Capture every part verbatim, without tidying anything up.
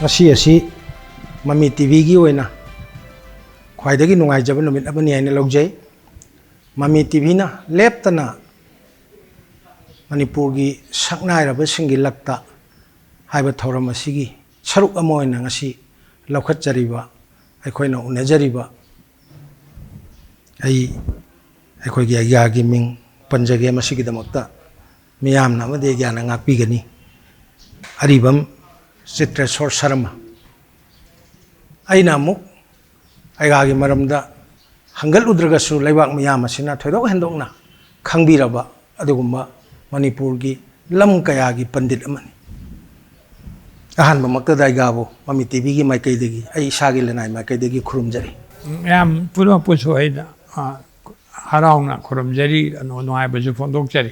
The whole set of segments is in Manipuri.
ꯉꯁꯤ ꯑꯁꯤ ꯃꯃꯤ ꯇꯤꯚꯤꯒꯤ ꯑꯣꯏꯅ ꯈ꯭ꯋꯥꯏꯗꯒꯤ ꯅꯨꯡꯉꯥꯏꯖꯕ ꯅꯨꯃꯤꯠ ꯑꯃꯅꯤ ꯍꯥꯏꯅ ꯂꯧꯖꯩ꯫ ꯃꯃꯤ ꯇꯤꯚꯤꯅ ꯂꯦꯞꯇꯅ ꯃꯅꯤꯄꯨꯔꯒꯤ ꯁꯛꯅꯥꯏꯔꯕꯁꯤꯡꯒꯤ ꯂꯛꯇ ꯍꯥꯏꯕ ꯊꯧꯔꯝ ꯑꯁꯤꯒꯤ ꯁꯔꯨꯛ ꯑꯃ ꯑꯣꯏꯅ ꯉꯁꯤ ꯂꯧꯈꯠꯆꯔꯤꯕ, ꯑꯩꯈꯣꯏꯅ ꯎꯅꯖꯔꯤꯕ, ꯑꯩ ꯑꯩꯈꯣꯏꯒꯤ ꯑꯩꯒꯥꯒꯤ ꯃꯤꯡ ꯄꯟꯖꯒꯦ꯫ ꯃꯁꯤꯒꯤꯗꯃꯛꯇ ꯃꯤꯌꯥꯝꯅ ꯑꯃꯗꯤ ꯑꯩꯒꯥꯅ ꯉꯥꯛꯄꯤꯒꯅꯤ꯫ ꯑꯔꯤꯕꯝ ꯆꯤꯇ꯭ꯔꯦꯁꯣꯔ ꯁꯔꯃ꯫ ꯑꯩꯅ ꯑꯃꯨꯛ ꯑꯩꯒꯥꯒꯤ ꯃꯔꯝꯗ ꯍꯪꯒꯠꯂꯨꯗ꯭ꯔꯒꯁꯨ, ꯂꯩꯕꯥꯛ ꯃꯤꯌꯥꯝ ꯑꯁꯤꯅ ꯊꯣꯏꯗꯣꯛ ꯍꯦꯟꯗꯣꯛꯅ ꯈꯪꯕꯤꯔꯕ ꯑꯗꯨꯒꯨꯝꯕ ꯃꯅꯤꯄꯨꯔꯒꯤ ꯂꯝ ꯀꯌꯥꯒꯤ ꯄꯟꯗꯤꯠ ꯑꯃꯅꯤ꯫ ꯑꯍꯥꯟꯕꯃꯛꯇꯗ ꯑꯩꯒꯥꯕꯨ ꯃꯃꯤ ꯇꯤꯚꯤꯒꯤ ꯃꯥꯏꯀꯩꯗꯒꯤ, ꯑꯩ ꯏꯁꯥꯒꯤ ꯂꯅꯥꯏ ꯃꯥꯏꯀꯩꯗꯒꯤ ꯈꯨꯔꯨꯝꯖꯔꯤ꯫ ꯃꯌꯥꯝ ꯄꯨꯝꯅꯃꯛꯄꯨꯁꯨ ꯑꯩꯅ, ꯑ, ꯍꯔꯥꯎꯅ ꯈꯨꯔꯨꯝꯖꯔꯤ, ꯅꯨꯡꯉꯥꯏꯕꯁꯨ ꯐꯣꯡꯗꯣꯛꯆꯔꯤ꯫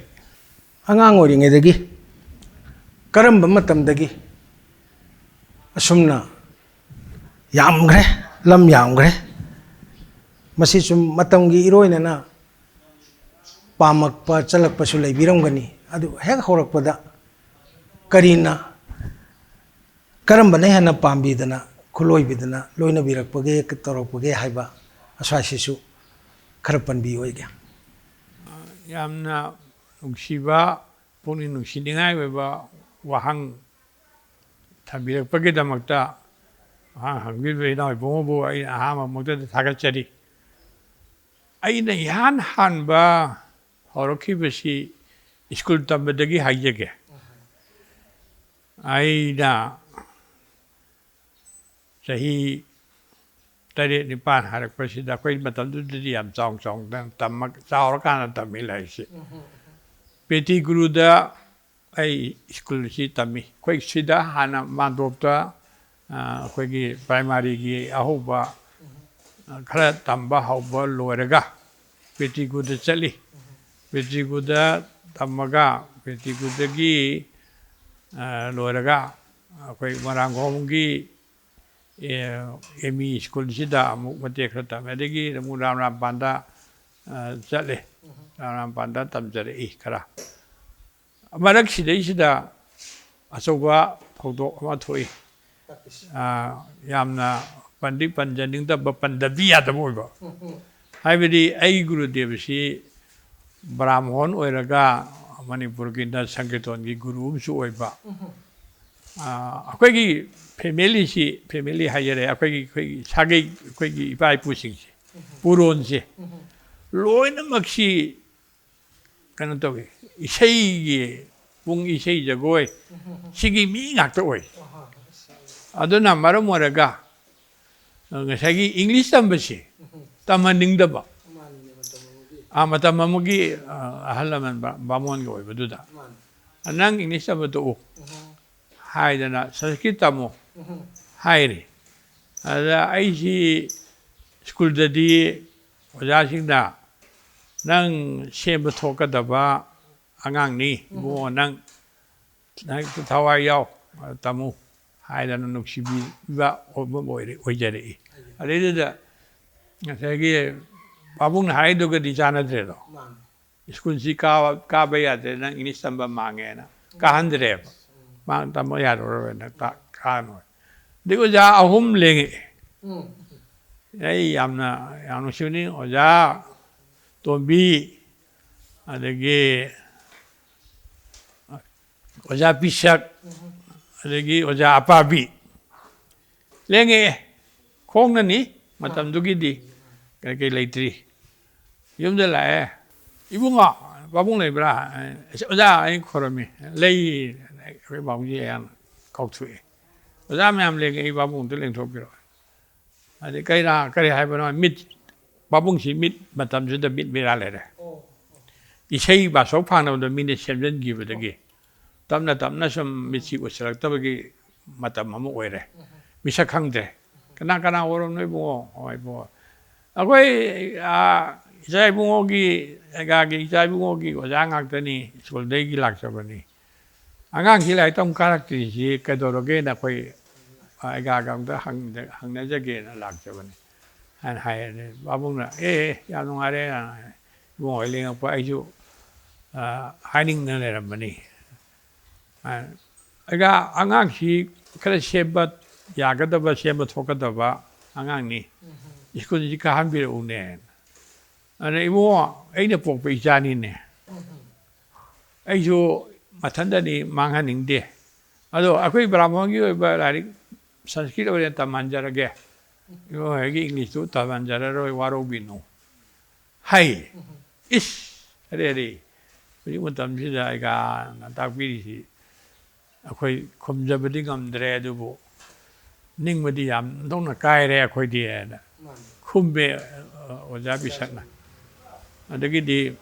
ꯑꯉꯥꯡ ꯑꯣꯏꯔꯤꯉꯩꯗꯒꯤ ꯀꯔꯝꯕ ꯃꯇꯝꯗꯒꯤ ꯑꯁꯨꯝꯅ ꯌꯥꯝꯈ꯭ꯔꯦ, ꯂꯝ ꯌꯥꯝꯈ꯭ꯔꯦ꯫ ꯃꯁꯤ ꯁꯨꯝ ꯃꯇꯝꯒꯤ ꯏꯔꯣꯏꯅꯅ ꯄꯥꯝꯃꯛꯄ, ꯆꯜꯂꯛꯄꯁꯨ ꯂꯩꯕꯤꯔꯝꯒꯅꯤ꯫ ꯑꯗꯨ ꯍꯦꯛ ꯍꯧꯔꯛꯄꯗ ꯀꯔꯤꯅ, ꯀꯔꯝꯕꯅ ꯍꯦꯟꯅ ꯄꯥꯝꯕꯤꯗꯅ, ꯈꯨꯂꯣꯏꯕꯤꯗꯅ ꯂꯣꯏꯅꯕꯤꯔꯛꯄꯒꯦ, ꯇꯧꯔꯛꯄꯒꯦ ꯍꯥꯏꯕ ꯑꯁ꯭ꯋꯥꯏꯁꯤꯁꯨ ꯈꯔ ꯄꯟꯕꯤꯌꯨ ꯑꯩꯒꯤ꯫ ꯌꯥꯝꯅ ꯅꯨꯡꯁꯤꯕ, ꯄꯨꯛꯅꯤꯡ ꯅꯨꯡꯁꯤꯅꯤꯡꯉꯥꯏ ꯑꯣꯏꯕ ꯋꯥꯍꯪ ꯊꯝꯕꯤꯔꯛꯄꯒꯤꯗꯃꯛꯇ, ꯋꯥꯍꯪ ꯍꯪꯕꯤꯕ ꯏꯅꯥꯎ ꯏꯕꯨꯡꯉꯣꯕꯨ ꯑꯩꯅ ꯑꯍꯥꯟꯕ ꯃꯛꯇꯗ ꯊꯥꯒꯠꯆꯔꯤ꯫ ꯑꯩꯅ ꯏꯍꯥꯟ ꯍꯥꯟꯕ ꯍꯧꯔꯛꯈꯤꯕꯁꯤ ꯁ꯭ꯀꯨꯜ ꯇꯝꯕꯗꯒꯤ ꯍꯥꯏꯖꯒꯦ꯫ ꯑꯩꯅ ꯆꯍꯤ ꯇꯔꯦꯠ ꯅꯤꯄꯥꯟ ꯍꯥꯏꯔꯛꯄꯁꯤꯗ, ꯑꯩꯈꯣꯏ ꯃꯇꯝꯗꯨꯗꯗꯤ ꯌꯥꯝ ꯆꯥꯎ ꯆꯥꯎꯅ ꯇꯝꯃ-, ꯆꯥꯎꯔꯀꯥꯟꯗ ꯇꯝꯃꯤ ꯂꯥꯏꯔꯤꯛꯁꯤ꯫ ꯄꯦꯇꯤ ꯒꯨꯔꯨꯗ ꯑꯩ ꯁ꯭ꯀꯨꯜꯁꯤ ꯇꯝꯃꯤ꯫ ꯑꯩꯈꯣꯏ ꯁꯤꯗ ꯍꯥꯟꯅ ꯃꯥꯟꯗꯣꯞꯇ, ꯑ, ꯑꯩꯈꯣꯏꯒꯤ ꯄ꯭ꯔꯥꯏꯃꯥꯔꯤꯒꯤ ꯑꯍꯧꯕ, ꯑ, ꯈꯔ ꯇꯝꯕ ꯍꯧꯕ ꯂꯣꯏꯔꯒ ꯄꯦꯇꯤ ꯒꯨꯔꯨꯗ ꯆꯠꯂꯤ꯫ ꯄꯦꯇꯤ ꯒꯨꯔꯨꯗ ꯇꯝꯃꯒ, ꯄꯦꯇꯤ ꯒꯨꯔꯨꯗꯒꯤ, ꯑ, ꯂꯣꯏꯔꯒ ꯑꯩꯈꯣꯏ ꯃꯣꯏꯔꯥꯡꯈꯣꯝꯒꯤ ꯑꯦ, ꯑꯦꯝ ꯏ ꯁ꯭ꯀꯨꯜꯁꯤꯗ ꯑꯃꯨꯛ ꯃꯇꯦꯛ ꯈꯔ ꯇꯝꯃꯦ꯫ ꯑꯗꯒꯤ ꯑꯃꯨꯛ ꯔꯥꯝ ꯔꯥꯝꯄꯥꯟꯗ, ꯑ, ꯆꯠꯂꯦ꯫ ꯔꯥꯝ ꯔꯥꯝꯄꯥꯟꯗ ꯇꯝꯖꯔꯛꯏ ꯈꯔ꯫ ꯃꯔꯛꯁꯤꯗꯩꯁꯤꯗ ꯑꯆꯧꯕ ꯊꯧꯗꯣꯛ ꯑꯃ ꯊꯣꯛꯏ꯫ ꯑꯥ, ꯌꯥꯝꯅ ꯄꯟꯗꯤ ꯄꯟꯖꯅꯤꯡꯗꯕ, ꯄꯟꯗꯕꯗꯤ ꯌꯥꯗꯕ ꯑꯣꯏꯕ꯫ ꯍꯥꯏꯕꯗꯤ ꯑꯩ ꯒꯨꯔꯨꯗꯦꯕꯁꯤ ꯕ꯭ꯔꯥꯍꯃꯣꯟ ꯑꯣꯏꯔꯒ ꯃꯅꯤꯄꯨꯔꯒꯤ ꯅꯠ ꯁꯪꯀꯤꯔꯇꯣꯟꯒꯤ ꯒꯨꯔꯨ ꯑꯃꯁꯨ ꯑꯣꯏꯕ꯫ ꯑꯥ, ꯑꯩꯈꯣꯏꯒꯤ ꯐꯦꯃꯤꯂꯤꯁꯤ, ꯐꯦꯃꯤꯂꯤ ꯍꯥꯏꯖꯔꯦ, ꯑꯩꯈꯣꯏꯒꯤ, ꯑꯩꯈꯣꯏꯒꯤ ꯁꯥꯒꯩ, ꯑꯩꯈꯣꯏꯒꯤ ꯏꯄꯥ ꯏꯄꯨꯁꯤꯡꯁꯦ, ꯄꯨꯔꯣꯟꯁꯦ, ꯂꯣꯏꯅꯃꯛꯁꯤ ꯀꯩꯅꯣ ꯇꯧꯏ, ꯏꯁꯩꯒꯤ, ꯄꯨꯡ ꯏꯁꯩ ꯖꯒꯣꯏ, ꯁꯤꯒꯤ ꯃꯤ ꯉꯥꯛꯇ ꯑꯣꯏ꯫ ꯑꯗꯨꯅ ꯃꯔꯝ ꯑꯣꯏꯔꯒ ꯉꯁꯥꯏꯒꯤ ꯏꯪꯂꯤꯁ ꯇꯝꯕꯁꯤ ꯇꯝꯍꯟꯅꯤꯡꯗꯕ꯫ ꯑꯥ, ꯃꯇꯝ ꯑꯃꯒꯤ, ꯑꯥ, ꯑꯍꯜ ꯂꯃꯟ ꯕꯥ-, ꯕꯥꯃꯣꯟꯒ ꯑꯣꯏꯕꯗꯨꯗ, "ꯅꯪ ꯏꯪꯂꯤꯁ ꯇꯝꯕ ꯇꯣꯛꯎ" ꯍꯥꯏꯗꯅ, "ꯁꯪꯁꯀ꯭ꯔꯤꯠ ꯇꯝꯃꯨ" ꯍꯥꯏꯔꯤ꯫ ꯑꯗ ꯑꯩꯁꯤ ꯁ꯭ꯀꯨꯜꯗꯗꯤ ꯑꯣꯖꯥꯁꯤꯡꯅ, "ꯅꯪ ꯁꯦꯝꯕ ꯊꯣꯛꯀꯗꯕ ꯑꯉꯥꯡꯅꯤ, ꯏꯕꯨꯡꯉꯣ, ꯅꯪ, ꯅꯪ ꯊꯋꯥꯏ ꯌꯥꯎ, ꯇꯝꯃꯨ" ꯍꯥꯏꯗꯅ ꯅꯨꯡꯁꯤꯕꯤꯕ ꯑꯣꯏꯕ ꯑꯣꯏꯔꯦ-, ꯑꯣꯏꯖꯔꯛꯏ꯫ ꯑꯗꯩꯗꯨꯗ ꯉꯁꯥꯏꯒꯤ ꯄꯥꯕꯨꯡꯅ ꯍꯥꯏꯗꯨꯒꯗꯤ ꯆꯥꯟꯅꯗ꯭ꯔꯦꯗꯣ꯫ ꯁ꯭ꯀꯨꯜꯁꯤ ꯀꯥꯕ, ꯀꯥꯕ ꯌꯥꯗ꯭ꯔꯦ, ꯅꯪ ꯏꯪꯂꯤꯁ ꯇꯝꯕ ꯃꯥꯡꯉꯦꯅ ꯀꯥꯍꯟꯗ꯭ꯔꯦꯕ꯫ ꯃꯥ ꯇꯝꯕ ꯌꯥꯔꯔꯣꯏꯅ ꯇꯥ-, ꯀꯥꯍꯟꯅꯣꯏ꯫ ꯑꯗꯩ ꯑꯣꯖꯥ ꯑꯍꯨꯝ ꯂꯦꯡꯉꯛꯑꯦ꯫ ꯑꯩ ꯌꯥꯝꯅ, ꯌꯥꯝ ꯅꯨꯡꯁꯤꯕꯅꯤ꯫ ꯑꯣꯖꯥ ꯇꯣꯝꯕꯤ, ꯑꯗꯒꯤ ꯑꯣꯖꯥ ꯄꯤꯁꯛ, ꯑꯗꯒꯤ ꯑꯣꯖꯥ ꯑꯄꯥꯕꯤ꯫ ꯂꯦꯡꯉꯛꯑꯦ꯫ ꯈꯣꯡꯅꯅꯤ, ꯃꯇꯝꯗꯨꯒꯤꯗꯤ ꯀꯩ ꯀꯩ ꯂꯩꯇ꯭ꯔꯤ꯫ ꯌꯨꯝꯗ ꯂꯥꯛꯑꯦ꯫ "ꯏꯕꯨꯡꯉꯣ, ꯄꯥꯕꯨꯡ ꯂꯩꯕ꯭ꯔꯥ?" "ꯑꯁ, ꯑꯣꯖꯥ, ꯑꯩ ꯈꯣꯏꯔꯝꯃꯤ꯫" "ꯂꯩ꯫" ꯑꯩꯈꯣꯏ ꯄꯥꯕꯨꯡꯁꯦ ꯌꯥꯝ ꯀꯥꯎꯊꯣꯛꯑꯦ꯫ "ꯑꯣꯖꯥ ꯃꯌꯥꯝ ꯂꯦꯡꯉꯦ, ꯑꯩ ꯄꯥꯕꯨꯡ ꯑꯝꯇ ꯂꯦꯡꯊꯣꯛꯄꯤꯔꯛꯑꯣ꯫" ꯑꯗꯩ, "ꯀꯩꯅꯣ, ꯀꯔꯤ ꯍꯥꯏꯕꯅꯣ?" ꯃꯤꯠ, ꯄꯥꯕꯨꯡꯁꯤ ꯃꯤꯠ ꯃꯇꯝꯁꯤꯗ ꯃꯤꯠ ꯃꯤꯔꯥ ꯂꯩꯔꯦ꯫ ꯏꯁꯩ ꯕꯥꯁꯣꯛ ꯐꯥꯡꯅꯕꯗꯣ ꯃꯤꯅ ꯁꯦꯝꯖꯤꯟꯈꯤꯕꯗꯒꯤ ꯇꯞꯅ ꯇꯞꯅ ꯁꯨꯝ ꯃꯤꯠꯁꯤ ꯎꯁꯤꯜꯂꯛꯇꯕꯒꯤ ꯃꯇꯝ ꯑꯃ ꯑꯣꯏꯔꯦ꯫ ꯃꯤꯁꯛ ꯈꯪꯗ꯭ꯔꯦ꯫ "ꯀꯅꯥ ꯀꯅꯥ ꯑꯣꯏꯔꯝꯅꯣ ꯏꯕꯨꯡꯉꯣ?" "ꯑꯣ, ꯏꯕꯨꯡꯉꯣ, ꯑꯩꯈꯣꯏ, ꯑꯥ, ꯏꯆꯥ ꯏꯕꯨꯡꯉꯣꯒꯤ, ꯑꯩꯒꯥꯒꯤ ꯏꯆꯥ ꯏꯕꯨꯡꯉꯣꯒꯤ ꯑꯣꯖꯥ ꯉꯥꯛꯇꯅꯤ, ꯁ꯭ꯀꯨꯜꯗꯒꯤ ꯂꯥꯛꯆꯕꯅꯤ꯫ ꯑꯉꯥꯡꯁꯤ ꯂꯥꯏꯔꯤꯛ ꯇꯝ ꯀꯥꯔꯛꯇ꯭ꯔꯤꯁꯤ ꯀꯩꯗꯧꯔꯒꯦꯅ ꯑꯩꯈꯣꯏ, ꯑꯥ, ꯑꯩꯒꯥꯒ ꯑꯝꯇ ꯍꯪꯅ-, ꯍꯪꯅꯖꯒꯦꯅ ꯂꯥꯛꯆꯕꯅꯤ" ꯍꯥꯏꯅ ꯍꯥꯏꯔꯦ꯫ ꯄꯥꯕꯨꯡꯅ, "ꯑꯦ, ꯑꯦ, ꯌꯥꯝ ꯅꯨꯡꯉꯥꯏꯔꯦ, ꯏꯕꯨꯡꯉꯣ ꯍꯣꯏ ꯂꯦꯡꯉꯛꯄ, ꯑꯩꯁꯨ, ꯑꯥ, ꯍꯥꯏꯅꯤꯡꯗꯅ ꯂꯩꯔꯝꯕꯅꯤ꯫" ꯑꯥ, ꯑꯩꯒꯥ, ꯑꯉꯥꯡꯁꯤ ꯈꯔ ꯁꯦꯝꯕ ꯌꯥꯒꯗꯕ, ꯁꯦꯝꯕ ꯊꯣꯛꯀꯗꯕ ꯑꯉꯥꯡꯅꯤ, ꯁ꯭ꯀꯨꯜꯁꯤ ꯀꯥꯍꯟꯕꯤꯔꯛꯎꯅꯦ꯫ ꯑꯗ ꯏꯕꯨꯡꯉꯣ, ꯑꯩꯅ ꯄꯣꯛꯄ ꯏꯆꯥꯅꯤꯅꯦ, ꯑꯩꯁꯨ ꯃꯊꯟꯇꯗꯤ ꯃꯥꯡꯍꯟꯅꯤꯡꯗꯦ꯫ ꯑꯗꯣ ꯑꯩꯈꯣꯏ ꯕ꯭ꯔꯥꯍꯃꯣꯟꯒꯤ ꯑꯣꯏꯕ ꯂꯥꯏꯔꯤꯛ ꯁꯪꯁꯀ꯭ꯔꯤꯠ ꯑꯣꯏꯅ ꯇꯝꯍꯟꯖꯔꯒꯦ, ꯏꯕꯨꯡꯉꯣ ꯍꯣꯏꯒꯤ ꯏꯪꯂꯤꯁꯇꯨ ꯇꯝꯍꯟꯖꯔꯔꯣꯏ, ꯋꯥꯔꯧꯕꯤꯅꯨ ꯍꯥꯏ꯫ ꯏꯁ! ꯑꯔꯦ ꯑꯔꯦ, ꯍꯧꯖꯤꯛ ꯃꯇꯝꯁꯤꯗ ꯑꯩꯒꯥꯅ ꯇꯥꯛꯄꯤꯔꯤꯁꯤ ꯑꯩꯈꯣꯏ ꯈꯨꯝꯖꯕꯗꯤ ꯉꯝꯗ꯭ꯔꯦ, ꯑꯗꯨꯕꯨ ꯅꯤꯡꯕꯗꯤ ꯌꯥꯝ ꯑꯣꯟꯊꯣꯛꯅ ꯀꯥꯏꯔꯦ ꯑꯩꯈꯣꯏꯗꯤ ꯍꯥꯏꯅ ꯈꯨꯝꯃꯦ, ꯑ, ꯑꯣꯖꯥ ꯕꯤꯁꯛꯅ꯫ ꯑꯗꯒꯤꯗꯤ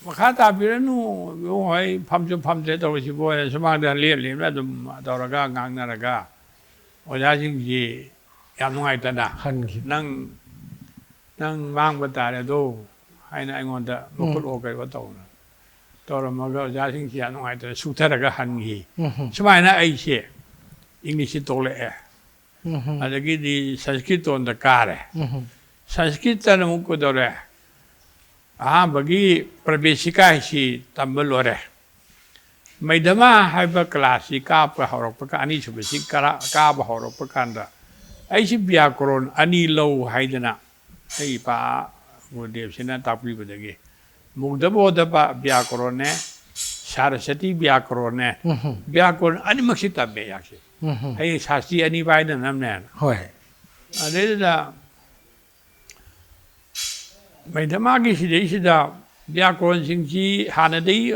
ꯃꯈꯥ ꯇꯥꯕꯤꯔꯅꯨ, ꯏꯕꯨꯡꯉꯣ, ꯑꯩ ꯐꯝꯁꯨ ꯐꯝꯗ꯭ꯔꯦ ꯇꯧꯔꯤꯁꯤꯕꯨ ꯍꯥꯏꯅ ꯁꯨꯃꯥꯡꯗ ꯂꯦꯞ ꯂꯦꯞꯅ ꯑꯗꯨꯝ ꯇꯧꯔꯒ ꯉꯥꯡꯅꯔꯒ ꯑꯣꯖꯥꯁꯤꯡꯁꯤ ꯌꯥꯝ ꯅꯨꯡꯉꯥꯏꯇꯅ, ꯍꯟꯈꯤ꯫ "ꯅꯪ, ꯅꯪ ꯃꯥꯡꯕ ꯇꯥꯔꯦ ꯑꯗꯣ" ꯍꯥꯏꯅ ꯑꯩꯉꯣꯟꯗ ꯃꯈꯨꯠ ꯑꯣ ꯀꯩꯅꯣ ꯇꯧꯅ ꯇꯧꯔꯝꯃꯒ ꯑꯣꯖꯥꯁꯤꯡꯁꯤ ꯌꯥꯝ ꯅꯨꯡꯉꯥꯏꯇꯅ ꯁꯨꯊꯔꯒ ꯍꯟꯈꯤ꯫ ꯎꯝ ꯍꯝ꯫ ꯁꯨꯃꯥꯏꯅ ꯑꯩꯁꯦ ꯏꯪꯂꯤꯁꯁꯤ ꯇꯣꯛꯂꯛꯑꯦ꯫ ꯎꯝ ꯍꯝ꯫ ꯑꯗꯒꯤꯗꯤ ꯁꯪꯁꯀ꯭ꯔꯤꯠꯇꯣꯟꯗ ꯀꯥꯔꯦ꯫ ꯎꯝ ꯍꯝ꯫ ꯁꯪꯁꯀ꯭ꯔꯤꯠꯇꯅ ꯑꯃꯨꯛ ꯀꯩꯗꯧꯔꯦ? ꯑꯍꯥꯟꯕꯒꯤ ꯄ꯭ꯔꯕꯦꯁꯤꯀꯥ ꯍꯥꯏꯁꯤ ꯇꯝꯕ ꯂꯣꯏꯔꯦ꯫ ꯃꯩꯙꯃꯥ ꯍꯥꯏꯕ ꯀ꯭ꯂꯥꯁꯁꯤ ꯀꯥꯞꯄ ꯍꯧꯔꯛꯄ ꯀꯥꯟ-, ꯑꯅꯤꯁꯨꯕꯁꯤ ꯀꯔꯥ-, ꯀꯥꯕ ꯍꯧꯔꯛꯄ ꯀꯥꯟꯗ ꯑꯩꯁꯤ ꯕ꯭ꯌꯥꯀꯔꯣꯟ ꯑꯅꯤ ꯂꯧ ꯍꯥꯏꯗꯅ ꯑꯩ ꯏꯄꯥ ꯒꯨꯔꯨꯗꯦꯕꯁꯤꯅ ꯇꯥꯛꯄꯤꯕꯗꯒꯤ ꯃꯨꯒꯙꯕꯣꯙ ꯕ꯭ꯌꯥꯀꯔꯣꯟꯅꯦ, ꯁꯥꯔꯁꯇꯤ ꯕ꯭ꯌꯥꯀꯔꯣꯟꯅꯦ, ꯎꯝ ꯍꯝ꯫ ꯕ꯭ꯌꯥꯀꯔꯣꯟ ꯑꯅꯤꯃꯛꯁꯤ ꯇꯝꯃꯦ ꯑꯩꯍꯥꯛꯁꯦ꯫ ꯎꯝ ꯍꯝ꯫ ꯑꯩ ꯁꯥꯁꯇ꯭ꯔꯤ ꯑꯅꯤ ꯄꯥꯏꯗꯅꯕꯅꯦꯅ꯫ ꯍꯣꯏ꯫ ꯑꯗꯩꯗꯨꯗ ꯃꯩꯙꯃꯥꯒꯤ ꯁꯤꯗꯩꯁꯤꯗ ꯕ꯭ꯌꯥꯀꯔꯣꯟꯁꯤꯡꯁꯤ ꯍꯥꯟꯅꯗꯒꯤ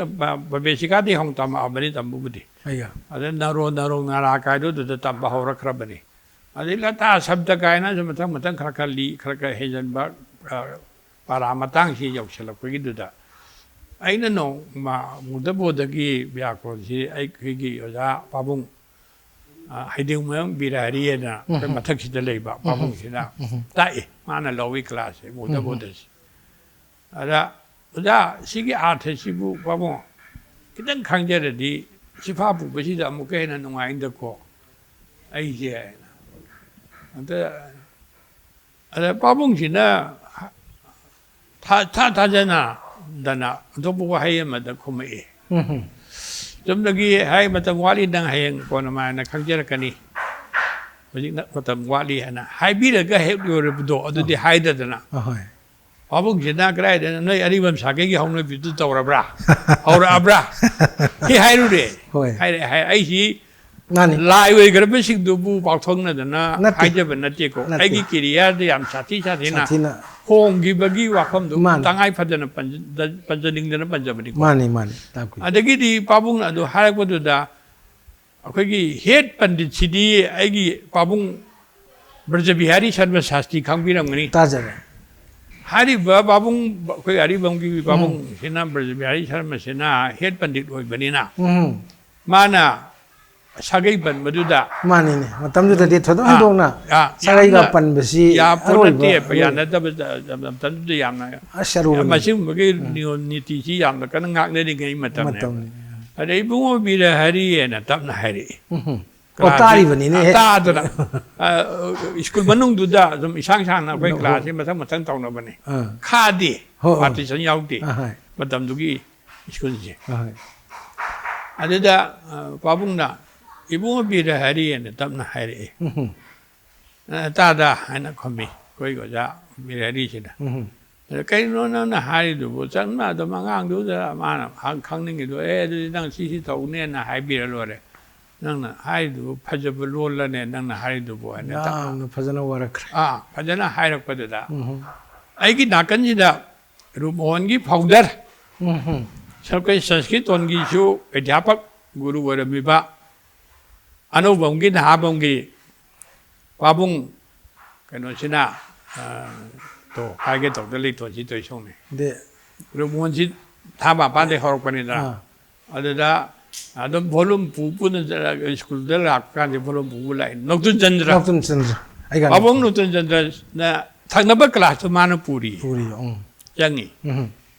ꯄ꯭ꯔꯕꯦꯁꯤꯀꯥꯗꯒꯤ ꯍꯧꯅ ꯇꯝꯃꯛꯑꯕꯅꯤ ꯇꯝꯕꯕꯨꯗꯤ꯫ ꯑꯩꯌꯥ꯫ ꯑꯗ ꯅꯔꯣ ꯅꯔꯣ ꯅꯔꯥ ꯀꯥꯏꯗꯣ ꯑꯗꯨꯗ ꯇꯝꯕ ꯍꯧꯔꯛꯈ꯭ꯔꯕꯅꯤ꯫ ꯑꯗꯩ ꯂꯇꯥ ꯁꯕꯗ ꯀꯥꯏꯅꯁꯨ ꯃꯊꯪ ꯃꯊꯪ ꯈꯔ ꯈꯔ ꯂꯤ, ꯈꯔ ꯈꯔ ꯍꯦꯟꯖꯟꯕ, ꯑ, ꯄꯔꯥ ꯃꯇꯥꯡꯁꯤ ꯌꯧꯁꯤꯜꯂꯛꯄꯒꯤꯗꯨꯗ ꯑꯩꯅ ꯅꯣꯡꯃ ꯃꯨꯒꯙꯕꯣꯙꯒꯤ ꯕ꯭ꯌꯥꯀꯔꯣꯟꯁꯤ ꯑꯩꯈꯣꯏꯒꯤ ꯑꯣꯖꯥ ꯄꯥꯕꯨꯡ, ꯑ, ꯍꯩꯗꯤꯡꯃꯌꯨꯝ ꯕꯤꯔꯍꯔꯤ ꯍꯥꯏꯅ ꯑꯩꯈꯣꯏ ꯎꯝ꯫ ꯃꯊꯛꯁꯤꯗ ꯂꯩꯕ ꯎꯝ꯫ ꯄꯥꯕꯨꯡꯁꯤꯅ ꯎꯝ꯫ ꯇꯥꯛꯏ꯫ ꯃꯥꯅ ꯂꯧꯏ ꯀ꯭ꯂꯥꯁꯁꯦ, ꯃꯨꯒꯙꯕꯣꯙꯁꯦ꯫ ꯑꯗ, "ꯑꯣꯖꯥ, ꯁꯤꯒꯤ ꯑꯥꯔꯊꯁꯤꯕꯨ ꯄꯥꯕꯨꯡ ꯈꯤꯇꯪ ꯈꯪꯖꯔꯗꯤ ꯁꯤꯐꯥ ꯄꯨꯕꯁꯤꯗ ꯑꯃꯨꯛꯀ ꯍꯦꯟꯅ ꯅꯨꯡꯉꯥꯏꯅꯤꯗꯀꯣ ꯑꯩꯁꯦ" ꯍꯥꯏꯅ꯫ ꯑꯗ, ꯑꯗ ꯄꯥꯕꯨꯡꯁꯤꯅ ꯊꯥ-, ꯊꯥ ꯊꯥꯖꯅꯗꯅ ꯑꯇꯣꯞꯄ ꯋꯥꯍꯩ ꯑꯃꯗ ꯈꯨꯝꯃꯛꯏ꯫ ꯎꯝ ꯍꯝ꯫ ꯆꯨꯝꯅꯒꯤ ꯍꯥꯏ, "ꯃꯇꯝ ꯋꯥꯠꯂꯤ, ꯅꯪ ꯍꯌꯦꯡ ꯀꯣꯟꯅ ꯃꯥꯏꯅ ꯈꯪꯖꯔꯛꯀꯅꯤ, ꯍꯧꯖꯤꯛ ꯅ-, ꯃꯇꯝ ꯋꯥꯠꯂꯤ" ꯍꯥꯏꯅ ꯍꯥꯏꯕꯤꯔꯒ ꯍꯦꯛ ꯂꯣꯏꯔꯕꯗꯣ ꯑꯗꯨꯗꯤ ꯍꯥꯏꯗꯗꯅ, ꯑꯍꯣꯏ꯫ ꯄꯥꯕꯨꯡꯁꯤꯅ ꯀꯗꯥꯏꯗ ꯅꯣꯏ ꯑꯔꯤꯕꯝ ꯁꯥꯒꯩꯒꯤ ꯍꯧꯅꯕꯤꯗꯨ ꯇꯧꯔꯕ꯭ꯔꯥ? ꯍꯧꯔꯛꯑꯕ꯭ꯔꯥ? ꯁꯤ ꯍꯥꯏꯔꯨꯔꯦ꯫ ꯍꯣꯏ꯫ ꯍꯥꯏꯔꯦ, ꯍꯥꯏ-, ꯑꯩꯁꯤ ꯃꯥꯅꯤ꯫ ꯂꯥꯏ ꯑꯣꯏꯈ꯭ꯔꯕꯁꯤꯡꯗꯨꯕꯨ ꯄꯥꯎꯊꯣꯛꯅꯗꯅ ꯅꯠꯇꯦ꯫ ꯍꯥꯏꯖꯕ ꯅꯠꯇꯦꯀꯣ꯫ ꯅꯠꯇꯦ꯫ ꯑꯩꯒꯤ ꯀꯦꯔꯤꯌꯔꯗ ꯌꯥꯝ ꯁꯥꯊꯤ ꯁꯥꯊꯤꯅ ꯁꯥꯊꯤꯅ꯫ ꯍꯣꯡꯈꯤꯕꯒꯤ ꯋꯥꯐꯝꯗꯨ ꯃꯥꯅꯤ꯫ ꯇꯉꯥꯏ ꯐꯗꯅ ꯄꯟꯖ-, ꯄꯟꯖꯅꯤꯡꯗꯅ ꯄꯟꯖꯕꯅꯤꯀꯣ꯫ ꯃꯥꯅꯤ, ꯃꯥꯅꯤ꯫ ꯇꯥꯛꯄꯤ꯫ ꯑꯗꯒꯤꯗꯤ ꯄꯥꯕꯨꯡꯅ ꯑꯗꯨ ꯍꯥꯏꯔꯛꯄꯗꯨꯗ ꯑꯩꯈꯣꯏꯒꯤ ꯍꯦꯠ ꯄꯟꯗꯤꯠꯁꯤꯗꯤ ꯑꯩꯒꯤ ꯄꯥꯕꯨꯡ ꯕ꯭ꯔꯖꯕꯤꯍꯥꯔꯤ ꯁꯔꯃ ꯁꯥꯁꯇ꯭ꯔꯤ ꯈꯪꯕꯤꯔꯝꯒꯅꯤ꯫ ꯇꯥꯖꯔꯦ꯫ ꯍꯥꯏꯔꯤꯕ ꯄꯥꯕꯨꯡ, ꯑꯩꯈꯣꯏ ꯑꯔꯤꯕꯝꯒꯤ ꯎꯝ꯫ ꯄꯥꯕꯨꯡꯁꯤꯅ ꯕ꯭ꯔꯖꯕꯤꯍꯥꯔꯤ ꯁꯔꯃꯁꯤꯅ ꯍꯦꯠ ꯄꯟꯗꯤꯠ ꯑꯣꯏꯕꯅꯤꯅ ꯎꯝ꯫ ꯃꯥꯅ ꯁꯥꯒꯩ ꯄꯟꯕꯗꯨꯗ ꯃꯥꯅꯤꯅꯦ꯫ ꯃꯇꯝꯗꯨꯗꯗꯤ ꯊꯣꯏꯗꯣꯛ ꯑꯥ, ꯍꯦꯟꯗꯣꯛꯅ ꯑꯥ, ꯁꯥꯒꯩꯒ ꯌꯥꯝꯅ ꯄꯟꯕꯁꯤ ꯌꯥꯄꯣꯠ ꯑꯔꯣꯏꯕ, ꯅꯠꯇꯦ, ꯑꯔꯣꯏꯕ꯫ ꯌꯥꯅꯗꯕ ꯃꯇꯝꯗꯨꯗ ꯌꯥꯝꯅ ꯑꯁ, ꯑꯔꯨꯕꯅꯤ꯫ ꯃꯁꯤꯒꯨꯝꯕꯒꯤ ꯎꯝ꯫ ꯅꯤꯌꯣꯝ ꯅꯤꯇꯤꯁꯤ ꯌꯥꯝꯅ ꯀꯟꯅ ꯉꯥꯛꯅꯔꯤꯉꯩ ꯃꯇꯝꯅꯦꯕ꯫ ꯃꯇꯝꯅꯤ꯫ ꯑꯗꯩ "ꯏꯕꯨꯡꯉꯣ ꯕꯤꯔ ꯍꯔꯤ" ꯍꯥꯏꯅ ꯇꯞꯅ ꯍꯥꯏꯔꯛꯏ꯫ ꯎꯝ꯫ ꯑꯣ, ꯀ꯭ꯂꯥꯁꯁꯤ ꯇꯥꯔꯤꯕꯅꯤꯅꯦ꯫ ꯇꯥꯗꯅ, ꯑ, ꯁ꯭ꯀꯨꯜ ꯃꯅꯨꯡꯗꯨꯗ ꯑꯗꯨꯝ ꯏꯁꯥꯡ ꯁꯥꯡꯅ ꯑꯩꯈꯣꯏ ꯅꯣ-, ꯀ꯭ꯂꯥꯁꯁꯤ ꯃꯊꯪ ꯃꯊꯪ ꯇꯧꯅꯕꯅꯤ꯫ ꯑꯥ꯫ ꯈꯥꯗꯦ, ꯍꯣ, ꯍꯣ꯫ ꯄꯥꯔꯇꯤꯁꯟ ꯌꯥꯎꯗꯦ꯫ ꯑꯍꯣꯏ꯫ ꯃꯇꯝꯗꯨꯒꯤ ꯁ꯭ꯀꯨꯜꯁꯦ꯫ ꯑꯍꯣꯏ꯫ ꯑꯗꯨꯗ, ꯑ, ꯄꯥꯕꯨꯡꯅ, "ꯏꯕꯨꯡꯉꯣ ꯕꯤꯔ ꯍꯔꯤ" ꯍꯥꯏꯅ ꯇꯞꯅ ꯍꯥꯏꯔꯛꯑꯦ꯫ ꯎꯝ꯫ "ꯑ, ꯇꯥꯗ" ꯍꯥꯏꯅ ꯈꯨꯝꯃꯤ ꯑꯩꯈꯣꯏꯒꯤ ꯑꯣꯖꯥ ꯕꯤꯔ ꯍꯔꯤꯁꯤꯅ꯫ ꯎꯝ꯫ ꯑꯗ, "ꯀꯩꯅꯣ ꯅꯪꯅ ꯍꯥꯏꯔꯤꯗꯨꯕꯨ?" ꯆꯞꯅ ꯑꯗꯨꯝ ꯑꯉꯥꯡꯗꯨꯗ ꯃꯥꯅ ꯍꯪ-, ꯈꯪꯅꯤꯡꯉꯤꯗꯣ, "ꯑꯦ, ꯑꯗꯨꯗꯤ ꯅꯪ ꯁꯤ ꯁꯤ ꯇꯧꯅꯦꯅ ꯍꯥꯏꯕꯤꯔ ꯂꯣꯏꯔꯦ꯫ ꯅꯪꯅ ꯍꯥꯏꯔꯤꯗꯨꯕꯨ ꯐꯖꯕ ꯂꯣꯜꯂꯅꯦ ꯅꯪꯅ ꯍꯥꯏꯔꯤꯗꯨꯕꯨ" ꯍꯥꯏꯅ ꯇꯞꯅ ꯌꯥꯝꯅ ꯐꯖꯅ ꯋꯥꯔꯛꯈ꯭ꯔꯦ꯫ ꯑꯥ, ꯐꯖꯅ ꯍꯥꯏꯔꯛꯄꯗꯨꯗ ꯎꯝ꯫ ꯑꯩꯒꯤ ꯅꯥꯀꯟꯁꯤꯗ ꯔꯨꯞꯃꯣꯍꯟꯒꯤ ꯐꯥꯎꯟꯗꯔ, ꯎꯝ꯫ ꯑꯩꯈꯣꯏ ꯁꯪꯁꯀ꯭ꯔꯤꯠ ꯇꯣꯟꯒꯤꯁꯨ ꯑꯙ꯭ꯌꯥꯄꯛ ꯒꯨꯔꯨ ꯑꯣꯏꯔꯝꯃꯤꯕ ꯑꯅꯧꯕꯝꯒꯤ ꯅꯍꯥꯕꯝꯒꯤ ꯄꯥꯕꯨꯡ ꯀꯩꯅꯣꯁꯤꯅ, ꯑ, ꯇꯣ, ꯍꯥꯏꯒꯦ ꯇꯧꯗ ꯂꯩꯇꯣꯟꯁꯤ ꯇꯣꯏꯁꯣꯡꯅꯤ꯫ ꯗꯦ꯫ ꯔꯨꯞꯃꯣꯍꯟꯁꯤ ꯊꯥ ꯃꯄꯥꯟꯗꯩ ꯍꯧꯔꯛꯄꯅꯤꯗꯅ꯫ ꯑꯥ꯫ ꯑꯗꯨꯗ ꯑꯗꯨꯝ ꯚꯣꯂꯨꯝ ꯄꯨ ꯄꯨꯅ ꯆꯠꯂꯒ ꯁ꯭ꯀꯨꯜꯗ ꯂꯥꯛꯄ ꯀꯥꯟꯗ ꯚꯣꯂꯨꯝ ꯄꯨ ꯄꯨ ꯂꯥꯛꯏ꯫ ꯅꯣꯛꯇꯨꯟ ꯆꯟꯗ꯭ꯔ꯫ ꯅꯣꯛꯇꯨꯟ ꯆꯟꯗ꯭ꯔ꯫ ꯑꯩꯒ ꯄꯥꯕꯨꯡ ꯅꯣꯛꯇꯨꯟ ꯆꯟꯗ꯭ꯔꯅ ꯊꯪꯅꯕ ꯀ꯭ꯂꯥꯁꯇꯨ ꯃꯥꯅ ꯄꯨꯔꯤ꯫ ꯄꯨꯔꯤ, ꯎꯝ꯫ ꯆꯪꯉꯤ꯫ ꯎꯝ꯫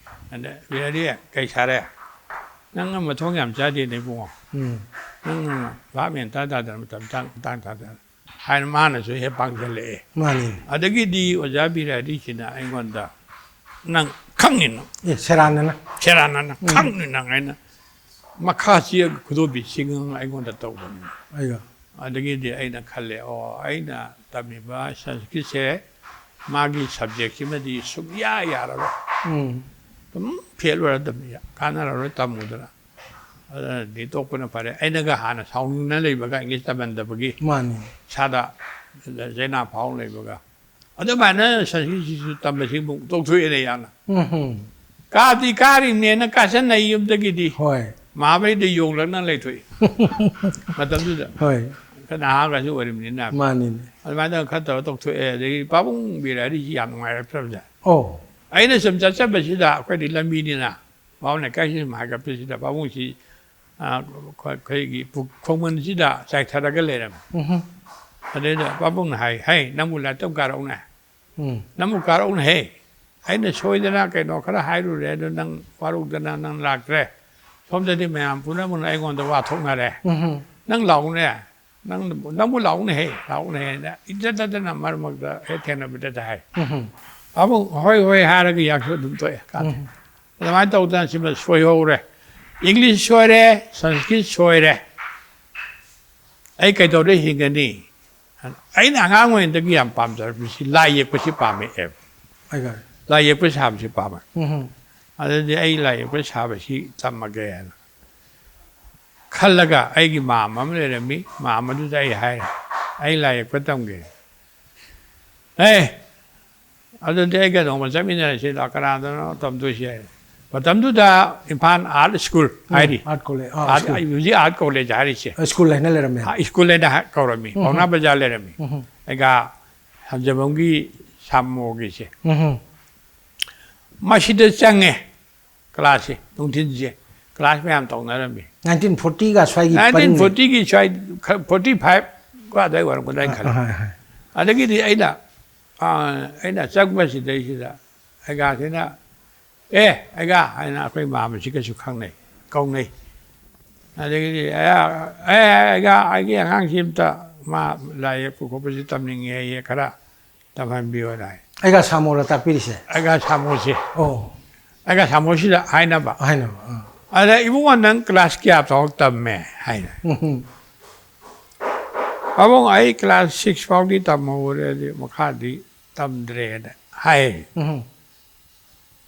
ꯑꯗ, "ꯕꯤꯍꯥꯔꯤ, ꯀꯩ ꯁꯥꯔꯦ? ꯅꯪ ꯑꯃ ꯊꯣꯡ ꯌꯥꯝ ꯆꯥꯗꯦꯅꯦ ꯏꯕꯨꯡꯉꯣ꯫ ꯎꯝ꯫ ꯅꯪ ꯚꯥꯞ ꯃꯦꯟ ꯇꯥ ꯇꯥꯗꯅ ꯃꯇꯝ ꯇꯥꯡ-, ꯇꯥꯡ ꯇꯥꯗꯅ" ꯍꯥꯏꯅ ꯃꯥꯅꯁꯨ ꯍꯦꯛ ꯄꯥꯡꯁꯤꯜꯂꯛꯑꯦ꯫ ꯃꯥꯅꯤꯅꯦ꯫ ꯑꯗꯒꯤꯗꯤ ꯑꯣꯖꯥ ꯕꯤꯍꯥꯔꯤꯁꯤꯅ ꯑꯩꯉꯣꯟꯗ, "ꯅꯪ ꯈꯪꯅꯤ ꯅꯪ꯫ ꯑꯦ, ꯁꯦꯔꯥꯟꯅꯅ꯫ ꯁꯦꯔꯥꯟꯅꯅ ꯎꯝ꯫ ꯈꯪꯅꯤ ꯅꯪ" ꯍꯥꯏꯅ ꯃꯈꯥ ꯆꯦ ꯈꯨꯗꯣꯝꯕꯤ ꯆꯤꯡ ꯑꯃ ꯑꯩꯉꯣꯟꯗ ꯇꯧꯕꯅꯤ꯫ ꯑꯩꯒ ꯑꯗꯒꯤꯗꯤ ꯑꯩꯅ ꯈꯜꯂꯦ, ꯑꯣ, ꯑꯩꯅ ꯇꯝꯃꯤꯕ ꯁꯪꯁꯀ꯭ꯔꯤꯠꯁꯦ ꯃꯥꯒꯤ ꯁꯕꯖꯦꯛꯁꯤꯃꯗꯤ ꯁꯨꯡꯌꯥ ꯌꯥꯔꯔꯣꯏ꯫ ꯎꯝ ꯑꯗꯨꯝ ꯐꯦꯜ ꯑꯣꯏꯔ ꯑꯗꯨꯝ ꯀꯥꯟꯅꯔꯔꯣꯏ ꯇꯝꯃꯨꯗꯅ꯫ ꯑꯗꯨꯅꯗꯤ ꯇꯣꯛꯄꯅ ꯐꯔꯦ꯫ ꯑꯩꯅꯒ ꯍꯥꯟꯅ ꯁꯥꯎꯅꯤꯡꯅ ꯂꯩꯕꯒ, ꯏꯪꯂꯤꯁ ꯇꯝꯍꯟꯗꯕꯒꯤ ꯃꯥꯅꯤ ꯏꯁꯥꯗ ꯆꯩꯅꯥ ꯐꯥꯎ ꯂꯩꯕꯒ꯫ ꯑꯗꯨꯃꯥꯏꯅ ꯁꯪꯁꯀ꯭ꯔꯤꯠꯁꯤꯁꯨ ꯇꯝꯕꯁꯤ ꯑꯃꯨꯛ ꯇꯣꯛꯊꯣꯛꯑꯦꯅꯦ ꯌꯥꯝꯅ꯫ ꯎꯝ ꯀꯥꯗꯤ ꯀꯥꯔꯤꯕꯅꯦꯅ ꯀꯥꯁꯟꯅꯩ ꯌꯨꯝꯗꯒꯤꯗꯤ꯫ ꯍꯣꯏ ꯃꯍꯥꯕꯂꯤꯗ ꯌꯣꯡꯂꯛꯅ ꯂꯩꯊꯣꯛꯏ ꯃꯇꯝꯗꯨꯗ꯫ ꯍꯣꯏ ꯈꯔ ꯅꯍꯥꯒꯁꯨ ꯑꯣꯏꯔꯤꯕꯅꯤꯅ꯫ ꯃꯥꯅꯤꯅꯦ ꯑꯗꯨꯃꯥꯏꯅ ꯈꯔ ꯇꯧꯔ ꯇꯧꯊꯣꯛꯑꯦ꯫ ꯑꯗꯒꯤ ꯄꯥꯕꯨꯡ ꯕꯤꯍꯥꯔꯤꯁꯤ ꯌꯥꯝ ꯅꯨꯡꯉꯥꯏꯔꯛꯇ꯭ꯔꯕꯖꯥꯠ꯫ ꯑꯣ ꯑꯩꯅ ꯁꯨꯝ ꯆꯠꯆꯕꯁꯤꯗ ꯑꯩꯈꯣꯏꯗꯤ ꯂꯝꯕꯤꯅꯤꯅ ꯄꯥꯕꯨꯡ ꯂꯩꯀꯥꯏꯁꯤ ꯁꯨꯝ ꯍꯥꯏꯒꯠꯄꯁꯤꯗ ꯄꯥꯕꯨꯡꯁꯤ, ꯑ, ꯑꯩꯈꯣꯏꯒꯤ ꯄꯨ- ꯈꯣꯡꯕꯥꯟꯁꯤꯗ ꯆꯥꯏꯊꯔꯒ ꯂꯩꯔꯝꯃꯦ꯫ ꯎꯝ ꯑꯗꯩꯗ ꯄꯥꯕꯨꯡꯅ ꯍꯥꯏ, "ꯍꯩ, ꯅꯪꯕꯨ ꯂꯥꯏꯔꯤꯛ ꯇꯝ ꯀꯥꯔꯛꯎꯅꯦ꯫ ꯎꯝ ꯅꯪꯕꯨ ꯀꯥꯔꯛꯎꯅꯦ, ꯍꯦ꯫ ꯑꯩꯅ ꯁꯣꯏꯗꯅ ꯀꯩꯅꯣ ꯈꯔ ꯍꯥꯏꯔꯨꯔꯦ, ꯑꯗꯨ ꯅꯪ ꯋꯥꯔꯧꯗꯅ ꯅꯪ ꯂꯥꯛꯇ꯭ꯔꯦ꯫ ꯁꯣꯝꯗꯗꯤ ꯃꯌꯥꯝ ꯄꯨꯝꯅꯃꯛꯅ ꯑꯩꯉꯣꯟꯗ ꯋꯥ ꯊꯣꯛꯅꯔꯦ꯫ ꯎꯝ ꯅꯪ ꯂꯥꯛꯎꯅꯦ, ꯅꯪ, ꯅꯪꯕꯨ ꯂꯥꯛꯎꯅꯦ, ꯍꯦ, ꯂꯥꯛꯎꯅꯦ" ꯍꯥꯏꯅ ꯏꯟꯖꯟꯅꯗꯅ ꯃꯔꯛ ꯃꯔꯛꯇ ꯍꯦꯛ ꯊꯦꯡꯅꯕꯗ ꯍꯥꯏ꯫ ꯎꯝ ꯑꯃꯨꯛ ꯍꯣꯏ ꯍꯣꯏ ꯍꯥꯏꯔꯒ ꯌꯥꯛꯁꯨ ꯑꯗꯨꯝ ꯇꯣꯛꯑꯦ꯫ ꯀꯥꯟꯗꯦ꯫ ꯎꯝ ꯑꯗꯨꯃꯥꯏꯅ ꯇꯧꯗꯅ ꯁꯤꯃ ꯁꯣꯏꯍꯧꯔꯦ꯫ ꯏꯪꯂꯤꯁ ꯁꯣꯏꯔꯦ, ꯁꯪꯁꯀ꯭ꯔꯤꯠ ꯁꯣꯏꯔꯦ꯫ ꯑꯩ ꯀꯩꯗꯧꯔ ꯍꯤꯡꯒꯅꯤ? ꯑꯩꯅ ꯑꯉꯥꯡ ꯑꯣꯏꯔꯤꯉꯩꯗꯒꯤ ꯌꯥꯝ ꯄꯥꯝꯖꯔꯛꯄꯁꯤ ꯂꯥꯏ ꯌꯦꯛꯄꯁꯤ ꯄꯥꯝꯃꯛꯑꯦꯕ꯫ ꯑꯩꯒ ꯂꯥꯏ ꯌꯦꯛꯄ ꯁꯥꯕꯁꯤ ꯄꯥꯝꯃꯦ꯫ ꯎꯝ ꯑꯗꯨꯗꯤ ꯑꯩ ꯂꯥꯏ ꯌꯦꯛꯄ ꯁꯥꯕꯁꯤ ꯇꯝꯃꯒꯦꯅ ꯈꯜꯂꯒ ꯑꯩꯒꯤ ꯃꯥꯝꯃ ꯑꯃ ꯂꯩꯔꯝꯃꯤ꯫ ꯃꯥꯝꯃꯗꯨꯗ ꯑꯩ ꯍꯥꯏꯔꯦ, "ꯑꯩ ꯂꯥꯏ ꯌꯦꯛꯄ ꯇꯝꯒꯦ"꯫ "ꯑꯦ, ꯑꯗꯨꯗꯤ ꯑꯩꯒ ꯅꯣꯡꯃ ꯆꯠꯃꯤꯟꯅꯔꯁꯤ, ꯂꯥꯛ ꯀꯅꯥꯗꯅꯣ ꯇꯝꯗꯣꯏꯁꯦ?" ꯃꯇꯝꯗꯨꯗ ꯏꯝꯐꯥꯜ ꯑꯥꯔꯠ ꯁ꯭ꯀꯨꯜ ꯍꯥꯏꯔꯤ꯫ ꯑꯥꯔꯠ ꯀꯣꯂꯦꯖ ꯑꯥ ꯑꯥꯔꯠ, ꯁ꯭ꯀꯨꯜ ꯍꯧꯖꯤꯛ ꯑꯥꯔꯠ ꯀꯣꯂꯦꯖ ꯍꯥꯏꯔꯤꯁꯦ꯫ ꯁ꯭ꯀꯨꯜ ꯍꯥꯏꯅ ꯂꯩꯔꯝꯃꯦ꯫ ꯑꯥ, ꯁ꯭ꯀꯨꯜ ꯍꯥꯏꯅ ꯍꯥꯏ-, ꯀꯧꯔꯝꯃꯤ꯫ ꯎꯝ꯫ ꯄꯥꯎꯅꯥ ꯕꯖꯥꯔ ꯂꯩꯔꯝꯃꯤ꯫ ꯎꯝ ꯑꯩꯒ ꯍꯟꯖꯕꯝꯒꯤ ꯁꯥꯃꯣꯒꯤꯁꯦ꯫ ꯎꯝ ꯃꯁꯤꯗ ꯆꯪꯉꯦ꯫ ꯀ꯭ꯂꯥꯁꯁꯦ ꯅꯨꯡꯊꯤꯟꯁꯦ ꯀ꯭ꯂꯥꯁ ꯃꯌꯥꯝ ꯇꯧꯅꯔꯝꯃꯤ꯫ ꯅꯥꯏꯟꯇꯤꯟ ꯐꯣꯔꯇꯤꯒ ꯁ꯭ꯋꯥꯏꯒꯤ ꯅꯥꯏꯟꯇꯤꯟ ꯄꯔꯤꯡ ꯐꯣꯔꯇꯤꯒꯤ ꯁ꯭ꯋꯥꯏ, ꯈ-, ꯐꯣꯔꯇꯤ ꯐꯥꯏꯚ ꯀ ꯑꯗꯥꯏ ꯑꯣꯏꯔꯝꯒꯗ꯭ꯔꯥ ꯍꯥꯏꯅ ꯈꯜꯂꯦ꯫ ꯑꯍꯣꯏ, ꯍꯣꯏ꯫ ꯑꯗꯒꯤꯗꯤ ꯑꯩꯅ, ꯑꯥ, ꯑꯩꯅ ꯆꯪꯕꯁꯤꯗꯩꯁꯤꯗ ꯑꯩꯒꯥꯁꯤꯅ, "ꯑꯦ, ꯑꯩꯒꯥ" ꯍꯥꯏꯅ ꯑꯩꯈꯣꯏ ꯃꯥꯝꯃꯁꯤꯒꯁꯨ ꯈꯪꯅꯩ, ꯀꯧꯅꯩ꯫ ꯑꯗꯒꯤꯗꯤ, "ꯑꯦ, ꯑꯦ, ꯑꯩꯒꯥ, ꯑꯩꯒꯤ ꯑꯉꯥꯡꯁꯤ ꯑꯝꯇ ꯃꯥ ꯂꯥꯏ ꯌꯦꯛꯄ ꯈꯣꯠꯄꯁꯤ ꯇꯝꯅꯤꯡꯉꯦꯌꯦ, ꯈꯔ ꯇꯝꯍꯟꯕꯤꯌꯣꯅ" ꯍꯥꯏ꯫ ꯑꯩꯒ ꯁꯥꯃꯣꯔ ꯇꯥꯛꯄꯤꯔꯤꯁꯦ꯫ ꯑꯩꯒꯥ ꯁꯥꯃꯣꯁꯦ, ꯑꯣ ꯑꯩꯒꯥ ꯁꯥꯃꯣꯁꯤꯗ ꯍꯥꯏꯅꯕ꯫ ꯍꯥꯏꯅꯕ ꯑꯥ꯫ ꯑꯗ "ꯏꯕꯨꯡꯉꯣ, ꯅꯪ class ꯀꯌꯥ ꯐꯥꯎ ꯇꯝꯃꯦ?" ꯍꯥꯏꯅ꯫ ꯎꯝ꯫ "ꯄꯥꯕꯨꯡ, ꯑꯩ class six ꯐꯥꯎꯗꯤ ꯇꯝꯍꯧꯔꯦ, ꯑꯗꯨ ꯃꯈꯥꯗꯤ ꯇꯝꯗ꯭ꯔꯦꯅ" ꯍꯥꯏ꯫ ꯎꯝ꯫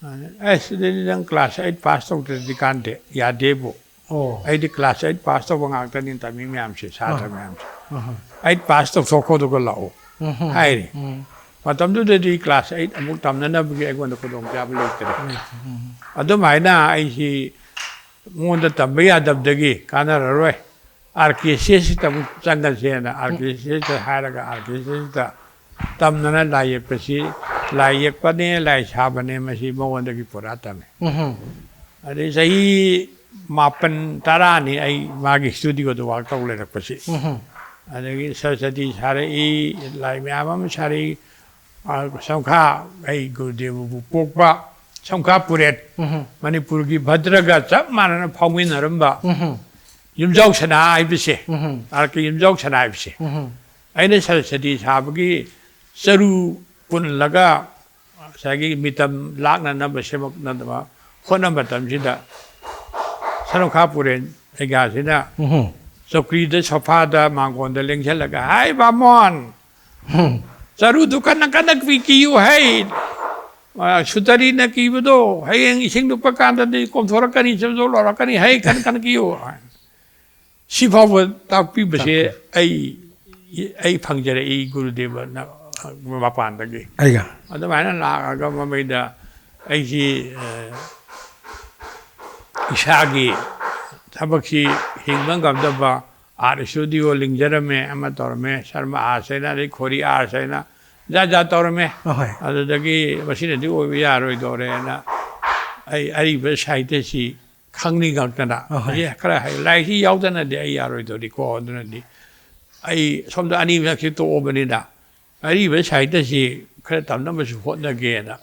ꯑꯗ, "ꯑꯁ, ꯑꯗꯨꯗꯤ ꯅꯪ class eight pass ꯇꯧꯗ꯭ꯔꯗꯤ ꯀꯥꯟꯗꯦ, ꯌꯥꯗꯦꯕꯨ꯫ ꯑꯣ꯫ ꯑꯩꯗꯤ class eight pass ꯇꯧꯕ ꯉꯥꯛꯇꯅꯤ ꯇꯝꯃꯤ ꯃꯌꯥꯝꯁꯦ, ꯁꯥꯇ꯭ꯔ ꯑꯥ꯫ ꯃꯌꯥꯝꯁꯦ꯫ ꯑꯍꯥ꯫ Eight pass ꯇꯧꯊꯣꯛꯈꯣ, ꯑꯗꯨꯒ ꯂꯥꯛꯑꯣ" ꯎꯝ꯫ ꯍꯥꯏꯔꯤ꯫ ꯎꯝ꯫ ꯃꯇꯝꯗꯨꯗꯗꯤ class eight ꯑꯃꯨꯛ ꯇꯝꯅꯅꯕꯒꯤ ꯑꯩꯉꯣꯟꯗ ꯈꯨꯗꯣꯡꯆꯥꯕ ꯂꯩꯇ꯭ꯔꯦ꯫ ꯂꯩꯇ꯭ꯔꯦ꯫ ꯎꯝ꯫ ꯑꯗꯨꯃꯥꯏꯅ ꯑꯩꯁꯤ ꯃꯉꯣꯟꯗ ꯇꯝꯕ ꯌꯥꯗꯕꯗꯒꯤ ꯀꯥꯟꯅꯔꯔꯣꯏ, ꯑꯥꯔ ꯀꯦ ꯁꯤ ꯑꯦꯁꯁꯤꯗ ꯑꯃꯨꯛ ꯆꯪꯉꯁꯦꯅ ꯑꯥꯔ ꯀꯦ ꯁꯤ ꯑꯦꯁꯇ ꯍꯥꯏꯔꯒ ꯑꯥꯔ ꯀꯦ ꯁꯤ ꯑꯦꯁꯇ ꯇꯝꯗꯅ ꯂꯥꯏ ꯌꯦꯛꯄꯁꯤ, ꯂꯥꯏ ꯌꯦꯛꯄꯅꯦ, ꯂꯥꯏ ꯁꯥꯕꯅꯦ, ꯃꯁꯤ ꯃꯉꯣꯟꯗꯒꯤ ꯄꯨꯔꯥ ꯇꯝꯃꯦ꯫ ꯎꯝ꯫ ꯑꯗꯩ ꯆꯍꯤ ꯃꯥꯄꯟ ꯇꯔꯥꯅꯤ ꯑꯩ ꯃꯥꯒꯤ studioꯗ work ꯇꯧ ꯂꯩꯔꯛꯄꯁꯤ꯫ ꯎꯝ꯫ ꯑꯗꯒꯤ ꯁꯔꯁꯇꯤ ꯁꯥꯔꯛꯏ, ꯂꯥꯏ ꯃꯌꯥꯝ ꯑꯃ ꯁꯥꯔꯛꯏ꯫ ꯑ, ꯁꯝꯈꯥ, ꯑꯩ ꯒꯨꯔꯨꯗꯦꯕꯕꯨ ꯄꯣꯛꯄ ꯁꯝꯈꯥ ꯄꯨꯔꯦꯟ, ꯎꯝ꯫ ꯃꯅꯤꯄꯨꯔꯒꯤ ꯚꯗ꯭ꯔꯒ ꯆꯞ ꯃꯥꯟꯅꯅ ꯐꯥꯎꯃꯤꯟꯅꯔꯝꯕ ꯎꯝ꯫ ꯌꯨꯝꯖꯥꯎ ꯁꯅꯥ ꯍꯥꯏꯕꯁꯦ, ꯎꯝ꯫ ꯑꯥꯔ ꯀꯦ ꯌꯨꯝꯖꯥꯎ ꯁꯅꯥ ꯍꯥꯏꯕꯁꯦ, ꯎꯝ꯫ ꯑꯩꯅ ꯁꯔꯁꯇꯤ ꯁꯥꯕꯒꯤ ꯆꯔꯨ ꯄꯨꯜꯂꯒ ꯉꯁꯥꯏꯒꯤ ꯃꯤꯇꯝ ꯂꯥꯛꯅꯅꯕ, ꯁꯦꯝꯃꯛꯅꯅꯕ ꯍꯣꯠꯅꯕ ꯃꯇꯝꯁꯤꯗ ꯁꯔꯨꯡꯈꯥ ꯄꯨꯔꯦꯟ ꯑꯩꯒꯥꯁꯤꯅ ꯎꯝ꯫ ꯆꯧꯀ꯭ꯔꯤꯗ, ꯁꯣꯐꯥꯗ, ꯃꯥꯡꯒꯣꯟꯗ ꯂꯦꯡꯁꯜꯂꯒ, "ꯍꯥꯏ ꯕꯥꯃꯣꯟ, ꯎꯝ꯫ ꯆꯔꯨꯗꯨ ꯀꯟꯅ ꯀꯟꯅ ꯀꯤ-, ꯀꯤꯌꯨ ꯍꯩ꯫ ꯑ, ꯁꯨꯇꯔꯤꯅ ꯀꯤꯕꯗꯣ ꯍꯌꯦꯡ ꯏꯁꯤꯡ ꯂꯨꯞꯄ ꯀꯥꯟꯗꯗꯤ ꯀꯣꯝꯊꯣꯔꯛꯀꯅꯤ, ꯆꯣ ꯆꯣ ꯂꯥꯎꯔꯛꯀꯅꯤ, ꯍꯩ ꯀꯟꯅ ꯀꯟꯅ ꯀꯤꯌꯨ" ꯍꯥꯏ꯫ ꯁꯤ ꯐꯥꯎꯕ ꯇꯥꯛꯄꯤꯕꯁꯦ ꯇꯥꯛꯄꯤ꯫ ꯑꯩ, ꯑꯩ ꯐꯪꯖꯔꯛꯏ ꯒꯨꯔꯨꯗꯦꯕꯅ ꯃꯄꯥꯟꯗꯒꯤ꯫ ꯑꯩꯒ꯫ ꯑꯗꯨꯃꯥꯏꯅ ꯂꯥꯛꯑꯒ ꯃꯃꯩꯗ ꯑꯩꯁꯤ, ꯑ, ꯏꯁꯥꯒꯤ ꯊꯕꯛꯁꯤ ꯍꯤꯡꯕ ꯉꯝꯗꯕ ꯑꯥꯔꯠ ꯏꯁꯇꯨꯗꯤꯑꯣ ꯂꯤꯡꯖꯔꯝꯃꯦ, ꯑꯃ ꯇꯧꯔꯝꯃꯦ, ꯁꯔꯃ ꯑꯥꯔꯠꯁ ꯍꯥꯏꯅ, ꯑꯗꯩ ꯈꯣꯔꯤ ꯑꯥꯔꯠꯁ ꯍꯥꯏꯅ, ꯖꯥꯠ ꯖꯥꯠ ꯇꯧꯔꯝꯃꯦ꯫ ꯑꯍꯣꯏ꯫ ꯑꯗꯨꯗꯒꯤ ꯃꯁꯤꯅꯗꯤ ꯑꯣꯏꯕ ꯌꯥꯔꯣꯏꯗꯧꯔꯦꯅ ꯑꯩ ꯑꯔꯤꯕ ꯁꯥꯍꯤꯇ꯭ꯌꯁꯤ ꯈꯪꯅꯤꯡꯉꯛꯇꯅ, ꯑꯍꯣꯏ꯫ ꯃꯁꯤ ꯈꯔ ꯍꯩ-, ꯂꯥꯏꯔꯤꯛꯁꯤ ꯌꯥꯎꯗꯅꯗꯤ ꯑꯩ ꯌꯥꯔꯣꯏꯗꯧꯔꯤꯀꯣ, ꯑꯗꯨꯅꯗꯤ ꯑꯩ ꯁꯣꯝꯗ ꯑꯅꯤꯃꯛꯁꯤ ꯇꯣꯛꯑꯕꯅꯤꯅ ꯑꯔꯤꯕ ꯁꯥꯍꯤꯇ꯭ꯌꯁꯤ ꯈꯔ ꯇꯝꯅꯕꯁꯨ ꯍꯣꯠꯅꯒꯦꯅ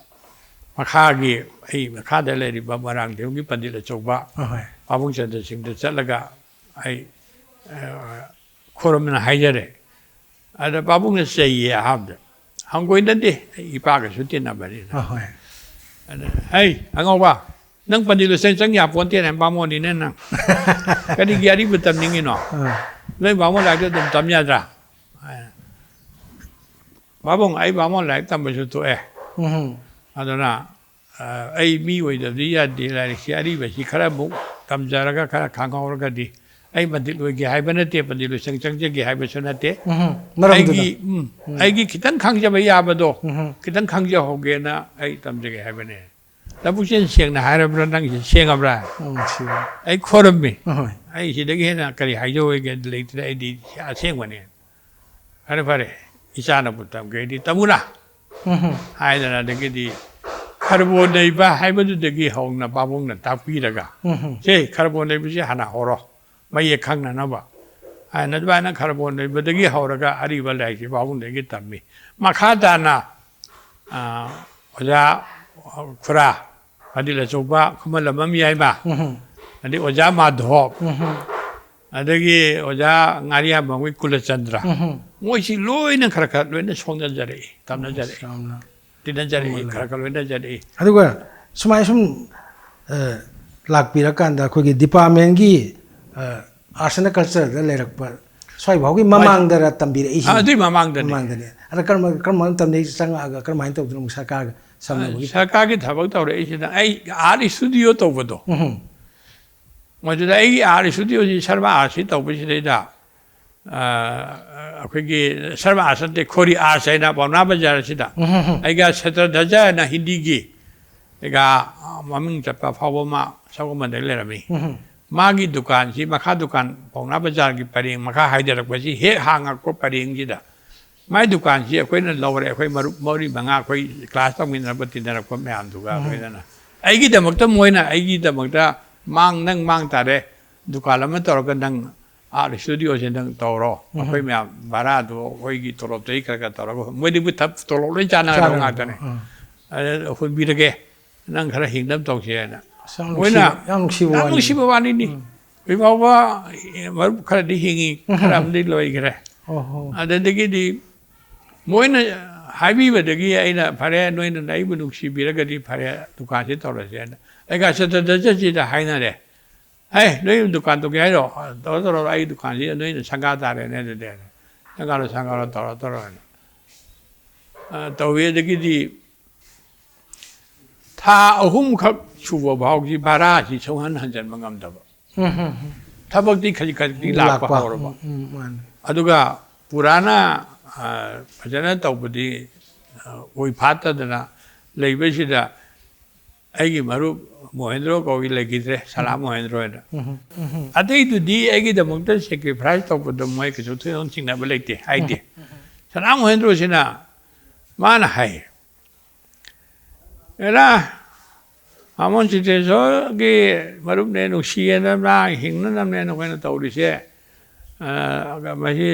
ꯃꯈꯥꯒꯤ, ꯑꯩ ꯃꯈꯥꯗ ꯂꯩꯔꯤꯕ ꯃꯣꯏꯔꯥꯡꯊꯦꯝꯒꯤ ꯄꯟꯗꯤꯠ ꯑꯆꯧꯕ ꯑꯍꯣꯏ꯫ ꯄꯥꯕꯨꯡ ꯆꯟꯗ꯭ꯔ ꯁꯤꯡꯗ ꯆꯠꯂꯒ ꯑꯩ, ꯑ, ꯈꯨꯔꯨꯝꯅ ꯍꯥꯏꯖꯔꯦ꯫ ꯑꯗ ꯄꯥꯕꯨꯡꯅ ꯆꯩꯌꯦ ꯑꯍꯥꯟꯕꯗ꯫ ꯍꯪꯒꯣꯏꯅꯗꯦ, ꯑꯩ ꯏꯄꯥꯒꯁꯨ ꯇꯤꯟꯅꯕꯅꯤꯅ꯫ ꯑꯍꯣꯏ꯫ ꯑꯗ, "ꯍꯩ, ꯑꯉꯧꯕ, ꯅꯪ ꯄꯟꯗꯤꯠ ꯂꯣꯏꯁꯪ ꯆꯪ ꯌꯥꯄꯣꯟꯇꯦꯅꯦ, ꯕꯥꯃꯣꯟꯅꯤꯅꯦ ꯅꯪ꯫ ꯀꯔꯤꯒꯤ ꯑꯔꯤꯕ ꯇꯝꯅꯤꯡꯉꯤꯅꯣ? ꯑꯥ꯫ ꯅꯣꯏ ꯕꯥꯃꯣꯟ ꯂꯥꯏꯔꯤꯛꯇꯣ ꯑꯗꯨꯝ ꯇꯝ ꯌꯥꯗ꯭ꯔꯥ? ꯄꯥꯕꯨꯡ, ꯑꯩ ꯕꯥꯃꯣꯟ ꯂꯥꯏꯔꯤꯛ ꯇꯝꯕꯁꯨ ꯇꯣꯛꯑꯦ꯫ ꯎꯝ꯫ ꯑꯗꯨꯅ, ꯑ, ꯑꯩ ꯃꯤ ꯑꯣꯏꯗꯕꯗꯤ ꯌꯥꯗꯦ, ꯂꯥꯏꯔꯤꯛꯁꯤ ꯑꯔꯤꯕꯁꯤ ꯈꯔ ꯑꯃꯨꯛ ꯇꯝꯖꯔꯒ ꯈꯔ ꯈꯪꯍꯧꯔꯒꯗꯤ꯫ ꯑꯩ ꯄꯟꯗꯤꯠ ꯑꯣꯏꯒꯦ ꯍꯥꯏꯕ ꯅꯠꯇꯦ, ꯄꯟꯗꯤꯠ ꯂꯣꯏꯁꯪ ꯆꯪꯖꯒꯦ ꯍꯥꯏꯕꯁꯨ ꯅꯠꯇꯦ꯫ ꯎꯝ꯫ ꯃꯔꯝꯗꯨꯅ? ꯑꯩꯒꯤ, ꯎꯝ, ꯎꯝ꯫ ꯑꯩꯒꯤ ꯈꯤꯇꯪ ꯈꯪꯖꯕ ꯌꯥꯕꯗꯣ, ꯎꯝ꯫ ꯈꯤꯇꯪ ꯈꯪꯖꯍꯧꯒꯦꯅ ꯑꯩ ꯇꯝꯖꯒꯦ ꯍꯥꯏꯕꯅꯦ꯫ ꯂꯕꯨꯛꯆꯦꯜ ꯁꯦꯡꯅ ꯍꯥꯏꯔꯕ꯭ꯔꯥ ꯅꯪꯁꯦ? ꯁꯦꯡꯉꯕ꯭ꯔꯥ? ꯎꯝ, ꯁꯦꯡꯉꯦ꯫ ꯑꯩ ꯈꯣꯏꯔꯝꯃꯤ꯫ ꯑꯍꯣꯏ꯫ ꯑꯩ ꯁꯤꯗꯒꯤ ꯍꯦꯟꯅ ꯀꯔꯤ ꯍꯥꯏꯖꯧ ꯍꯥꯏꯒꯦ ꯂꯩꯇ꯭ꯔꯦ, ꯑꯩꯗꯤ ꯑꯁꯦꯡꯕꯅꯦ꯫ ꯐꯔꯦ, ꯐꯔꯦ꯫ ꯏꯆꯥꯅꯕꯨ ꯇꯝꯒꯦꯗꯤ ꯇꯝꯃꯨꯔꯥ? ꯎꯝ꯫ ꯍꯥꯏꯗꯅ ꯑꯗꯒꯤꯗꯤ ꯈꯔꯕꯣ ꯅꯩꯕ ꯍꯥꯏꯕꯗꯨꯗꯒꯤ ꯍꯧꯅ ꯄꯥꯕꯨꯡꯅ ꯇꯥꯛꯄꯤꯔꯒ, ꯎꯝ꯫ "ꯁꯦ, ꯈꯔꯕꯣ ꯅꯩꯕꯁꯦ ꯍꯥꯟꯅ ꯍꯧꯔꯣ, ꯃꯌꯦꯛ ꯈꯪꯅꯅꯕ" ꯍꯥꯏꯅ ꯑꯗꯨꯃꯥꯏꯅ ꯈꯔꯕꯣ ꯅꯩꯕꯗꯒꯤ ꯍꯧꯔꯒ ꯑꯔꯤꯕ ꯂꯥꯏꯔꯤꯛꯁꯤ ꯄꯥꯕꯨꯡꯗꯒꯤ ꯇꯝꯃꯤ꯫ ꯃꯈꯥ ꯇꯥꯅ, ꯑ, ꯑꯣꯖꯥ, ꯈꯨꯔꯥ, ꯄꯟꯗꯤꯠ ꯑꯆꯧꯕ ꯈꯨꯃꯟꯂꯝꯕꯝ ꯌꯥꯏꯃ, ꯎꯝ꯫ ꯑꯗꯩ ꯑꯣꯖꯥ ꯃꯥꯙꯣꯞ, ꯎꯝ꯫ ꯑꯗꯒꯤ ꯑꯣꯖꯥ ꯉꯥꯔꯤꯌꯥꯟꯕꯝꯒꯤ ꯀꯨꯂꯆꯟꯗ꯭ꯔ, ꯎꯝ꯫ ꯃꯣꯏꯁꯤ ꯂꯣꯏꯅ ꯈꯔ ꯈꯔ ꯂꯣꯏꯅ ꯁꯣꯝꯅꯖꯔꯛꯏ, ꯇꯝꯅꯖꯔꯛꯏ, ꯌꯥꯝꯅ ꯇꯤꯟꯅꯖꯔꯛꯏ, ꯅꯨꯡꯉꯥꯏ꯫ ꯈꯔ ꯈꯔ ꯂꯣꯏꯅꯖꯔꯛꯏ꯫ ꯑꯗꯨꯒ ꯁꯨꯃꯥꯏ ꯁꯨꯝ, ꯑ, ꯂꯥꯛꯄꯤꯔꯀꯥꯟꯗ ꯑꯩꯈꯣꯏꯒꯤ departmentꯀꯤ, ꯑ, Arts and Cultureꯗ ꯂꯩꯔꯛꯄ ꯁ꯭ꯋꯥꯏ ꯐꯥꯎꯒꯤ ꯃꯃꯥꯡꯗꯔ ꯇꯝꯕꯤꯔꯛꯏꯁꯦ? ꯑꯥ, ꯑꯗꯨꯏ ꯃꯃꯥꯡꯗꯅꯦ꯫ ꯃꯃꯥꯡꯗꯅꯦ꯫ ꯑꯗ ꯀꯔꯝꯕ, ꯀꯔꯝꯕ ꯃꯇꯝꯗꯒꯤ ꯆꯪꯉꯛꯑꯒ ꯀꯔꯝꯍꯥꯏꯅ ꯇꯧꯗꯅ ꯑꯃꯨꯛ ꯁꯔꯀꯥꯔꯒ ꯁꯝꯅꯕꯒꯤ? ꯁꯔꯀꯥꯔꯒꯤ ꯊꯕꯛ ꯇꯧꯔꯛꯏꯁꯤꯅ ꯑꯩ art studio ꯇꯧꯕꯗꯣ꯫ ꯎꯝ꯫ ꯃꯗꯨꯗ ꯑꯩꯒꯤ art studioꯁꯤ ꯁꯔꯃ Artsꯁꯤ ꯇꯧꯕꯁꯤꯗꯩꯗ, ꯑ, ꯑꯩꯈꯣꯏꯒꯤ ꯁꯔꯃ Arts ꯅꯠꯇꯦ, ꯈꯣꯔꯤ Arts ꯍꯥꯏꯅ ꯄꯥꯎꯅꯥ ꯕꯖꯥꯔ ꯑꯁꯤꯗ ꯎꯝ꯫ ꯑꯩꯒ ꯁꯇ꯭ꯔꯙ꯭ꯋꯖ ꯍꯥꯏꯅ ꯍꯤꯟꯗꯤꯒꯤ ꯑꯩꯒ ꯃꯃꯤꯡ ꯆꯠꯄ ꯑꯐꯥꯎꯕ ꯑꯃ ꯁꯒꯣꯜꯕꯟꯗ ꯂꯩꯔꯝꯃꯤ꯫ ꯎꯝ꯫ ꯃꯥꯒꯤ ꯗꯨꯀꯥꯟꯁꯤ ꯃꯈꯥ ꯗꯨꯀꯥꯟ ꯄꯥꯎꯅꯥ ꯕꯖꯥꯔꯒꯤ ꯄꯔꯦꯡ ꯃꯈꯥ ꯍꯥꯏꯊꯔꯛꯄꯁꯤ ꯍꯦꯛ ꯍꯥꯡꯉꯛꯄ ꯄꯔꯦꯡꯁꯤꯗ ꯃꯥꯏ ꯗꯨꯀꯥꯟꯁꯤ ꯑꯩꯈꯣꯏꯅ ꯂꯧꯔꯦ, ꯑꯩꯈꯣꯏ ꯃꯔꯨꯞ ꯃꯔꯤ ꯃꯉꯥ, ꯑꯩꯈꯣꯏ class ꯇꯧꯃꯤꯟꯅꯔꯛꯄ ꯇꯤꯟꯅꯔꯛꯄ ꯃꯌꯥꯝꯗꯨꯒ ꯎꯝ꯫ ꯂꯣꯏꯅꯅ꯫ ꯑꯩꯒꯤꯗꯃꯛꯇ ꯃꯣꯏꯅ, ꯑꯩꯒꯤꯗꯃꯛꯇ ꯃꯥꯡ, "ꯅꯪ ꯃꯥꯡ ꯇꯥꯔꯦ, ꯗꯨꯀꯥꯟ ꯑꯃ ꯇꯧꯔꯒ ꯅꯪ art studioꯁꯦ ꯅꯪ ꯇꯧꯔꯣ, ꯎꯝ꯫ ꯑꯩꯈꯣꯏ ꯃꯌꯥꯝ ꯚꯔꯥꯗꯣ ꯑꯩꯈꯣꯏꯒꯤ ꯇꯣꯂꯣꯞꯇꯒꯤ ꯈꯔ ꯈꯔ ꯇꯧꯔꯒ", ꯃꯣꯏꯗꯤꯕꯨ ꯊꯞ-, ꯇꯣꯂꯣꯞ ꯂꯣꯏ ꯆꯥꯟꯅꯒꯗꯕ ꯆꯥꯟꯅꯒꯗꯕ, ꯉꯥꯛꯇꯅꯦ꯫ ꯎꯝ꯫ ꯑꯗ ꯍꯨꯟꯕꯤꯔꯒꯦ, ꯅꯪ ꯈꯔ ꯍꯤꯡꯅꯕ ꯇꯧꯁꯦꯅ꯫ ꯑꯁ, ꯌꯥꯝ ꯃꯣꯏꯅ ꯅꯨꯡꯁꯤꯕ, ꯌꯥꯝ ꯅꯨꯡꯁꯤꯕ ꯌꯥꯝ ꯋꯥꯔꯤꯅꯤ꯫ ꯅꯨꯡꯁꯤꯕ ꯋꯥꯔꯤꯅꯤ꯫ ꯎꯝ꯫ ꯍꯧꯖꯤꯛ ꯐꯥꯎꯕ ꯃꯔꯨꯞ ꯈꯔꯗꯤ ꯍꯤꯡꯉꯤ, ꯎꯝ꯫ ꯈꯔ ꯑꯃꯗꯤ ꯂꯣꯏꯈ꯭ꯔꯦ꯫ ꯑꯣꯍꯣ꯫ ꯑꯗꯨꯗꯒꯤꯗꯤ ꯃꯣꯏꯅ ꯍꯥꯏꯕꯤꯕꯗꯒꯤ ꯑꯩꯅ, "ꯐꯔꯦ, ꯅꯣꯏꯅ ꯑꯩꯕꯨ ꯅꯨꯡꯁꯤꯕꯤꯔꯒꯗꯤ ꯐꯔꯦ, ꯗꯨꯀꯥꯟꯁꯤ ꯇꯧꯔꯁꯦꯅ" ꯑꯩ ꯒꯥꯔꯤ ꯆꯠꯇ ꯆꯠꯁꯤꯗ ꯍꯥꯏꯅꯔꯦ꯫ "ꯑꯦ, ꯅꯣꯏ ꯗꯨꯀꯥꯟ ꯇꯧꯒꯦ ꯍꯥꯏꯔꯣ? ꯇꯧꯔꯣ, ꯇꯧꯔꯣ, ꯑꯩ ꯗꯨꯀꯥꯟꯁꯤ ꯅꯣꯏꯅ ꯁꯪꯒꯥ ꯇꯥꯔꯦꯅꯦ ꯑꯗꯨꯗꯤ" ꯍꯥꯏꯅ꯫ "ꯁꯪꯒꯥꯔꯣ, ꯁꯪꯒꯥꯔꯣ, ꯇꯧꯔꯣ, ꯇꯧꯔꯣ" ꯍꯥꯏꯅ꯫ ꯑ, ꯇꯧꯋꯤ꯫ ꯑꯗꯒꯤꯗꯤ ꯊꯥ ꯑꯍꯨꯝꯈꯛ ꯁꯨꯕ ꯐꯥꯎꯒꯤ ꯚꯔꯥꯁꯤ ꯁꯨꯡꯍꯟ ꯍꯟꯖꯟꯕ ꯉꯝꯗꯕ꯫ ꯎꯝ, ꯎꯝ, ꯎꯝ꯫ ꯊꯕꯛꯇꯤ ꯈꯖꯤꯛ ꯈꯖꯤꯛꯇꯤ ꯂꯥꯛꯄ ꯂꯥꯛꯄ꯫ ꯍꯧꯔꯕ꯫ ꯎꯝ, ꯎꯝ, ꯃꯥꯅꯤ꯫ ꯑꯗꯨꯒ ꯄꯨꯔꯥꯅ, ꯑ, ꯐꯖꯅ ꯇꯧꯕꯗꯤ, ꯑ, ꯑꯣꯏ ꯐꯥꯠꯇꯗꯅ ꯂꯩꯕꯁꯤꯗ ꯑꯩꯒꯤ ꯃꯔꯨꯞ ꯃꯣꯍꯦꯟꯗ꯭ꯔꯣ ꯀꯧꯏ ꯂꯩꯈꯤꯗ꯭ꯔꯦ, ꯁꯂꯥꯝ ꯃꯣꯍꯦꯟꯗ꯭ꯔꯣ ꯍꯥꯏꯅ꯫ ꯎꯝ, ꯎꯝ, ꯎꯝ꯫ ꯑꯇꯩꯗꯨꯗꯤ ꯑꯩꯒꯤꯗꯃꯛꯇ sacrifice ꯇꯧꯕꯗ ꯃꯣꯏ ꯀꯩꯁꯨ ꯊꯣꯏꯗꯣꯛ ꯆꯤꯡꯅꯕ ꯂꯩꯇꯦ, ꯍꯥꯏꯗꯦ꯫ ꯎꯝ, ꯎꯝ, ꯎꯝ꯫ ꯁꯂꯥꯝ ꯃꯣꯍꯦꯟꯗ꯭ꯔꯣꯁꯤꯅ ꯃꯥꯅ ꯍꯥꯏ, "ꯑꯦꯔꯥ, ꯕꯥꯃꯣꯟ ꯆꯤꯇꯦꯁꯣꯔꯒꯤ ꯃꯔꯨꯞꯅꯦ, ꯅꯨꯡꯁꯤꯌꯦꯅ ꯃꯥ ꯍꯤꯡꯅꯅꯕꯅꯦꯅ ꯑꯩꯈꯣꯏꯅ ꯇꯧꯔꯤꯁꯦ꯫ ꯑ, ꯃꯁꯤ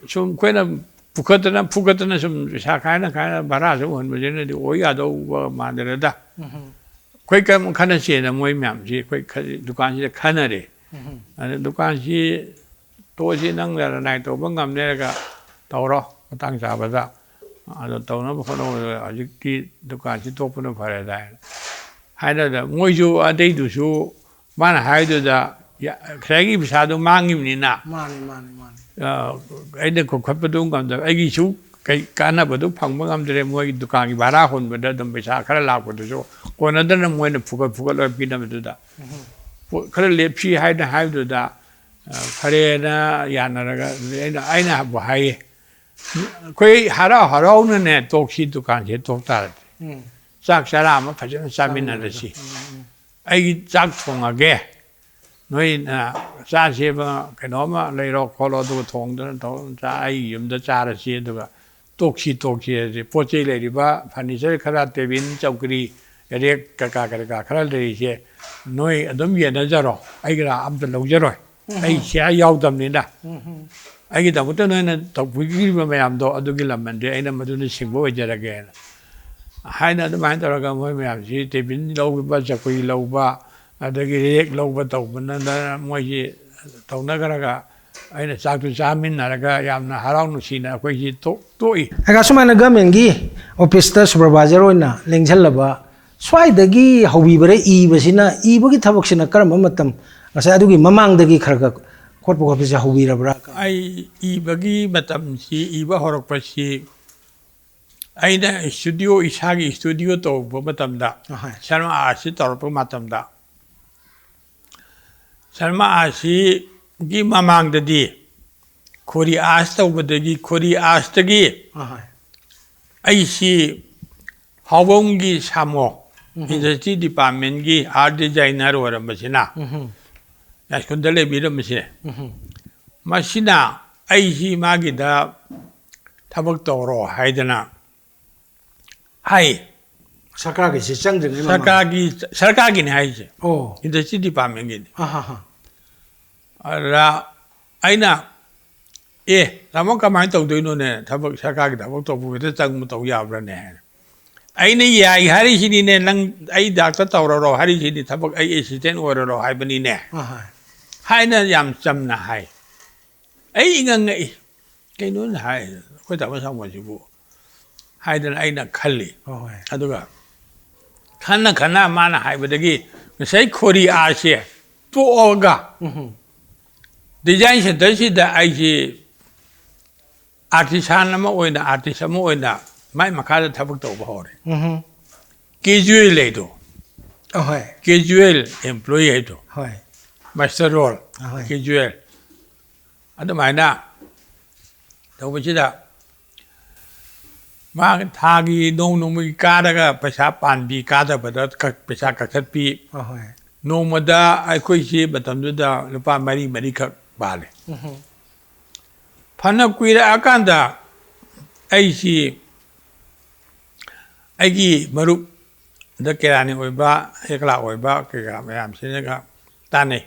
ꯁꯨꯝ ꯑꯩꯈꯣꯏꯅ ꯄꯨꯈꯠꯇꯅ, ꯐꯨꯒꯠꯇꯅ ꯁꯨꯝ ꯄꯩꯁꯥ ꯈꯥꯏꯅ ꯈꯥꯏꯅ ꯚꯔꯥ ꯁꯨꯝ ꯍꯨꯟꯕꯁꯤꯅꯗꯤ ꯑꯣꯏ ꯌꯥꯗꯧꯕ ꯃꯥꯟꯗ꯭ꯔꯦꯗ꯫ ꯎꯝ꯫ ꯑꯩꯈꯣꯏ ꯀꯔꯝ ꯈꯟꯅꯁꯦꯅ ꯃꯣꯏ ꯃꯌꯥꯝꯁꯤ ꯑꯩꯈꯣꯏ ꯈ-, ꯗꯨꯀꯥꯟꯁꯤꯗ ꯈꯟꯅꯔꯦ꯫ ꯎꯝ꯫ ꯑꯗ ꯗꯨꯀꯥꯟꯁꯤ ꯇꯣꯛꯑꯁꯤ, ꯅꯪ ꯂꯅꯥꯏ ꯇꯧꯕ ꯉꯝꯅꯦꯔꯒ ꯇꯧꯔꯣ ꯃꯇꯥꯡ ꯆꯥꯕꯗ꯫ ꯑꯗꯣ ꯇꯧꯅꯕ ꯍꯣꯠꯅꯧ, ꯍꯧꯖꯤꯛꯇꯤ ꯗꯨꯀꯥꯟꯁꯤ ꯇꯣꯛꯄꯅ ꯐꯔꯦꯗ" ꯍꯥꯏꯅ꯫ ꯍꯥꯏꯅꯗ ꯃꯣꯏꯁꯨ ꯑꯇꯩꯗꯨꯁꯨ ꯃꯥꯅ ꯍꯥꯏꯗꯨꯗ ꯌꯥ-, ꯉꯁꯥꯏꯒꯤ ꯄꯩꯁꯥꯗꯣ ꯃꯥꯡꯉꯤꯕꯅꯤꯅ, ꯃꯥꯅꯤ, ꯃꯥꯅꯤ, ꯃꯥꯅꯤ꯫ ꯑ, ꯑꯩꯅ ꯀꯧꯈꯠꯄꯗꯨ ꯉꯝꯗꯕ, ꯑꯩꯒꯤꯁꯨ ꯀꯩ ꯀꯥꯟꯅꯕꯗꯨ ꯐꯪꯕ ꯉꯝꯗ꯭ꯔꯦ, ꯃꯣꯏꯒꯤ ꯗꯨꯀꯥꯟꯒꯤ ꯚꯔꯥ ꯍꯨꯟꯕꯗ ꯑꯗꯨꯝ ꯄꯩꯁꯥ ꯈꯔ ꯂꯥꯛꯄꯗꯨꯁꯨ ꯀꯣꯟꯅꯗꯅ ꯃꯣꯏꯅ ꯐꯨꯒꯠ ꯐꯨꯒꯠꯂꯒ ꯄꯤꯅꯕꯗꯨꯗ꯫ ꯎꯝ꯫ ꯄꯣ-, ꯈꯔ ꯂꯦꯞꯁꯤ ꯍꯥꯏꯅ ꯍꯥꯏꯕꯗꯨꯗ, ꯑ, ꯐꯔꯦꯅ ꯌꯥꯅꯔꯒ ꯑꯩꯅ, ꯑꯩꯅꯕꯨ ꯍꯥꯏꯌꯦ, "ꯑꯩꯈꯣꯏ ꯍꯔꯥꯎ ꯍꯔꯥꯎꯅꯅꯦ ꯇꯣꯛꯁꯤ, ꯗꯨꯀꯥꯟꯁꯦ ꯇꯣꯛ ꯇꯥꯔꯗꯤ꯫ ꯎꯝ꯫ ꯆꯥꯛ ꯆꯔꯥ ꯑꯃ ꯐꯖꯅ ꯆꯥꯃꯤꯟꯅꯔꯁꯤ꯫ ꯎꯝ, ꯎꯝ, ꯎꯝ꯫ ꯑꯩꯒꯤ ꯆꯥꯛ ꯊꯣꯡꯉꯒꯦ, ꯅꯣꯏꯅ ꯆꯥꯁꯦꯕ ꯀꯩꯅꯣꯝꯃ ꯂꯩꯔꯣ ꯈꯣꯠꯂꯣ, ꯑꯗꯨꯒ ꯊꯣꯡꯗꯅ ꯇꯧꯔ ꯆꯥ-, ꯑꯩ ꯌꯨꯝꯗ ꯆꯥꯔꯁꯤ, ꯑꯗꯨꯒ ꯇꯣꯛꯁꯤ, ꯇꯣꯛꯁꯤ" ꯍꯥꯏꯁꯦ꯫ ꯄꯣꯠ ꯆꯩ ꯂꯩꯔꯤꯕ furniture ꯈꯔ, ꯇꯦꯕꯤꯜ, ꯆꯧꯀ꯭ꯔꯤ, ꯔꯦꯛ, ꯀꯀꯥ ꯀꯔꯤ ꯀꯥ ꯈꯔ ꯂꯩꯔꯤꯁꯦ ꯅꯣꯏ ꯑꯗꯨꯝ ꯌꯦꯟꯅꯖꯔꯣ, ꯑꯩꯒꯤꯔꯥ ꯑꯝꯇ ꯂꯧꯖꯔꯣꯏ꯫ ꯎꯝ꯫ ꯑꯩ ꯁꯤꯌꯥ ꯌꯥꯎꯗꯕꯅꯤꯅ꯫ ꯎꯝ, ꯎꯝ꯫ ꯑꯩꯒꯤꯗꯃꯛꯇ ꯅꯣꯏꯅ ꯇꯧꯕꯤꯈꯤꯕ ꯃꯌꯥꯝꯗꯣ, ꯑꯗꯨꯒꯤ ꯂꯃꯟꯗꯤ ꯑꯩꯅ ꯃꯗꯨꯅ ꯁꯤꯡꯕ ꯑꯣꯏꯖꯔꯒꯦꯅ ꯍꯥꯏꯅ, ꯑꯗꯨꯃꯥꯏꯅ ꯇꯧꯔꯒ ꯃꯣꯏ ꯃꯌꯥꯝꯁꯤ ꯇꯦꯕꯤꯜ ꯂꯧꯕ, ꯆꯧꯀ꯭ꯔꯤ ꯂꯧꯕ, ꯑꯗꯒꯤ ꯔꯦꯛ ꯂꯧꯕ ꯇꯧꯕꯅ ꯃꯣꯏꯁꯤ ꯇꯧꯅꯈ꯭ꯔꯒ, ꯑꯩꯅ ꯆꯥꯛꯇꯨ ꯆꯥꯃꯤꯟꯅꯔꯒ ꯌꯥꯝꯅ ꯍꯔꯥꯎ ꯅꯨꯡꯁꯤꯅ ꯑꯩꯈꯣꯏꯁꯤ ꯇꯣꯛ-, ꯇꯣꯛꯏ꯫ ꯑꯩꯒ ꯁꯨꯃꯥꯏꯅ ꯒꯃꯦꯟꯒꯤ ꯑꯣꯐꯤꯁꯇ ꯁꯨꯄꯔꯚꯥꯏꯖꯔ ꯑꯣꯏꯅ ꯂꯦꯡꯁꯤꯜꯂꯕ, ꯁ꯭ꯋꯥꯏꯗꯒꯤ ꯍꯧꯕꯤꯕꯔ ꯏꯕꯁꯤꯅ, ꯏꯕꯒꯤ ꯊꯕꯛꯁꯤꯅ ꯀꯔꯝꯕ ꯃꯇꯝ, ꯉꯁꯥꯏ ꯑꯗꯨꯒꯤ ꯃꯃꯥꯡꯗꯒꯤ ꯈꯔ ꯈꯔ ꯈꯣꯠꯄ ꯈꯣꯠꯄꯁꯦ ꯍꯧꯕꯤꯔꯕ꯭ꯔꯥ? ꯑꯩ ꯏꯕꯒꯤ ꯃꯇꯝꯁꯤ, ꯏꯕ ꯍꯧꯔꯛꯄꯁꯤ ꯑꯩꯅ ꯏꯁꯇꯨꯗꯤꯑꯣ, ꯏꯁꯥꯒꯤ ꯏꯁꯇꯨꯗꯤꯑꯣ ꯇꯧꯕ ꯃꯇꯝꯗ, ꯑꯍꯣꯏ꯫ ꯁꯔꯃ ꯑꯥꯔꯠꯁꯤ ꯇꯧꯔꯛꯄ ꯃꯇꯝꯗ, ꯁꯔꯃ ꯑꯥꯔꯠꯁꯤꯒꯤ ꯃꯃꯥꯡꯗꯗꯤ ꯈꯣꯔꯤ ꯑꯥꯔꯠꯁ ꯇꯧꯕꯗꯒꯤ, ꯈꯣꯔꯤ ꯑꯥꯔꯠꯁꯇꯒꯤ ꯑꯍꯣꯏ꯫ ꯑꯩꯁꯤ ꯍꯥꯎꯕꯝꯒꯤ ꯁꯥꯃꯣ, ꯎꯝ꯫ ꯏꯟꯗꯁꯇ꯭ꯔꯤ ꯗꯤꯄꯥꯔꯠꯃꯦꯟꯒꯤ ꯑꯥꯔꯠ ꯗꯤꯖꯥꯏꯅꯔ ꯑꯣꯏꯔꯝꯕꯁꯤꯅ, ꯎꯝ꯫ ꯌꯥꯏꯁ꯭ꯀꯨꯜꯗ ꯂꯩꯕꯤꯔꯝꯕꯁꯦ, ꯎꯝ꯫ ꯃꯁꯤꯅ ꯑꯩꯁꯤ ꯃꯥꯒꯤꯗ ꯊꯕꯛ ꯇꯧꯔꯣ ꯍꯥꯏꯗꯅ ꯍꯥꯏ꯫ ꯁꯔꯀꯥꯔꯒꯤꯁꯤ ꯆꯪꯗ꯭ꯔꯤꯉꯩ ꯃꯃꯥꯡ꯫ ꯁꯔꯀꯥꯔꯒꯤ, ꯁꯔꯀꯥꯔꯒꯤꯅꯤ ꯍꯥꯏꯁꯦ, ꯑꯣ꯫ ꯏꯟꯗꯁꯇ꯭ꯔꯤ ꯗꯤꯄꯥꯔꯠꯃꯦꯟꯒꯤꯅꯤ꯫ ꯑꯍꯥ ꯍꯥ꯫ ꯑꯗꯨꯗ ꯑꯩꯅ, "ꯑꯦ, ꯇꯥꯃꯣ, ꯀꯃꯥꯏꯅ ꯇꯧꯗꯣꯏꯅꯣꯅꯦ? ꯊꯕꯛ, ꯁꯔꯀꯥꯔꯒꯤ ꯊꯕꯛ ꯇꯧꯕ ꯈꯛꯇ ꯆꯪꯕ ꯇꯧ ꯌꯥꯕ꯭ꯔꯥꯅꯦ?" ꯍꯥꯏꯅ꯫ "ꯑꯩꯅ ꯌꯥꯏ ꯍꯥꯏꯔꯤꯁꯤꯅꯤꯅꯦ, ꯅꯪ ꯑꯩ ꯗꯥꯛꯇꯔ ꯇꯧꯔꯔꯣ ꯍꯥꯏꯔꯤꯁꯤꯅꯤ, ꯊꯕꯛ ꯑꯩ ꯑꯦꯁꯤꯁꯇꯦꯟ ꯑꯣꯏꯔꯔꯣ ꯍꯥꯏꯕꯅꯤꯅꯦ" ꯑꯍꯥ꯫ ꯍꯥꯏꯅ ꯌꯥꯝ ꯆꯝꯅ ꯍꯥꯏ꯫ ꯑꯩ ꯏꯉꯛ ꯉꯛꯏ꯫ "ꯀꯩꯅꯣꯅꯦ ꯍꯥꯏ, ꯑꯩꯈꯣꯏ ꯇꯥꯃꯣ ꯁꯥꯃꯣꯁꯤꯕꯨ?" ꯍꯥꯏꯗꯅ ꯑꯩꯅ ꯈꯜꯂꯤ꯫ ꯍꯣꯏ꯫ ꯑꯗꯨꯒ ꯈꯟꯅ ꯈꯟꯅ ꯃꯥꯅ ꯍꯥꯏꯕꯗꯒꯤ ꯉꯁꯥꯏ ꯈꯣꯔꯤ ꯑꯥꯔꯠꯁꯦ ꯇꯣꯛꯑꯒ ꯎꯝ꯫ ꯗꯤꯖꯥꯏꯟ ꯁꯦꯟꯇꯔꯁꯤꯗ ꯑꯩꯁꯤ ꯑꯥꯔꯇꯤꯁꯥꯟ ꯑꯃ ꯑꯣꯏꯅ, ꯑꯥꯔꯇꯤꯁ ꯑꯃ ꯑꯣꯏꯅ ꯃꯥꯏ ꯃꯈꯥꯗ ꯊꯕꯛ ꯇꯧꯕ ꯍꯧꯔꯦ꯫ ꯎꯝ꯫ ꯀꯦꯖꯨꯋꯦꯜ ꯂꯩꯗꯣ, ꯑꯍꯣꯏ꯫ ꯀꯦꯖꯨꯋꯦꯜ ꯑꯦꯝꯄ꯭ꯂꯣꯌꯤ ꯍꯥꯏꯗꯣ, ꯍꯣꯏ꯫ ꯃꯁꯇꯔ ꯔꯣꯜ, ꯑꯍꯣꯏ꯫ ꯀꯦꯖꯨꯋꯦꯜ꯫ ꯑꯗꯨꯃꯥꯏꯅ ꯇꯧꯕꯁꯤꯗ ꯃꯥ ꯊꯥꯒꯤ ꯅꯣꯡ ꯅꯣꯡꯃꯒꯤ ꯀꯥꯔꯒ ꯄꯩꯁꯥ ꯄꯥꯟꯕꯤ, ꯀꯥꯗꯕꯗ ꯀꯛ-, ꯄꯩꯁꯥ ꯀꯛꯊꯠꯄꯤ꯫ ꯑꯍꯣꯏ꯫ ꯅꯣꯡꯃꯗ ꯑꯩꯈꯣꯏꯁꯤ ꯃꯇꯝꯗꯨꯗ ꯂꯨꯄꯥ ꯃꯔꯤ ꯃꯔꯤꯈꯛ ꯄꯥꯜꯂꯦ꯫ ꯎꯝ꯫ ꯐꯅ ꯀꯨꯏꯔꯛꯑꯀꯥꯟꯗ ꯑꯩꯁꯤ ꯑꯩꯒꯤ ꯃꯔꯨꯞ, ꯗ ꯀꯦꯔꯥꯅꯤ ꯑꯣꯏꯕ, ꯑꯦꯀꯂꯥ ꯑꯣꯏꯕ ꯀꯩꯀꯥ ꯃꯌꯥꯝꯁꯤꯅꯒ ꯇꯥꯟꯅꯩ꯫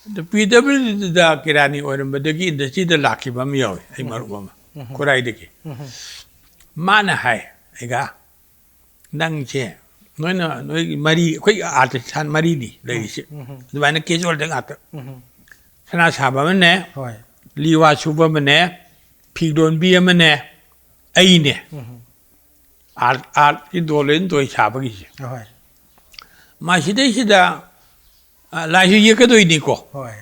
ꯑꯗꯨ ꯄꯤ ꯗꯕ꯭ꯂꯤꯎ ꯗꯤꯗ ꯀꯦꯔꯥꯅꯤ ꯑꯣꯏꯔꯝꯕꯗꯒꯤ ꯏꯟꯗꯁꯇ꯭ꯔꯤꯗ ꯂꯥꯛꯈꯤꯕ ꯑꯃ ꯌꯥꯎꯋꯤ, ꯑꯩ ꯃꯔꯨꯞ ꯑꯃ, ꯎꯝ꯫ ꯈꯨꯔꯥꯏꯗꯒꯤ꯫ ꯎꯝ꯫ ꯃꯥꯅ ꯍꯥꯏ, "ꯑꯩꯒ ꯅꯪꯁꯦ, ꯅꯣꯏꯅ, ꯅꯣꯏꯒꯤ ꯃꯔꯤ, ꯑꯩꯈꯣꯏ ꯑꯥꯔꯇꯤꯁꯥꯟ ꯃꯔꯤꯅꯤ ꯂꯩꯔꯤꯁꯦ, ꯎꯝ꯫ ꯑꯗꯨꯃꯥꯏꯅ ꯀꯦꯖꯨꯋꯦꯜꯗ ꯉꯥꯛꯇ꯫ ꯎꯝ꯫ ꯁꯅꯥ ꯁꯥꯕ ꯑꯃꯅꯦ, ꯍꯣꯏ꯫ ꯂꯤꯋꯥ ꯁꯨꯕ ꯑꯃꯅꯦ, ꯐꯤ ꯂꯣꯟꯕꯤ ꯑꯃꯅꯦ, ꯑꯩꯅꯦ꯫ ꯎꯝ꯫ ꯑꯥꯔꯠ ꯑꯥꯔꯠꯀꯤ ꯗꯣ ꯂꯣꯏꯅ ꯇꯣꯏ ꯁꯥꯕꯒꯤꯁꯦ꯫ ꯍꯣꯏ꯫ ꯃꯁꯤꯗꯩꯁꯤꯗ ꯑ, ꯂꯥꯏꯁꯨ ꯌꯦꯛꯀꯗꯣꯏꯅꯤꯀꯣ꯫ ꯍꯣꯏ꯫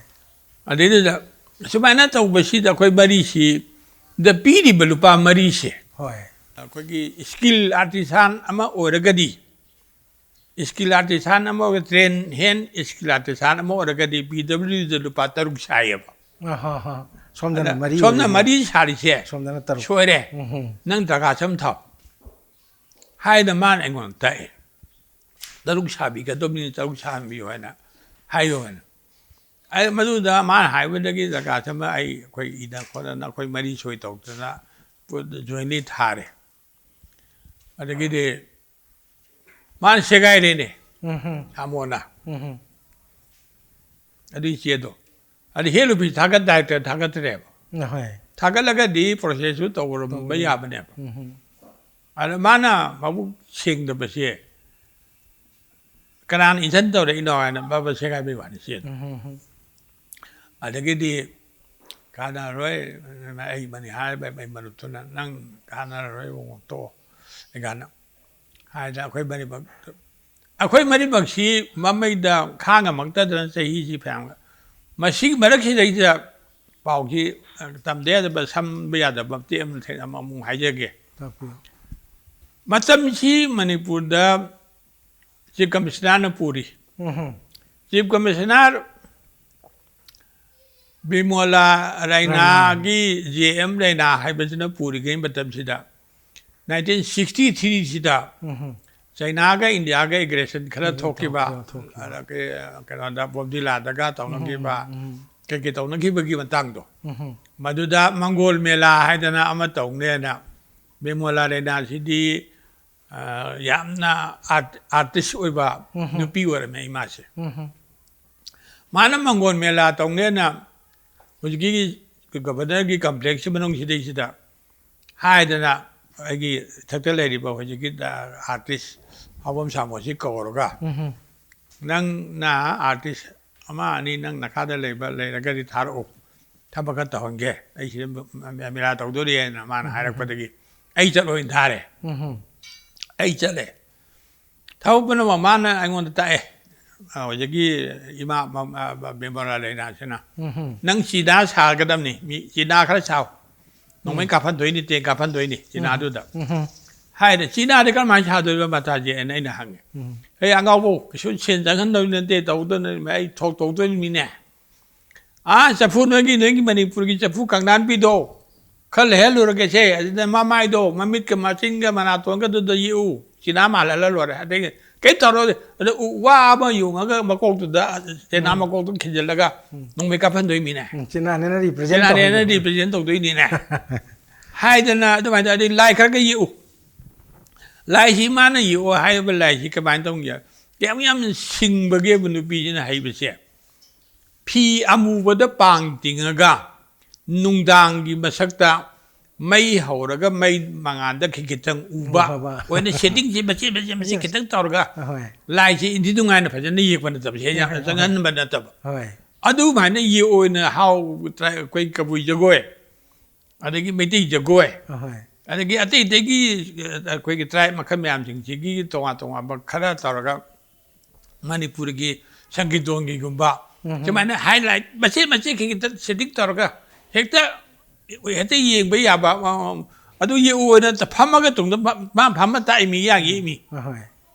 ꯑꯗꯩꯗꯨꯗ ꯁꯨꯃꯥꯏꯅ ꯇꯧꯕꯁꯤꯗ ꯑꯩꯈꯣꯏ ꯃꯔꯤꯁꯤꯗ ꯄꯤꯔꯤꯕ ꯂꯨꯄꯥ ꯃꯔꯤꯁꯦ ꯍꯣꯏ꯫ ꯑꯩꯈꯣꯏꯒꯤ ꯁ꯭ꯀꯤꯜ ꯑꯥꯔꯇꯤꯁꯥꯟ ꯑꯃ ꯑꯣꯏꯔꯒꯗꯤ, ꯁ꯭ꯀꯤꯜ ꯑꯥꯔꯇꯤꯁꯥꯟ ꯑꯃ ꯑꯣꯏꯔꯒ ꯇ꯭ꯔꯦꯟ ꯍꯦꯟ ꯁ꯭ꯀꯤꯜ ꯑꯥꯔꯇꯤꯁꯥꯟ ꯑꯃ ꯑꯣꯏꯔꯒꯗꯤ ꯄꯤ ꯗꯕ꯭ꯂꯤꯎꯗ ꯂꯨꯄꯥ ꯇꯔꯨꯛ ꯁꯥꯏꯌꯦꯕ꯫ ꯑꯍꯥ, ꯍꯥ꯫ ꯁꯣꯝꯗꯅ ꯑꯗ ꯃꯔꯤ ꯁꯣꯝꯅ ꯑꯣꯏꯔꯤꯕ꯫ ꯃꯔꯤ ꯁꯥꯔꯤꯁꯦ ꯁꯣꯝꯗꯅ ꯇꯔꯨꯛ꯫ ꯁꯣꯏꯔꯦ꯫ ꯎꯝ꯫ ꯅꯪ ꯗꯔꯀꯥꯔ ꯁꯝ ꯊꯥꯎ ꯍꯥꯏꯅ ꯃꯥꯅ ꯑꯩꯉꯣꯟꯗ ꯇꯥꯛꯑꯦ꯫ ꯇꯔꯨꯛ ꯁꯥꯕꯤꯒꯗꯕꯅꯤ, ꯇꯔꯨꯛ ꯁꯥꯍꯟꯕꯤꯌꯨ ꯍꯥꯏꯅ ꯍꯥꯏꯌꯨ ꯍꯥꯏꯅ꯫ ꯑꯩ ꯃꯗꯨꯗ ꯃꯥꯅ ꯍꯥꯏꯕꯗꯒꯤ ꯗꯔꯀꯥꯔ ꯁꯝꯅ ꯑꯩ ꯑꯩꯈꯣꯏ ꯏꯗ ꯈꯣꯠꯇꯅ ꯑꯩꯈꯣꯏ ꯃꯔꯤ ꯁꯣꯏ ꯇꯧꯗꯅ ꯖꯣꯏꯟꯂꯤ ꯊꯥꯔꯦ꯫ ꯑꯗꯒꯤꯗꯤ ꯃꯥꯅ ꯁꯦꯒꯥꯏꯔꯦꯅꯦ꯫ ꯎꯝ꯫ ꯁꯥꯃꯣꯅ꯫ ꯎꯝ꯫ ꯑꯗꯨꯏ ꯆꯦꯗꯣ꯫ ꯑꯗꯨ ꯍꯦꯠ ꯑꯣꯐꯤꯁ ꯊꯥꯒꯠ ꯗꯥꯏꯔꯦꯛꯇꯔ ꯊꯥꯒꯠꯇ꯭ꯔꯦꯕ꯫ ꯍꯣꯏ꯫ ꯊꯥꯒꯠꯂꯒꯗꯤ ꯄ꯭ꯔꯣꯁꯦꯁꯁꯨ ꯇꯧꯔꯝꯕ ꯇꯧꯔꯝꯕ꯫ ꯌꯥꯕꯅꯦꯕ꯫ ꯎꯝ꯫ ꯑꯗ ꯃꯥꯅ ꯃꯕꯨꯛ ꯁꯦꯡꯗꯕꯁꯦ ꯀꯅꯥꯅ ꯏꯟꯁꯟ ꯇꯧꯔꯛꯏꯅꯣ ꯍꯥꯏꯅ ꯕꯕ ꯁꯦꯒꯥꯏꯕꯩ ꯋꯥꯅꯤ ꯆꯦꯗꯣ꯫ ꯎꯝ꯫ ꯑꯗꯒꯤꯗꯤ ꯀꯥꯟꯅꯔꯣꯏ, ꯑꯩ ꯃꯅꯤ ꯍꯥꯏꯔꯤꯕ ꯑꯩ ꯃꯔꯨꯞꯇꯨꯅ ꯅꯪ ꯀꯥꯟꯅꯔꯔꯣꯏ ꯏꯕꯨꯡꯉꯣ ꯇꯣꯛꯑꯣ꯫ ꯑꯩ ꯀꯥꯟꯅ ꯍꯥꯏꯗꯅ ꯑꯩꯈꯣꯏ ꯃꯔꯤꯃꯛ ꯑꯩꯈꯣꯏ ꯃꯔꯤꯃꯛꯁꯤ ꯃꯃꯩꯗ ꯈꯥꯡꯉꯝꯃꯛꯇꯗꯅ ꯆꯍꯤꯁꯤ ꯐꯌꯥꯝ ꯃꯁꯤꯒꯤ ꯃꯔꯛꯁꯤꯗꯩꯗ ꯄꯥꯎꯁꯤ ꯇꯝꯗ ꯌꯥꯗꯕ ꯁꯝꯕ ꯌꯥꯗꯕ ꯃꯇꯦꯛ ꯑꯃ ꯑꯃꯨꯛ ꯍꯥꯏꯖꯒꯦ꯫ ꯇꯥꯛꯄꯤꯌꯨ꯫ ꯃꯇꯝꯁꯤ ꯃꯅꯤꯄꯨꯔꯗ ꯆꯤꯐ ꯀꯃꯤꯁꯅꯔꯅ ꯄꯨꯔꯤ꯫ ꯎꯝ꯫ ꯆꯤꯐ ꯀꯃꯤꯁꯅꯔ ꯕꯤꯃꯣꯂꯥ ꯔꯩꯅꯥꯒꯤ ꯖꯦ ꯑꯦꯝ ꯔꯩꯅꯥ ꯍꯥꯏꯕꯁꯤꯅ ꯄꯨꯔꯤꯉꯩ ꯃꯇꯝꯁꯤꯗ ꯅꯥꯏꯟꯇꯤꯟ ꯁꯤꯛꯁꯇꯤ ꯊ꯭ꯔꯤꯁꯤꯗ ꯎꯝ꯫ ꯆꯩꯅꯥꯒ ꯏꯟꯗꯤꯌꯥꯒ ꯑꯦꯒ꯭ꯔꯦꯁꯟ ꯈꯔ ꯎꯝ, ꯊꯣꯛꯈꯤꯕ, ꯊꯣꯛꯈꯤꯕ, ꯊꯣꯛꯈꯤꯕ꯫ ꯑꯗꯒꯤ ꯀꯩꯅꯣꯗ ꯕꯣꯝꯗꯤꯂꯥꯗꯒ ꯇꯧꯅꯈꯤꯕ, ꯎꯝ, ꯎꯝ, ꯀꯩꯀꯩ ꯇꯧꯅꯈꯤꯕꯒꯤ ꯃꯇꯥꯡꯗꯣ, ꯎꯝ꯫ ꯃꯗꯨꯗ ꯃꯪꯒꯣꯜ ꯃꯦꯂꯥ ꯍꯥꯏꯗꯅ ꯑꯃ ꯇꯧꯅꯦꯅ ꯕꯤꯃꯣꯂꯥ ꯔꯩꯅꯥꯁꯤꯗꯤ ꯑ, ꯌꯥꯝꯅ ꯑꯥꯔꯠ ꯑꯥꯔꯇꯤꯁ ꯑꯣꯏꯕ ꯎꯝ꯫ ꯅꯨꯄꯤ ꯑꯣꯏꯔꯝꯃꯦ ꯏꯃꯥꯁꯦ꯫ ꯎꯝ꯫ ꯃꯥꯅ ꯃꯪꯒꯣꯜ ꯃꯦꯂꯥ ꯇꯧꯅꯦꯅ ꯍꯧꯖꯤꯛꯀꯤ ꯒꯕꯔꯅꯔꯒꯤ ꯀꯝꯄ꯭ꯂꯦꯛꯁꯀꯤ ꯃꯅꯨꯡꯁꯤꯗꯩꯁꯤꯗ ꯍꯥꯏꯗꯅ ꯑꯩꯒꯤ ꯏꯊꯛꯇ ꯂꯩꯔꯤꯕ ꯍꯧꯖꯤꯛꯀꯤ ꯑꯥꯔꯇꯤꯁ ꯍꯥꯎꯕꯝ ꯁꯥꯃꯣꯁꯤ ꯀꯧꯔꯒ ꯎꯝ꯫ ꯅꯪꯅ ꯑꯥꯔꯇꯤꯁ ꯑꯃ ꯑꯅꯤ ꯅꯪ ꯅꯈꯥꯗ ꯂꯩꯕ ꯂꯩꯔꯒꯗꯤ ꯊꯥꯔꯛꯎ, ꯊꯕꯛ ꯈꯔ ꯇꯧꯍꯟꯒꯦ, ꯑꯩ ꯁꯤꯗ ꯃꯦꯂꯥ ꯇꯧꯗꯣꯔꯤꯅ ꯃꯥꯅ ꯍꯥꯏꯔꯛꯄꯗꯒꯤ ꯑꯩ ꯆꯠꯂꯣꯏꯅ ꯊꯥꯔꯦ꯫ ꯎꯝ꯫ ꯑꯩ ꯆꯠꯂꯦ꯫ ꯊꯕꯛ ꯄꯨꯝꯅꯃꯛ ꯃꯥꯅ ꯑꯩꯉꯣꯟꯗ ꯇꯥꯛꯑꯦ꯫ ꯑ, ꯍꯧꯖꯤꯛꯀꯤ ꯏꯃꯥ ꯃ-, ꯑ, ꯕꯤꯃꯣꯂꯥ ꯂꯩꯅꯥꯁꯤꯅ, ꯎꯝ꯫ "ꯅꯪ ꯆꯤꯅꯥ ꯁꯥꯒꯗꯕꯅꯤ, ꯃꯤ ꯆꯤꯅꯥ ꯈꯔ ꯁꯥꯎ, ꯅꯣꯡꯃꯩ ꯀꯥꯞꯐꯟꯗꯣꯏꯅꯤ, ꯇꯦꯡ ꯀꯥꯞꯐꯟꯗꯣꯏꯅꯤ ꯆꯤꯅꯥꯗꯨꯗ" ꯎꯝ꯫ ꯍꯥꯏꯅ, "ꯆꯤꯅꯥꯗꯤ ꯀꯔꯝꯍꯥꯏꯅ ꯁꯥꯗꯣꯏꯕ ꯃꯇꯥꯁꯦꯅ?" ꯑꯩꯅ ꯍꯪꯉꯦ꯫ ꯎꯝ꯫ "ꯑꯩ ꯑꯉꯥꯎꯕꯧ ꯀꯩꯁꯨ ꯁꯦꯟ ꯆꯪꯍꯟꯗꯕ ꯅꯠꯇꯦ, ꯇꯧꯗꯅ ꯑꯩ ꯊꯣꯛ ꯇꯧꯗꯣꯏꯅꯤꯅꯦ꯫ ꯑꯥ ꯆꯐꯨ ꯅꯣꯏꯒꯤ, ꯅꯣꯏꯒꯤ ꯃꯅꯤꯄꯨꯔꯒꯤ ꯆꯐꯨ ꯀꯥꯡꯅꯥꯟꯕꯤꯗꯣ ꯈꯔ ꯂꯩꯍꯜꯂꯨꯔꯒꯦꯁꯦ, ꯑꯗꯨꯗ ꯃꯃꯥꯏꯗꯣ, ꯃꯃꯤꯠꯀ ꯃꯆꯤꯟꯒ ꯃꯅꯥꯇꯣꯟꯒꯗꯨꯗ ꯌꯦꯛꯎ, ꯆꯤꯅꯥ ꯃꯥꯜꯍꯜꯂ ꯂꯣꯏꯔꯦ꯫ ꯑꯗꯒꯤ ꯀꯩꯝ ꯇꯧꯔꯣꯏ, ꯑꯗ ꯎ ꯋꯥ ꯑꯃ ꯌꯣꯡꯉꯒ ꯃꯀꯣꯛꯇꯨꯗ ꯆꯤꯅꯥ ꯃꯀꯣꯛꯇꯨ ꯈꯤꯟꯖꯤꯜꯂꯒ ꯅꯣꯡꯃꯩ ꯀꯥꯞꯍꯟꯗꯣꯏꯃꯤꯅꯦ꯫ ꯎꯝ, ꯆꯤꯅꯥꯅꯦꯅ ꯔꯤꯄ꯭ꯔꯦꯖꯦꯟ ꯆꯤꯅꯥꯅꯦꯅ ꯇꯧꯍꯟꯕ꯫ ꯔꯤꯄ꯭ꯔꯦꯖꯦꯟ ꯇꯧꯗꯣꯏꯅꯤꯅꯦ ꯍꯥꯏꯗꯅ ꯑꯗꯨꯃꯥꯏꯅ ꯇꯧꯔꯗꯤ ꯂꯥꯏ ꯈꯔꯒ ꯌꯦꯛꯎ꯫ ꯂꯥꯏꯁꯤ ꯃꯥꯅ ꯌꯦꯛꯑꯣ ꯍꯥꯏꯔꯤꯕ ꯂꯥꯏꯁꯤ ꯀꯃꯥꯏꯅ ꯇꯧꯒꯦ? ꯌꯥꯝ ꯌꯥꯝꯅ ꯁꯤꯡꯕꯒꯤꯕ ꯅꯨꯄꯤꯁꯤꯅ ꯍꯩꯕꯁꯦ꯫ ꯐꯤ ꯑꯃꯨꯕꯗ ꯄꯥꯡ ꯇꯤꯡꯉꯒ ꯅꯨꯡꯗꯥꯡꯒꯤ ꯃꯁꯛꯇ ꯃꯩ ꯍꯧꯔꯒ ꯃꯩ ꯃꯉꯥꯟꯗ ꯈꯤ-, ꯈꯤꯇꯪ ꯎꯕ ꯎꯕ꯫ ꯑꯣꯏꯅ ꯁꯦꯠꯇꯤꯡꯁꯦ ꯃꯆꯦꯠ ꯃꯆꯦꯠ ꯃꯆꯦꯠ ꯈꯤꯇꯪ ꯇꯧꯔꯒ ꯑꯍꯣꯏ꯫ ꯂꯥꯏꯁꯦ ꯏꯟꯊꯤ ꯅꯨꯡꯉꯥꯏꯅ ꯐꯖꯅ ꯌꯦꯛꯄ ꯅꯠꯇꯕ, ꯁꯦ ꯌꯥꯝꯅ ꯍꯣꯏ꯫ ꯆꯪꯍꯟꯕ ꯅꯠꯇꯕ꯫ ꯍꯣꯏ꯫ ꯑꯗꯨꯃꯥꯏꯅ ꯌꯦꯛꯑꯣꯏꯅ ꯍꯥꯎ ꯇ꯭ꯔꯥꯏ-, ꯑꯩꯈꯣꯏ ꯀꯕꯨꯏ ꯖꯒꯣꯏ, ꯑꯗꯒꯤ ꯃꯩꯇꯩ ꯖꯒꯣꯏ, ꯑꯍꯣꯏ꯫ ꯑꯗꯒꯤ ꯑꯇꯩ ꯑꯇꯩꯒꯤ, ꯑ, ꯑꯩꯈꯣꯏꯒꯤ ꯇ꯭ꯔꯥꯏꯕ ꯃꯈꯜ ꯃꯌꯥꯝꯁꯤꯡꯁꯤꯒꯤ ꯇꯣꯉꯥꯟ ꯇꯣꯉꯥꯟꯕ ꯈꯔ ꯇꯧꯔꯒ ꯃꯅꯤꯄꯨꯔꯒꯤ ꯁꯪꯒꯤꯇꯣꯟꯒꯤꯒꯨꯝꯕ ꯎꯝ꯫ ꯁꯨꯃꯥꯏꯅ ꯍꯥꯏꯂꯥꯏꯠ ꯃꯆꯦꯠ ꯃꯆꯦꯠ ꯈꯤꯇ ꯁꯦꯠꯇꯤꯡ ꯇꯧꯔꯒ ꯍꯦꯛꯇ, ꯍꯦꯛꯇ ꯌꯦꯡꯕ ꯌꯥꯕ, ꯑ, ꯑꯗꯨ ꯌꯦꯛꯎ ꯑꯣꯏꯅ ꯐꯝꯃꯒ ꯇꯨꯡꯗ ꯃꯥ ꯐꯝꯃ ꯇꯥꯛꯏ ꯃꯤ, ꯌꯥꯡ ꯌꯦꯛꯏ ꯃꯤ꯫ ꯑꯍꯣꯏ꯫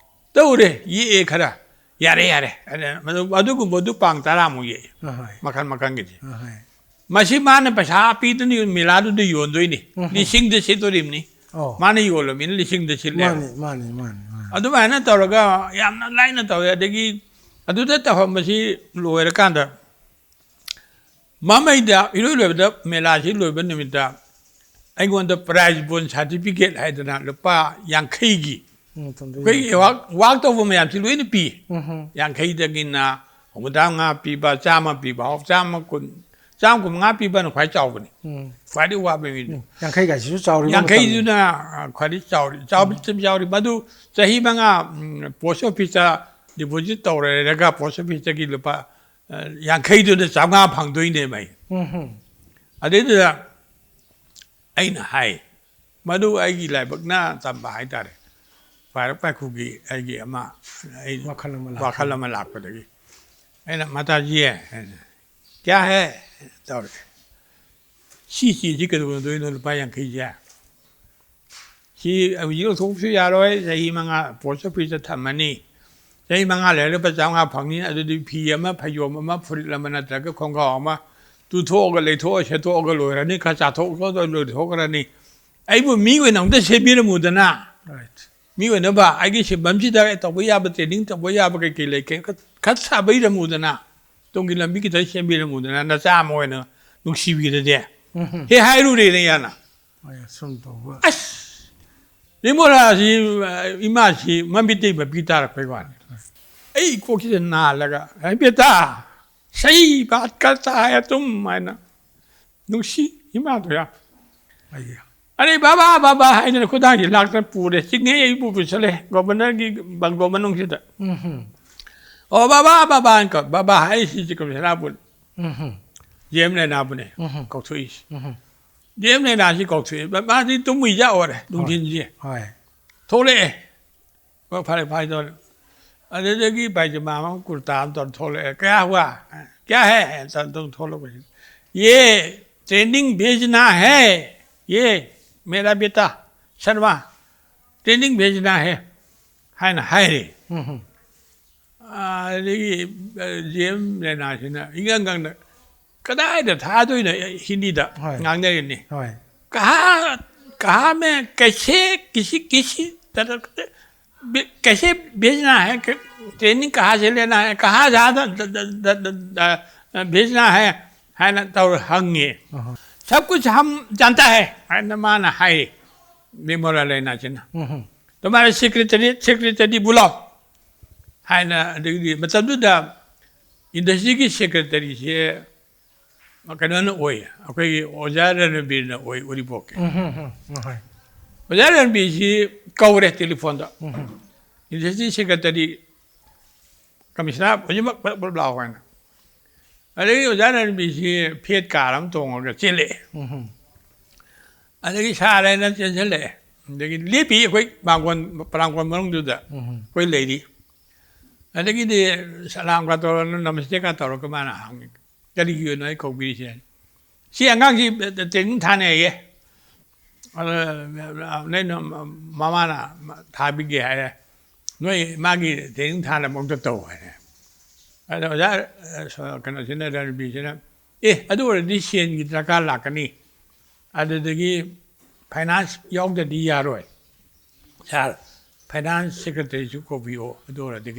ꯇꯧꯔꯦ, ꯌꯦꯛꯑꯦ ꯈꯔ꯫ ꯌꯥꯔꯦ, ꯌꯥꯔꯦ꯫ ꯑꯗ ꯃꯗꯨ-, ꯑꯗꯨꯒꯨꯝꯕꯗꯨ ꯄꯥꯡ ꯇꯔꯥꯃꯨꯛ ꯌꯦꯛꯑꯦ꯫ ꯑꯍꯣꯏ꯫ ꯃꯈꯜ ꯃꯈꯜꯒꯤꯗꯤ꯫ ꯑꯍꯣꯏ꯫ ꯃꯁꯤ ꯃꯥꯅ ꯄꯩꯁꯥ ꯄꯤꯗꯨꯅ ꯃꯦꯂꯥꯗꯨꯗ ꯌꯣꯟꯗꯣꯏꯅꯤ꯫ ꯎꯝ꯫ ꯂꯤꯁꯤꯡꯗ ꯁꯤꯠꯇꯣꯔꯤꯕꯅꯤ꯫ ꯑꯣ꯫ ꯃꯥꯅ ꯌꯣꯜꯂꯃꯤꯅ ꯂꯤꯁꯤꯡꯗ ꯁꯤꯠꯂꯦ꯫ ꯃꯥꯅꯤ, ꯃꯥꯅꯤ, ꯃꯥꯅꯤ, ꯃꯥꯅꯤ꯫ ꯑꯗꯨꯃꯥꯏꯅ ꯇꯧꯔꯒ ꯌꯥꯝꯅ ꯂꯥꯏꯅ ꯇꯧꯋꯦ꯫ ꯑꯗꯒꯤ ꯑꯗꯨꯗ ꯇꯧꯍꯟꯕꯁꯤ ꯂꯣꯏꯔꯀꯥꯟꯗ ꯃꯃꯩꯗ ꯏꯔꯣꯏ ꯂꯣꯏꯕꯗ ꯃꯦꯂꯥꯁꯤ ꯂꯣꯏꯕ ꯅꯨꯃꯤꯠꯇ ꯑꯩꯉꯣꯟꯗ ꯄ꯭ꯔꯥꯏꯖ ꯕꯣꯟ ꯁꯥꯔꯇꯤꯐꯤꯀꯦꯠ ꯍꯥꯏꯗꯅ ꯂꯨꯄꯥ ꯌꯥꯡꯈꯩꯒꯤ ꯎꯝ, ꯊꯝꯕꯤꯌꯨ꯫ ꯑꯩꯈꯣꯏꯒꯤ ꯋꯥꯛ, ꯋꯥꯛ ꯇꯧꯕ ꯃꯌꯥꯝꯁꯤ ꯂꯣꯏꯅ ꯄꯤ꯫ ꯎꯝ꯫ ꯌꯥꯡꯈꯩꯗꯒꯤꯅ ꯍꯨꯝꯐꯨꯇꯔꯥ ꯃꯉꯥ ꯄꯤꯕ, ꯆꯥꯝꯃ ꯄꯤꯕ, ꯆꯥꯝꯃ ꯀꯨꯟ, ꯆꯥꯝꯃ ꯀꯨꯟ ꯃꯉꯥ ꯄꯤꯕꯅ ꯈ꯭ꯋꯥꯏ ꯆꯥꯎꯕꯅꯤ꯫ ꯎꯝ꯫ ꯈ꯭ꯋꯥꯏꯗꯒꯤ ꯋꯥꯕ ꯃꯤꯗꯨ꯫ ꯌꯥꯡꯈꯩ ꯀꯥꯏꯁꯤꯁꯨ ꯆꯥꯎꯔꯤꯕ ꯌꯥꯡꯈꯩꯗꯨꯅ, ꯃꯇꯝꯅꯤ꯫ ꯑ, ꯈ꯭ꯋꯥꯏꯗꯒꯤ ꯆꯥꯎꯔꯤ꯫ ꯆꯥꯎꯕ ꯃꯇꯝ ꯌꯥꯎꯔꯤ꯫ ꯃꯗꯨ ꯆꯍꯤ ꯃꯉꯥ, ꯎꯝ, ꯄꯣꯁ ꯑꯣꯐꯤꯁꯇ ꯗꯤꯄꯣꯖꯤꯠ ꯇꯧꯔꯦꯔꯒ ꯄꯣꯁ ꯑꯣꯐꯤꯁꯇꯒꯤ ꯂꯨꯄꯥ ꯌꯥꯡꯈꯩꯗꯨꯅ ꯆꯥꯝꯃꯉꯥ ꯐꯪꯗꯣꯏꯅꯦꯕ ꯑꯩ꯫ ꯎꯝ ꯑꯗꯩꯗꯨꯗ ꯑꯩꯅ ꯍꯥꯏ, ꯃꯗꯨ ꯑꯩꯒꯤ ꯂꯥꯏꯕꯛꯅ ꯇꯝꯕ ꯍꯥꯏꯇꯥꯔꯦ꯫ ꯄꯥꯏꯔꯛ ꯄꯥꯏꯈꯨꯒꯤ ꯑꯩꯒꯤ ꯑꯃ ꯑꯩ ꯋꯥꯈꯜ ꯑꯃ ꯂꯥꯛꯄ꯫ ꯋꯥꯈꯜ ꯑꯃ ꯂꯥꯛꯄꯗꯒꯤ ꯑꯩꯅ, "ꯃꯇꯥꯖꯤ, ꯀꯌꯥ ꯍꯦ?" ꯇꯧꯔꯦ꯫ "ꯁꯤ ꯆꯦꯁꯤ ꯀꯩꯗꯧꯅꯗꯣꯏꯅꯣ, ꯂꯨꯄꯥ ꯌꯥꯡꯈꯩꯁꯦ? ꯁꯤ ꯍꯧꯖꯤꯛ ꯂꯧꯊꯣꯛꯄꯁꯨ ꯌꯥꯔꯣꯏ, ꯆꯍꯤ ꯃꯉꯥ ꯄꯣꯁ ꯑꯣꯐꯤꯁꯇ ꯊꯝꯃꯅꯤ꯫ ꯆꯍꯤ ꯃꯉꯥ ꯂꯩꯔꯒ ꯂꯨꯄꯥ ꯆꯥꯝꯃꯉꯥ ꯐꯪꯅꯤ, ꯑꯗꯨꯗꯤ ꯐꯤ ꯑꯃ, ꯐꯩꯖꯣꯝ ꯑꯃ, ꯐꯨꯔꯤꯠ ꯑꯃ ꯅꯠꯇ꯭ꯔꯒ ꯈꯣꯡꯒ꯭ꯔꯥꯎ ꯑꯃ ꯇꯨꯊꯣꯛꯑꯒ, ꯂꯩꯊꯣꯛꯑ, ꯁꯦꯠꯇꯣꯛꯑꯒ ꯂꯣꯏꯔꯅꯤ, ꯈꯔ ꯆꯥꯊꯣꯛꯑꯒ ꯂꯣꯏꯊꯣꯛꯈ꯭ꯔꯅꯤ꯫ ꯑꯩꯕꯨ ꯃꯤ ꯑꯣꯏꯅ ꯑꯝꯇ ꯁꯦꯝꯕꯤꯔꯝꯃꯨꯗꯅ꯫ Right. ꯃꯤ ꯑꯣꯏꯅꯕ ꯑꯩꯒꯤ ꯁꯤꯟꯐꯝꯁꯤꯗ ꯇꯧꯕ ꯌꯥꯕ, ꯇ꯭ꯔꯦꯅꯤꯡ ꯇꯧꯕ ꯌꯥꯕ ꯀꯩ ꯀꯩ ꯂꯩꯒꯦ, ꯈꯔ, ꯈꯔ ꯁꯥꯕꯤꯔꯝꯃꯨꯗꯅ, ꯇꯨꯡꯒꯤ ꯂꯝꯕꯤ ꯈꯤꯇꯪ ꯁꯦꯝꯕꯤꯔꯝꯃꯨꯗꯅ, ꯅꯆꯥ ꯑꯃ ꯑꯣꯏꯅ ꯅꯨꯡꯁꯤꯕꯤꯔꯗꯤ", ꯎꯝ ꯍꯦꯛ ꯍꯥꯏꯔꯨꯔꯦꯅꯦ ꯌꯥꯅ꯫ ꯍꯣꯏ, ꯑꯁꯨꯝ ꯇꯧꯕ꯫ ꯑꯁ! ꯅꯤꯃꯣꯂꯥꯁꯤ, ꯏꯃꯥꯁꯤ ꯃꯃꯤꯠꯇꯩ ꯃꯄꯤ ꯇꯥꯔꯛꯄꯩ ꯋꯥꯅꯤ꯫ ꯑꯩ ꯀꯣꯛꯁꯤꯗ ꯅꯥꯜꯂꯒ, "ꯑꯩ ꯕꯦꯇꯥ, ꯁꯍꯤ ꯕꯥꯠ ꯀꯔꯇꯥ ꯍꯥꯏ ꯇꯨꯝ" ꯍꯥꯏꯅ ꯅꯨꯡꯁꯤ ꯏꯃꯥꯗꯣ ꯌꯥꯝ꯫ ꯑꯩ "ꯑꯔꯦ ꯕꯥꯕꯥ, ꯕꯥꯕꯥ" ꯍꯥꯏꯗꯅ ꯈꯨꯗꯥꯡꯁꯤ ꯂꯥꯛꯇꯅ ꯄꯨꯔꯦ꯫ ꯆꯤꯡꯉꯩ ꯑꯩꯕꯨ ꯄꯨꯁꯜꯂꯦ ꯒꯣꯕꯔꯅꯔꯒꯤ ꯕꯪꯒ꯭ꯂꯣ ꯃꯅꯨꯡꯁꯤꯗ꯫ ꯎꯝ "ꯑꯣ ꯕꯥꯕꯥ, ꯕꯥꯕꯥ" ꯍꯥꯏꯅ ꯀꯧ-, ꯕꯥꯕꯥ ꯍꯥꯏꯔꯤꯁꯤ ꯀꯃꯤꯁꯅꯥꯔꯕꯨ, ꯎꯝ ꯖꯤ ꯑꯦꯝ ꯂꯦꯅꯥꯕꯨꯅꯦ ꯎꯝ ꯀꯧꯊꯣꯛꯏꯁꯤ꯫ ꯎꯝ ꯖꯤ ꯑꯦꯝ ꯂꯦꯅꯥꯁꯤ ꯀꯧꯊꯣꯛꯑꯦ꯫ ꯃꯥꯗꯤ ꯇꯨꯝꯃꯨꯏꯖꯥ ꯑꯣꯏꯔꯦ ꯅꯨꯡꯊꯤꯟꯁꯤ꯫ ꯍꯣꯏ꯫ ꯊꯣꯛꯂꯛꯑꯦ꯫ ꯑꯣ, ꯐꯔꯦ, ꯐꯔꯦ ꯇꯧꯔꯦ꯫ ꯑꯗꯨꯗꯒꯤ ꯄꯥꯏꯖꯃꯥ ꯑꯃ, ꯀꯨꯔꯇꯥ ꯑꯃ ꯇꯧꯔ ꯊꯣꯛꯂꯛꯑꯦ꯫ "ꯀꯌꯥ ꯍꯨꯋꯥ? ꯀꯌꯥ ꯍꯦ?" ꯇꯧꯔ ꯑꯗꯨꯝ ꯊꯣꯛꯂꯛꯄꯁꯤꯗ, "ꯌꯦ ꯇ꯭ꯔꯦꯅꯤꯡ ꯚꯦꯖꯅꯥ ꯍꯦ, ꯌꯦ ꯃꯦꯔꯥ ꯕꯦꯇꯥ ꯁꯔꯃꯥ, ꯇ꯭ꯔꯦꯅꯤꯡ ꯚꯦꯖꯅꯥ ꯍꯦ" ꯍꯥꯏꯅ ꯍꯥꯏꯔꯦ꯫ ꯎꯝ ꯑꯗꯒꯤ ꯖꯤ ꯑꯦꯝ ꯂꯦꯅꯥꯁꯤꯅ ꯏꯉꯪ ꯉꯪꯅ, "ꯀꯗꯥꯏꯗ ꯊꯥꯗꯣꯏꯅꯣ?" ꯍꯤꯟꯗꯤꯗ ꯍꯣꯏ꯫ ꯉꯥꯡꯅꯔꯤꯅꯤ꯫ ꯍꯣꯏ꯫ "कहाँ, कहाँ में कैसे, किसी, किसी तरह से, बे-, कैसे भेजना है? क-, ट्रेनिंग कहाँ से लेना है? कहाँ जा, the-, the-, the-, the-, the-, the-, भेजना है?" ꯍꯥꯏꯅ ꯇꯧꯔ ꯍꯪꯉꯦ꯫ ꯑꯍ꯫ "सब कुछ हम जानता है" ꯍꯥꯏꯅ ꯃꯥꯅ ꯍꯥꯏ, ꯅꯤꯃꯣꯂꯥ ꯂꯦꯅꯥꯁꯤꯅ꯫ ꯎꯝ "तुम्हारे सेक्रेटरी, सेक्रेटरी बुलाओ" ꯍꯥꯏꯅ, ꯑꯗꯒꯤꯗꯤ ꯃꯇꯝꯗꯨꯗ ꯏꯟꯗꯁꯇ꯭ꯔꯤꯒꯤ ꯁꯦꯀ꯭ꯔꯦꯇꯔꯤꯁꯦ ꯀꯩꯅꯣꯅ ꯑꯣꯏ, ꯑꯩꯈꯣꯏꯒꯤ ꯑꯣꯖꯥ ꯔꯅꯕꯤꯔꯅ ꯑꯣꯏ, ꯎꯔꯤꯄꯣꯛꯀꯤ꯫ ꯎꯝ ꯎꯝ ꯎꯝ ꯍꯣꯏ꯫ ꯑꯣꯖꯥ ꯔꯅꯕꯤꯔꯁꯤ ꯀꯧꯔꯦ ꯇꯦꯂꯤꯐꯣꯟꯗ, ꯎꯝ "ꯏꯟꯗꯁꯇ꯭ꯔꯤ ꯁꯦꯀ꯭ꯔꯦꯇꯔꯤ, ꯀꯃꯤꯁꯅꯥꯔ ꯍꯧꯖꯤꯛꯃꯛ ꯄꯨꯂꯞ ꯄꯨꯂꯞ ꯂꯥꯛꯑꯣ" ꯍꯥꯏꯅ꯫ ꯑꯗꯒꯤ ꯑꯣꯖꯥ ꯔꯟꯕꯤꯁꯤ ꯐꯦꯠ ꯀꯥꯔ ꯑꯃ ꯇꯣꯡꯉꯒ ꯆꯦꯜꯂꯛꯑꯦ꯫ ꯑꯗꯒꯤ ꯁꯥꯔꯦꯅ ꯆꯦꯟꯁꯤꯜꯂꯛꯑꯦ꯫ ꯑꯗꯒꯤ ꯂꯦꯞꯄꯤ ꯑꯩꯈꯣꯏ ꯃꯥꯡꯒꯣꯟ, ꯄꯔꯥꯡꯒꯣꯟ ꯃꯅꯨꯡꯗꯨꯗ ꯑꯩꯈꯣꯏ ꯂꯩꯔꯤ꯫ ꯑꯗꯒꯤꯗꯤ ꯁꯂꯥꯝꯒ ꯇꯧꯔꯒ, ꯅꯃꯁꯇꯦꯒ ꯇꯧꯔꯒ ꯃꯥꯅ ꯍꯪꯉꯤ, "ꯀꯔꯤꯒꯤ ꯑꯣꯏꯅꯣ ꯑꯩ ꯀꯧꯕꯤꯔꯤꯁꯦ?" "ꯁꯤ ꯑꯉꯥꯡꯁꯤ training ꯊꯥꯅꯦꯌꯦ꯫ ꯑꯗ ꯅꯣꯏꯅ ꯃꯃꯥꯅ ꯊꯥꯕꯤꯒꯦ ꯍꯥꯏꯔꯦ꯫ ꯅꯣꯏ ꯃꯥꯒꯤ training ꯊꯥꯅꯕ ꯑꯝꯇ ꯇꯧ" ꯍꯥꯏꯔꯦ꯫ ꯑꯗ ꯑꯣꯖꯥ, ꯑ, ꯀꯩꯅꯣꯁꯤꯅ, ꯔꯟꯕꯤꯔꯁꯤꯅ, "ꯑꯦ, ꯑꯗꯨ ꯑꯣꯏꯔꯗꯤ ꯁꯦꯟꯒꯤ ꯗꯔꯀꯥꯔ ꯂꯥꯛꯀꯅꯤ꯫ ꯑꯗꯨꯗꯒꯤ finance ꯌꯥꯎꯗ꯭ꯔꯗꯤ ꯌꯥꯔꯣꯏ꯫ ꯁꯥꯔ, finance secretaryꯁꯨ ꯀꯧꯕꯤꯌꯣ꯫ ꯑꯗꯨ ꯑꯣꯏꯔꯗꯤ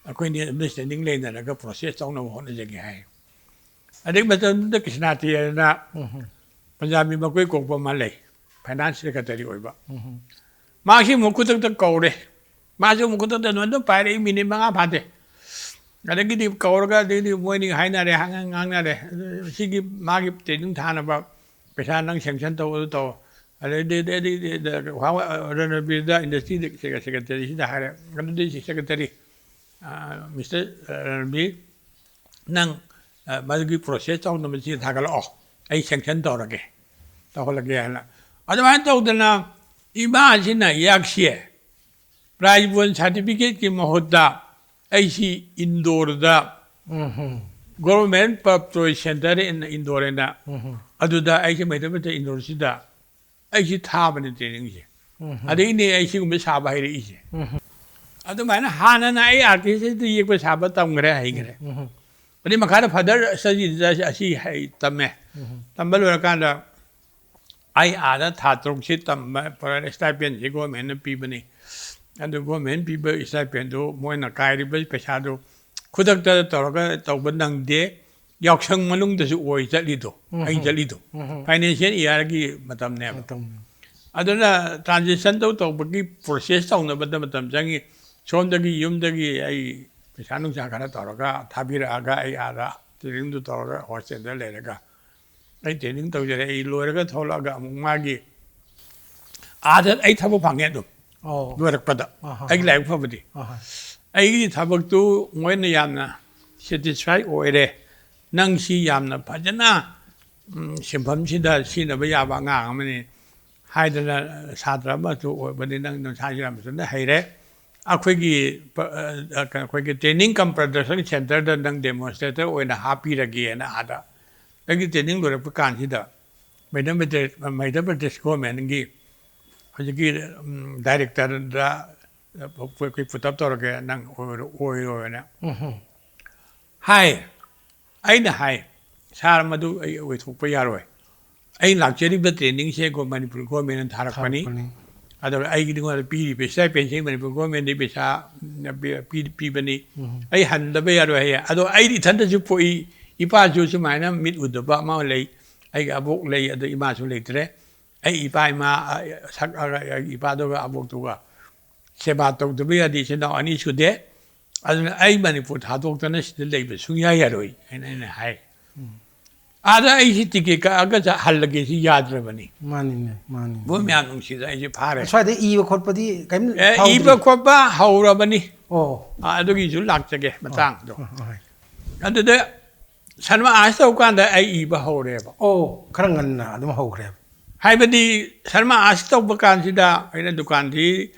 ꯑꯩꯈꯣꯏꯅꯤ understanding ꯂꯩꯅꯔꯒ process ꯇꯧꯅꯕ ꯍꯣꯠꯅꯖꯒꯦ" ꯍꯥꯏ꯫ ꯑꯗꯩ ꯃꯇꯝꯗꯨꯗ ꯀ꯭ꯔꯤꯁꯅꯥꯇꯤ ꯍꯥꯏꯅ ꯄꯟꯖꯥꯕꯤ ꯃꯀꯣꯏ ꯀꯣꯛꯄ ꯑꯃ ꯂꯩ, finance secretary ꯑꯣꯏꯕ꯫ ꯃꯥꯁꯤ ꯑꯃꯨꯛ ꯈꯨꯗꯛꯇ ꯀꯧꯔꯦ꯫ ꯃꯥꯁꯨ ꯑꯃꯨꯛ ꯈꯨꯗꯛꯇ ꯑꯗꯨꯃꯥꯏꯅ ꯑꯗꯨꯝ ꯄꯥꯏꯔꯛꯏ, ꯃꯤꯅꯤꯠ ꯃꯉꯥ ꯐꯥꯗꯦ꯫ ꯑꯗꯒꯤꯗꯤ ꯀꯧꯔꯒ, ꯑꯗꯩꯗꯤ ꯃꯣꯏꯅꯤ ꯍꯥꯏꯅꯔꯦ, ꯉꯥꯡꯅꯔꯦ꯫ "ꯁꯤꯒꯤ ꯃꯥꯒꯤ training ꯊꯥꯅꯕ ꯄꯩꯁꯥ ꯅꯪ sanction ꯇꯧ, ꯑꯗꯨ ꯇꯧ"꯫ ꯑꯗꯩꯗꯤ, ꯑꯗꯩꯗꯤ, ꯑꯗꯩꯗꯤ, ꯔꯟꯕꯤꯔꯗ, industryꯗ secretaryꯁꯤꯗ ꯍꯥꯏꯔꯦ, "ꯑꯗꯨꯗꯤ secretary, ꯑ, Mister ꯔꯟꯕꯤꯔ, ꯅꯪ, ꯑ, ꯃꯗꯨꯒꯤ process ꯇꯧꯅꯕ ꯆꯦ ꯊꯥꯒꯠꯂꯛꯑꯣ, ꯑꯩ sanction ꯇꯧꯔꯒꯦ, ꯇꯧꯍꯜꯂꯒꯦ" ꯍꯥꯏꯅ꯫ ꯑꯗꯨꯃꯥꯏꯅ ꯇꯧꯗꯅ ꯏꯃꯥꯁꯤꯅ ꯌꯥꯛꯁꯦ prize bond certificateꯀꯤ ꯃꯍꯨꯠꯇ ꯑꯩꯁꯤ ꯏꯟꯗꯣꯔꯗ, government pub toy center in Indore ꯍꯥꯏꯅ, ꯑꯗꯨꯗ ꯑꯩꯁꯦ ꯃꯩꯇꯩ ꯃꯩꯇꯩ ꯏꯟꯗꯣꯔꯁꯤꯗ ꯑꯩꯁꯤ ꯊꯥꯕꯅꯦ trainingꯁꯦ꯫ ꯑꯗꯩꯅꯦ ꯑꯩ ꯁꯤꯒꯨꯝꯕ ꯁꯥꯕ ꯍꯩꯔꯛꯏꯁꯦ꯫ ꯑꯗꯨꯃꯥꯏꯅ ꯍꯥꯟꯅꯅ ꯑꯩ artistꯇ ꯌꯦꯛꯄ ꯁꯥꯕ ꯇꯝꯈ꯭ꯔꯦ, ꯍꯩꯈ꯭ꯔꯦ꯫ ꯑꯗꯩ ꯃꯈꯥꯗ further studyꯗ ꯑꯁꯤ ꯍꯩ-, ꯇꯝꯃꯦ꯫ ꯇꯝꯕ ꯂꯣꯏꯔꯀꯥꯟꯗ ꯑꯩ ꯑꯥꯗ ꯊꯥ ꯇꯔꯨꯛꯁꯤ ꯇꯝꯕ, stipendꯁꯤ governmentꯅ ꯄꯤꯕꯅꯤ꯫ ꯑꯗꯨ government ꯄꯤꯕ stipendꯗꯨ ꯃꯣꯏꯅ ꯀꯥꯏꯔꯤꯕ ꯄꯩꯁꯥꯗꯨ ꯈꯨꯗꯛꯇ ꯇꯧꯔꯒ ꯇꯧꯕ ꯅꯪꯗꯦ, ꯌꯥꯎꯁꯪ ꯃꯅꯨꯡꯗꯁꯨ ꯑꯣꯏ ꯆꯠꯂꯤꯗꯣ, ꯑꯩ ꯆꯠꯂꯤꯗꯣ꯫ Financial yearꯒꯤ ꯃꯇꯝꯅꯦꯕ꯫ ꯑꯗꯨꯅ transition ꯇꯧ ꯇꯧꯕꯒꯤ process ꯇꯧꯅꯕꯗ ꯃꯇꯝ ꯆꯪꯉꯤ꯫ ꯁꯣꯝꯗꯒꯤ ꯌꯨꯝꯗꯒꯤ ꯑꯩ ꯄꯩꯁꯥ ꯅꯨꯡꯁꯥ ꯈꯔ ꯇꯧꯔꯒ ꯊꯥꯕꯤꯔꯛꯑꯒ ꯑꯩ ꯑꯥꯗ trainingꯗꯨ ꯇꯧꯔꯒ hostelꯗ ꯂꯩꯔꯒ ꯑꯩ training ꯇꯧꯖꯔꯦ꯫ ꯑꯩ ꯂꯣꯏꯔꯒ ꯊꯣꯛꯂꯛꯑꯒ ꯑꯃꯨꯛ ꯃꯥꯒꯤ ꯑꯥꯗ ꯑꯩ ꯊꯕꯛ ꯐꯪꯉꯦ ꯑꯗꯨꯝ꯫ ꯑꯣ꯫ ꯂꯣꯏꯔꯛꯄꯗ ꯑꯍꯥ꯫ ꯑꯩꯒꯤ ꯂꯥꯏꯕꯛ ꯐꯕꯗꯤ꯫ ꯑꯍꯥ꯫ ꯑꯩꯒꯤ ꯊꯕꯛꯇꯨ ꯃꯣꯏꯅ ꯌꯥꯝꯅ satisfy ꯑꯣꯏꯔꯦ꯫ "ꯅꯪꯁꯤ ꯌꯥꯝꯅ ꯐꯖꯅ, ꯎꯝ, ꯁꯤꯟꯐꯝꯁꯤꯗ ꯁꯤꯖꯤꯟꯅꯕ ꯌꯥꯕ ꯑꯉꯥꯡ ꯑꯃꯅꯤ" ꯍꯥꯏꯗꯅ, ꯁꯥꯇ꯭ꯔ ꯑꯃꯁꯨ ꯑꯣꯏꯕꯅꯤ, ꯅꯪ ꯅꯁꯥꯁꯨ ꯌꯥꯝ ꯐꯖꯅ ꯍꯩꯔꯦ꯫ ꯑꯩꯈꯣꯏꯒꯤ ꯄ-, ꯑ, ꯑ, ꯑꯩꯈꯣꯏꯒꯤ training cum production centreꯗ ꯅꯪ demonstrator ꯑꯣꯏꯅ ꯍꯥꯞꯄꯤꯔꯒꯦꯅ ꯑꯥꯗ ꯑꯩꯒꯤ training ꯂꯣꯏꯔꯛꯄ ꯀꯥꯟꯁꯤꯗ ꯃꯩꯙ꯭ꯌ ꯄ꯭ꯔꯗꯦꯁ, ꯃꯩꯙ꯭ꯌ ꯄ꯭ꯔꯗꯦꯁ governmentꯀꯤ ꯍꯧꯖꯤꯛꯀꯤ, ꯎꯝ, directorꯗ ꯑꯩꯈꯣꯏ put up ꯇꯧꯔꯒꯦ, ꯅꯪ ꯑꯣꯏꯔꯣ-, ꯑꯣꯏꯔꯣꯅ ꯎꯝ꯫ ꯍꯥꯏ꯫ ꯑꯩꯅ ꯍꯥꯏ, "Sir, ꯃꯗꯨ ꯑꯩ ꯑꯣꯏꯊꯣꯛꯄ ꯌꯥꯔꯣꯏ꯫ ꯑꯩ ꯂꯥꯛꯆꯔꯤꯕ trainingꯁꯦ ꯒꯣ-, ꯃꯅꯤꯄꯨꯔ governmentꯅ ꯊꯥꯔꯛꯄꯅꯤ꯫ ꯊꯥꯔꯛꯄꯅꯤ꯫ ꯑꯗꯨꯒ ꯑꯩꯒꯤꯗꯤ ꯑꯩꯉꯣꯟꯗ ꯄꯤꯔꯤꯕ stipendꯁꯦ ꯃꯅꯤꯄꯨꯔ governmentꯗꯒꯤ ꯄꯩꯁꯥ ꯄꯤ-, ꯄꯤ-, ꯄꯤꯕꯅꯤ꯫ ꯎꯝ꯫ ꯑꯩ ꯍꯟꯗꯕ ꯌꯥꯔꯣꯏ" ꯍꯥꯏꯌꯦ꯫ ꯑꯗꯣ ꯑꯩꯗꯤ ꯏꯊꯟꯇꯁꯨ ꯄꯣꯛꯏ, ꯏꯄꯥꯁꯨ ꯁꯨꯃꯥꯏꯅ ꯃꯤꯠ ꯎꯗꯕ ꯑꯃ ꯂꯩ, ꯑꯩꯒꯤ ꯑꯕꯣꯛ ꯂꯩ, ꯑꯗꯣ ꯏꯃꯥꯁꯨ ꯂꯩꯇ꯭ꯔꯦ꯫ ꯑꯩ ꯏꯄꯥ ꯏꯃꯥ, ꯑ, ꯁꯛ, ꯑ, ꯑ, ꯏꯄꯥꯗꯨꯒ ꯑꯕꯣꯛꯇꯨꯒ ꯁꯦꯕꯥ ꯇꯧꯗꯕ ꯌꯥꯗꯦ, ꯏꯆꯤꯟ ꯏꯅꯥꯎ ꯑꯅꯤ ꯁꯨꯗꯦ꯫ ꯑꯗꯨꯅ ꯑꯩ ꯃꯅꯤꯄꯨꯔ ꯊꯥꯗꯣꯛꯇꯅ ꯁꯤꯗ ꯂꯩꯕ ꯁꯨꯡꯌꯥ ꯌꯥꯔꯣꯏ ꯍꯥꯏꯅ ꯑꯩꯅ ꯍꯥꯏ꯫ ꯎꯝ꯫ ꯑꯥꯗ ꯑꯩꯁꯤ ticket ꯀꯛꯑꯒ ꯆꯠ-, ꯍꯜꯂꯒꯦ ꯁꯤ ꯌꯥꯗ꯭ꯔꯕꯅꯤ꯫ ꯃꯥꯅꯤꯅꯦ, ꯃꯥꯅꯤꯅꯦ꯫ ꯃꯣꯏ ꯃꯌꯥꯝ ꯅꯨꯡꯁꯤꯗꯅ ꯑꯩꯁꯦ ꯐꯥꯔꯦ꯫ ꯑꯁ꯭ꯋꯥꯏꯗ ꯏꯕ ꯈꯣꯠꯄꯗꯤ ꯀꯩꯝ ꯑꯦ, ꯇꯧꯗ꯭ꯔꯤ? ꯏꯕ ꯈꯣꯠꯄ ꯍꯧꯔꯕꯅꯤ꯫ ꯑꯣ꯫ ꯑꯥ, ꯑꯗꯨꯒꯤꯁꯨ ꯂꯥꯛꯆꯒꯦ ꯃꯇꯥꯡꯗꯣ꯫ ꯑꯣ, ꯍꯣꯏ꯫ ꯑꯗꯨꯗ ꯁꯔꯃ ꯑꯥꯔꯠꯁ ꯇꯧꯀꯥꯟꯗ ꯑꯩ ꯏꯕ ꯍꯧꯔꯦꯕ꯫ ꯑꯣ, ꯈꯔ ꯉꯟꯅ ꯑꯗꯨꯝ ꯍꯧꯈ꯭ꯔꯦꯕ꯫ ꯍꯥꯏꯕꯗꯤ ꯁꯔꯃ ꯑꯥꯔꯠꯁ ꯇꯧꯕ ꯀꯥꯟꯁꯤꯗ ꯑꯩꯅ ꯗꯨꯀꯥꯟꯁꯤ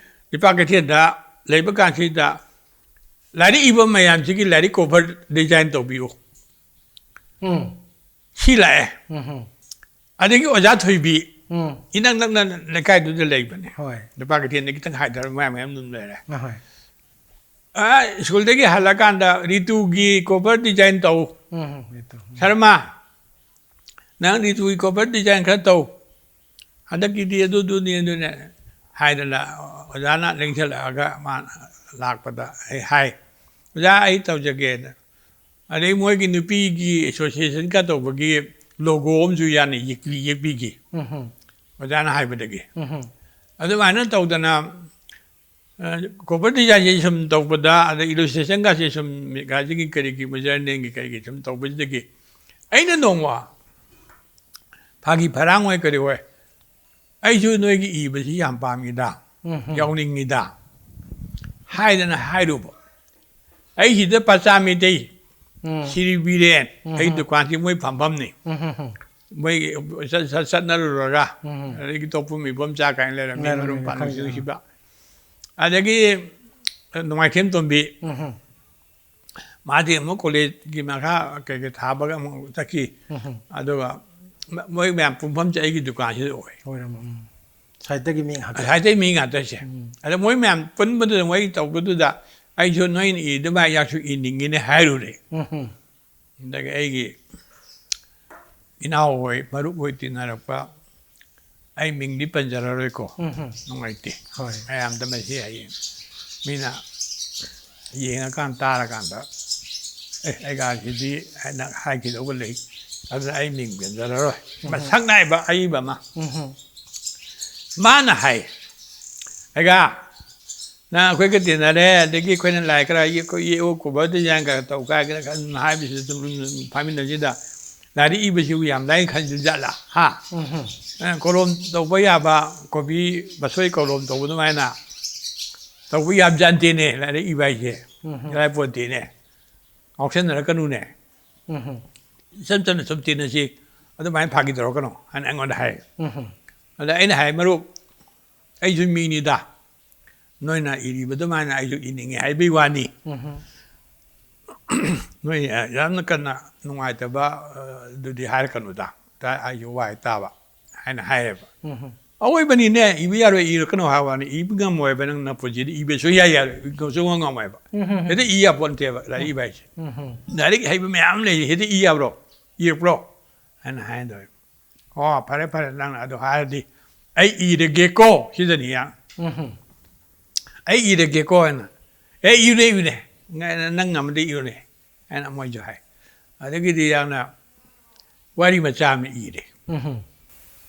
ꯂꯩꯄꯥꯛ ꯀꯩꯊꯦꯜꯗ ꯂꯩꯕ ꯀꯥꯟꯁꯤꯗ ꯂꯥꯏꯔꯤꯛ ꯏꯕ ꯃꯌꯥꯝꯁꯤꯒꯤ ꯂꯥꯏꯔꯤꯛ cover design ꯇꯧꯕꯤꯌꯨ꯫ ꯎꯝ꯫ ꯁꯤ ꯂꯥꯛꯑꯦ꯫ ꯎꯝ, ꯎꯝ꯫ ꯑꯗꯒꯤ ꯑꯣꯖꯥ ꯊꯣꯏꯕꯤ, ꯎꯝ꯫ ꯏꯅꯛ ꯅꯛꯅ ꯂꯩꯀꯥꯏꯗꯨꯗ ꯂꯩꯕꯅꯦ꯫ ꯍꯣꯏ꯫ ꯂꯩꯄꯥꯛ ꯀꯩꯊꯦꯜꯗ ꯈꯤꯇꯪ ꯍꯥꯏꯊꯔ ꯃꯌꯥꯝ ꯃꯌꯥꯝ ꯑꯗꯨꯝ ꯂꯩꯔꯦ꯫ ꯑꯍꯣꯏ꯫ ꯑ, ꯁ꯭ꯀꯨꯜꯗꯒꯤ ꯍꯜꯂꯀꯥꯟꯗ ꯔꯤꯇꯨꯒꯤ cover design ꯇꯧ꯫ ꯎꯝ, ꯎꯝ, ꯔꯤꯇꯨ꯫ ꯎꯝ꯫ ꯁꯔꯃ, ꯅꯪ ꯔꯤꯇꯨꯒꯤ cover design ꯈꯔ ꯇꯧ꯫ ꯍꯟꯗꯛꯀꯤꯗꯤ ꯑꯗꯨꯗꯨꯅꯤ ꯑꯗꯨꯅꯦ ꯍꯥꯏꯗꯅ ꯑꯣꯖꯥꯅ ꯂꯦꯡꯁꯜꯂꯛꯑꯒ ꯃꯥ ꯂꯥꯛꯄꯗ ꯑꯩ ꯍꯥꯏ, "ꯑꯣꯖꯥ, ꯑꯩ ꯇꯧꯖꯒꯦꯅ"꯫ ꯑꯗꯩ ꯃꯣꯏꯒꯤ ꯅꯨꯄꯤꯒꯤ associationꯒ ꯇꯧꯕꯒꯤ logo ꯑꯃꯁꯨ ꯌꯥꯅꯤ ꯌꯦꯛꯄꯤ-, ꯌꯦꯛꯄꯤꯒꯦ꯫ ꯎꯝ, ꯎꯝ꯫ ꯑꯣꯖꯥꯅ ꯍꯥꯏꯕꯗꯒꯤ꯫ ꯎꯝ, ꯎꯝ꯫ ꯑꯗꯨꯃꯥꯏꯅ ꯇꯧꯗꯅ ꯑ, cover designꯁꯦ ꯁꯨꯝ ꯇꯧꯕꯗ, ꯑꯗꯩ illustrationꯒꯁꯦ ꯁꯨꯝ magazineꯒꯤ ꯀꯔꯤꯒꯤ, ꯃꯣꯏ journalꯒꯤ ꯀꯔꯤꯒꯤ ꯁꯨꯝ ꯇꯧꯕꯁꯤꯗꯒꯤ ꯑꯩꯅ ꯅꯣꯡꯃ ꯐꯥꯒꯤ ꯐꯔꯥꯡ ꯑꯣꯏ ꯀꯔꯤ ꯑꯣꯏ, "ꯑꯩꯁꯨ ꯅꯣꯏꯒꯤ ꯏꯕꯁꯤ ꯌꯥꯝ ꯄꯥꯝꯃꯤꯗ, ꯎꯝ, ꯎꯝ꯫ ꯌꯥꯎꯅꯤꯡꯉꯤꯗ" ꯍꯥꯏꯗꯅ ꯍꯥꯏꯔꯨꯕ꯫ ꯑꯩꯁꯤꯗ ꯄꯆꯥ ꯃꯩꯇꯩ ꯎꯝ꯫ ꯁꯤꯔꯤ ꯕꯤꯔꯦꯟ꯫ ꯑꯩ ꯎꯝ꯫ ꯗꯨꯀꯥꯟꯁꯤ ꯃꯣꯏ ꯐꯝꯐꯝꯅꯤ꯫ ꯎꯝ, ꯎꯝ, ꯎꯝ꯫ ꯃꯣꯏ ꯆꯠ- ꯆꯠ- ꯆꯠꯅꯔꯨꯔꯒ ꯎꯝ꯫ ꯑꯗꯒꯤ ꯇꯣꯞꯄꯨ ꯃꯤꯕꯝ ꯆꯥ ꯀꯥꯏꯅ ꯂꯩꯔꯝꯃꯤ꯫ ꯂꯩꯔꯝꯃꯤ, ꯃꯔꯨꯞ ꯄꯥꯟꯕ ꯈꯪꯉꯤ꯫ ꯅꯨꯡꯁꯤꯕ꯫ ꯑꯗꯒꯤ ꯅꯣꯡꯃꯥꯏꯊꯦꯝ ꯇꯣꯝꯕꯤ꯫ ꯎꯝ, ꯎꯝ꯫ ꯃꯥꯗꯤ ꯑꯃꯨꯛ ꯀꯣꯂꯦꯖꯀꯤ ꯃꯈꯥ ꯀꯩꯀꯩ ꯊꯥꯕꯒ ꯑꯃꯨꯛ ꯆꯠꯈꯤ꯫ ꯎꯝ, ꯎꯝ꯫ ꯑꯗꯨꯒ ꯃ- ꯃꯣꯏ ꯃꯌꯥꯝ ꯄꯨꯟꯐꯝꯁꯦ ꯑꯩꯒꯤ ꯗꯨꯀꯥꯟꯁꯤꯗ ꯑꯣꯏ꯫ ꯑꯣꯏꯔꯝꯃꯣ꯫ ꯎꯝ꯫ ꯁꯥꯍꯤꯇ꯭ꯌꯒꯤ ꯃꯤ ꯉꯥꯛꯇ꯫ ꯁꯥꯍꯤꯇ꯭ꯌꯒꯤ ꯃꯤ ꯉꯥꯛꯇꯁꯦ꯫ ꯎꯝ꯫ ꯑꯗ ꯃꯣꯏ ꯃꯌꯥꯝ ꯄꯨꯟꯕꯗꯨꯗ ꯃꯣꯏ ꯇꯧꯕꯗꯨꯗ ꯑꯩꯁꯨ ꯅꯣꯏꯅ ꯏꯗꯨꯃꯥꯏ ꯑꯩꯁꯨ ꯏꯅꯤꯡꯉꯤꯅꯦ ꯍꯥꯏꯔꯨꯔꯦ꯫ ꯎꯝ, ꯎꯝ꯫ ꯑꯗꯒꯤ ꯑꯩꯒꯤ ꯏꯅꯥꯎ ꯍꯣꯏ, ꯃꯔꯨꯞ ꯍꯣꯏ ꯇꯤꯟꯅꯔꯛꯄ, ꯑꯩ ꯃꯤꯡꯗꯤ ꯄꯟꯖꯔꯔꯣꯏꯀꯣ꯫ ꯎꯝ, ꯎꯝ꯫ ꯅꯨꯡꯉꯥꯏꯇꯦ꯫ ꯍꯣꯏ꯫ ꯃꯌꯥꯝꯗ ꯃꯁꯤ ꯍꯌꯦꯡ ꯃꯤꯅ ꯌꯦꯡꯉꯀꯥꯟ ꯇꯥꯔꯀꯥꯟꯗ, "ꯑꯦ, ꯑꯩꯒꯥꯁꯤꯗꯤ" ꯍꯥꯏꯅ ꯍꯥꯏꯈꯤꯗꯧꯕ ꯂꯩ꯫ ꯑꯗꯨꯅ ꯑꯩ ꯃꯤꯡ ꯄꯟꯖꯔꯔꯣꯏ꯫ ꯃꯁꯛ ꯅꯥꯏꯕ ꯑꯏꯕ ꯑꯃ꯫ ꯎꯝ, ꯎꯝ꯫ ꯃꯥꯅ ꯍꯥꯏ, "ꯑꯩꯒꯥ, ꯅꯪ ꯑꯩꯈꯣꯏꯒ ꯇꯤꯟꯅꯔꯦ, ꯑꯗꯒꯤ ꯑꯩꯈꯣꯏꯅ ꯂꯥꯏ ꯈꯔ ꯌꯦꯛ-, ꯌꯦꯛꯎ, cover design ꯈꯔ ꯇꯧ" ꯀꯥꯏꯅ ꯍꯥꯏꯕꯁꯤꯗ ꯑꯗꯨꯝ ꯐꯥꯃꯤꯟꯅꯁꯤꯗ, "ꯂꯥꯏꯔꯤꯛ ꯏꯕꯁꯤꯕꯨ ꯌꯥꯝ ꯂꯥꯏꯅ ꯈꯟꯖꯠꯂꯥ? ꯍꯥ? ꯎꯝ, ꯎꯝ꯫ ꯑ, ꯀꯣꯂꯣꯝ ꯇꯧꯕ ꯌꯥꯕ, ꯀꯣꯕꯤ ꯃꯁꯣꯏ ꯀꯣꯂꯣꯝ ꯇꯧꯕ ꯑꯗꯨꯃꯥꯏꯅ ꯇꯧꯕ ꯌꯥꯕ ꯖꯥꯠ ꯅꯠꯇꯦꯅꯦ, ꯂꯥꯏꯔꯤꯛ ꯏꯕ ꯍꯥꯏꯁꯦ꯫ ꯎꯝ, ꯎꯝ꯫ ꯏꯔꯥꯏ ꯄꯣꯠ ꯅꯠꯇꯦꯅꯦ꯫ ꯉꯥꯎꯁꯟꯅꯔꯛꯀꯅꯨꯅꯦ꯫ ꯎꯝ, ꯎꯝ꯫ ꯏꯆꯝ ꯆꯝꯅ ꯁꯨꯝ ꯇꯤꯟꯅꯁꯤ, ꯑꯗꯨꯃꯥꯏꯅ ꯐꯥꯒꯤ ꯇꯧꯔꯛꯀꯅꯨ" ꯍꯥꯏꯅ ꯑꯩꯉꯣꯟꯗ ꯍꯥꯏ꯫ ꯎꯝ, ꯎꯝ꯫ ꯑꯗ ꯑꯩꯅ ꯍꯥꯏ, "ꯃꯔꯨꯞ, ꯑꯩꯁꯨ ꯃꯤꯅꯤꯗ, ꯅꯣꯏꯅ ꯏꯔꯤꯕ ꯑꯗꯨꯃꯥꯏꯅ ꯑꯩꯁꯨ ꯏꯅꯤꯡꯉꯤ ꯍꯥꯏꯕꯒꯤ ꯋꯥꯅꯤ꯫ ꯎꯝ, ꯎꯝ꯫ ꯅꯣꯏ, ꯑ, ꯌꯥꯝꯅ ꯀꯟꯅ ꯅꯨꯡꯉꯥꯏꯇꯕ, ꯑ, ꯑꯗꯨꯗꯤ ꯍꯥꯏꯔꯛꯀꯅꯨꯗ, ꯇ-, ꯑꯩꯁꯨ ꯋꯥꯏ ꯇꯥꯕ" ꯍꯥꯏꯅ ꯍꯥꯏꯌꯦꯕ꯫ ꯎꯝ, ꯎꯝ꯫ "ꯑꯋꯣꯏꯕꯅꯤꯅꯦ, ꯏꯕ ꯌꯥꯔꯣꯏ, ꯏꯔꯛꯀꯅꯨ ꯍꯥꯏꯕ ꯋꯥꯅꯤ, ꯏꯕ ꯉꯝꯃꯣꯏꯕ, ꯅꯪ ꯅꯄꯨꯟꯁꯤꯗ ꯏꯕ ꯁꯨꯡꯌꯥ ꯌꯥꯔꯣꯏ, ꯁꯨꯡꯉꯝ ꯉꯝꯃꯣꯏꯕ꯫ ꯎꯝ, ꯎꯝ, ꯎꯝ꯫ ꯍꯦꯛꯇ ꯏ ꯌꯥꯄꯣꯟꯇꯦꯕ ꯂꯥꯏꯔꯤꯛ ꯏꯕ ꯍꯥꯏꯁꯦ꯫ ꯎꯝ, ꯎꯝ꯫ ꯂꯥꯏꯔꯤꯛ ꯍꯩꯕ ꯃꯌꯥꯝ ꯂꯩ, ꯍꯦꯛꯇ ꯏ ꯌꯥꯕ꯭ꯔꯣ? ꯏꯔꯛꯄ꯭ꯔꯣ?" ꯍꯥꯏꯅ ꯍꯥꯏꯗꯣꯏ꯫ "ꯑꯣ, ꯐꯔꯦ, ꯐꯔꯦ, ꯅꯪꯅ ꯑꯗꯨ ꯍꯥꯏꯔꯗꯤ ꯑꯩ ꯏꯔꯒꯦꯀꯣ", ꯁꯤꯗꯅꯤ ꯌꯥ꯫ ꯎꯝ, ꯎꯝ꯫ "ꯑꯩ ꯏꯔꯒꯦꯀꯣ" ꯍꯥꯏꯅ꯫ "ꯑꯦ, ꯏꯔꯨꯅꯦ, ꯏꯔꯨꯅꯦ꯫ ꯅ-, ꯅꯪ ꯉꯝꯃꯗꯤ ꯏꯔꯨꯅꯦ" ꯍꯥꯏꯅ ꯃꯣꯏꯁꯨ ꯍꯥꯏ꯫ ꯑꯗꯒꯤꯗꯤ ꯌꯥꯝꯅ ꯋꯥꯔꯤ ꯃꯆꯥ ꯑꯃ ꯏꯔꯦ꯫ ꯎꯝ, ꯎꯝ꯫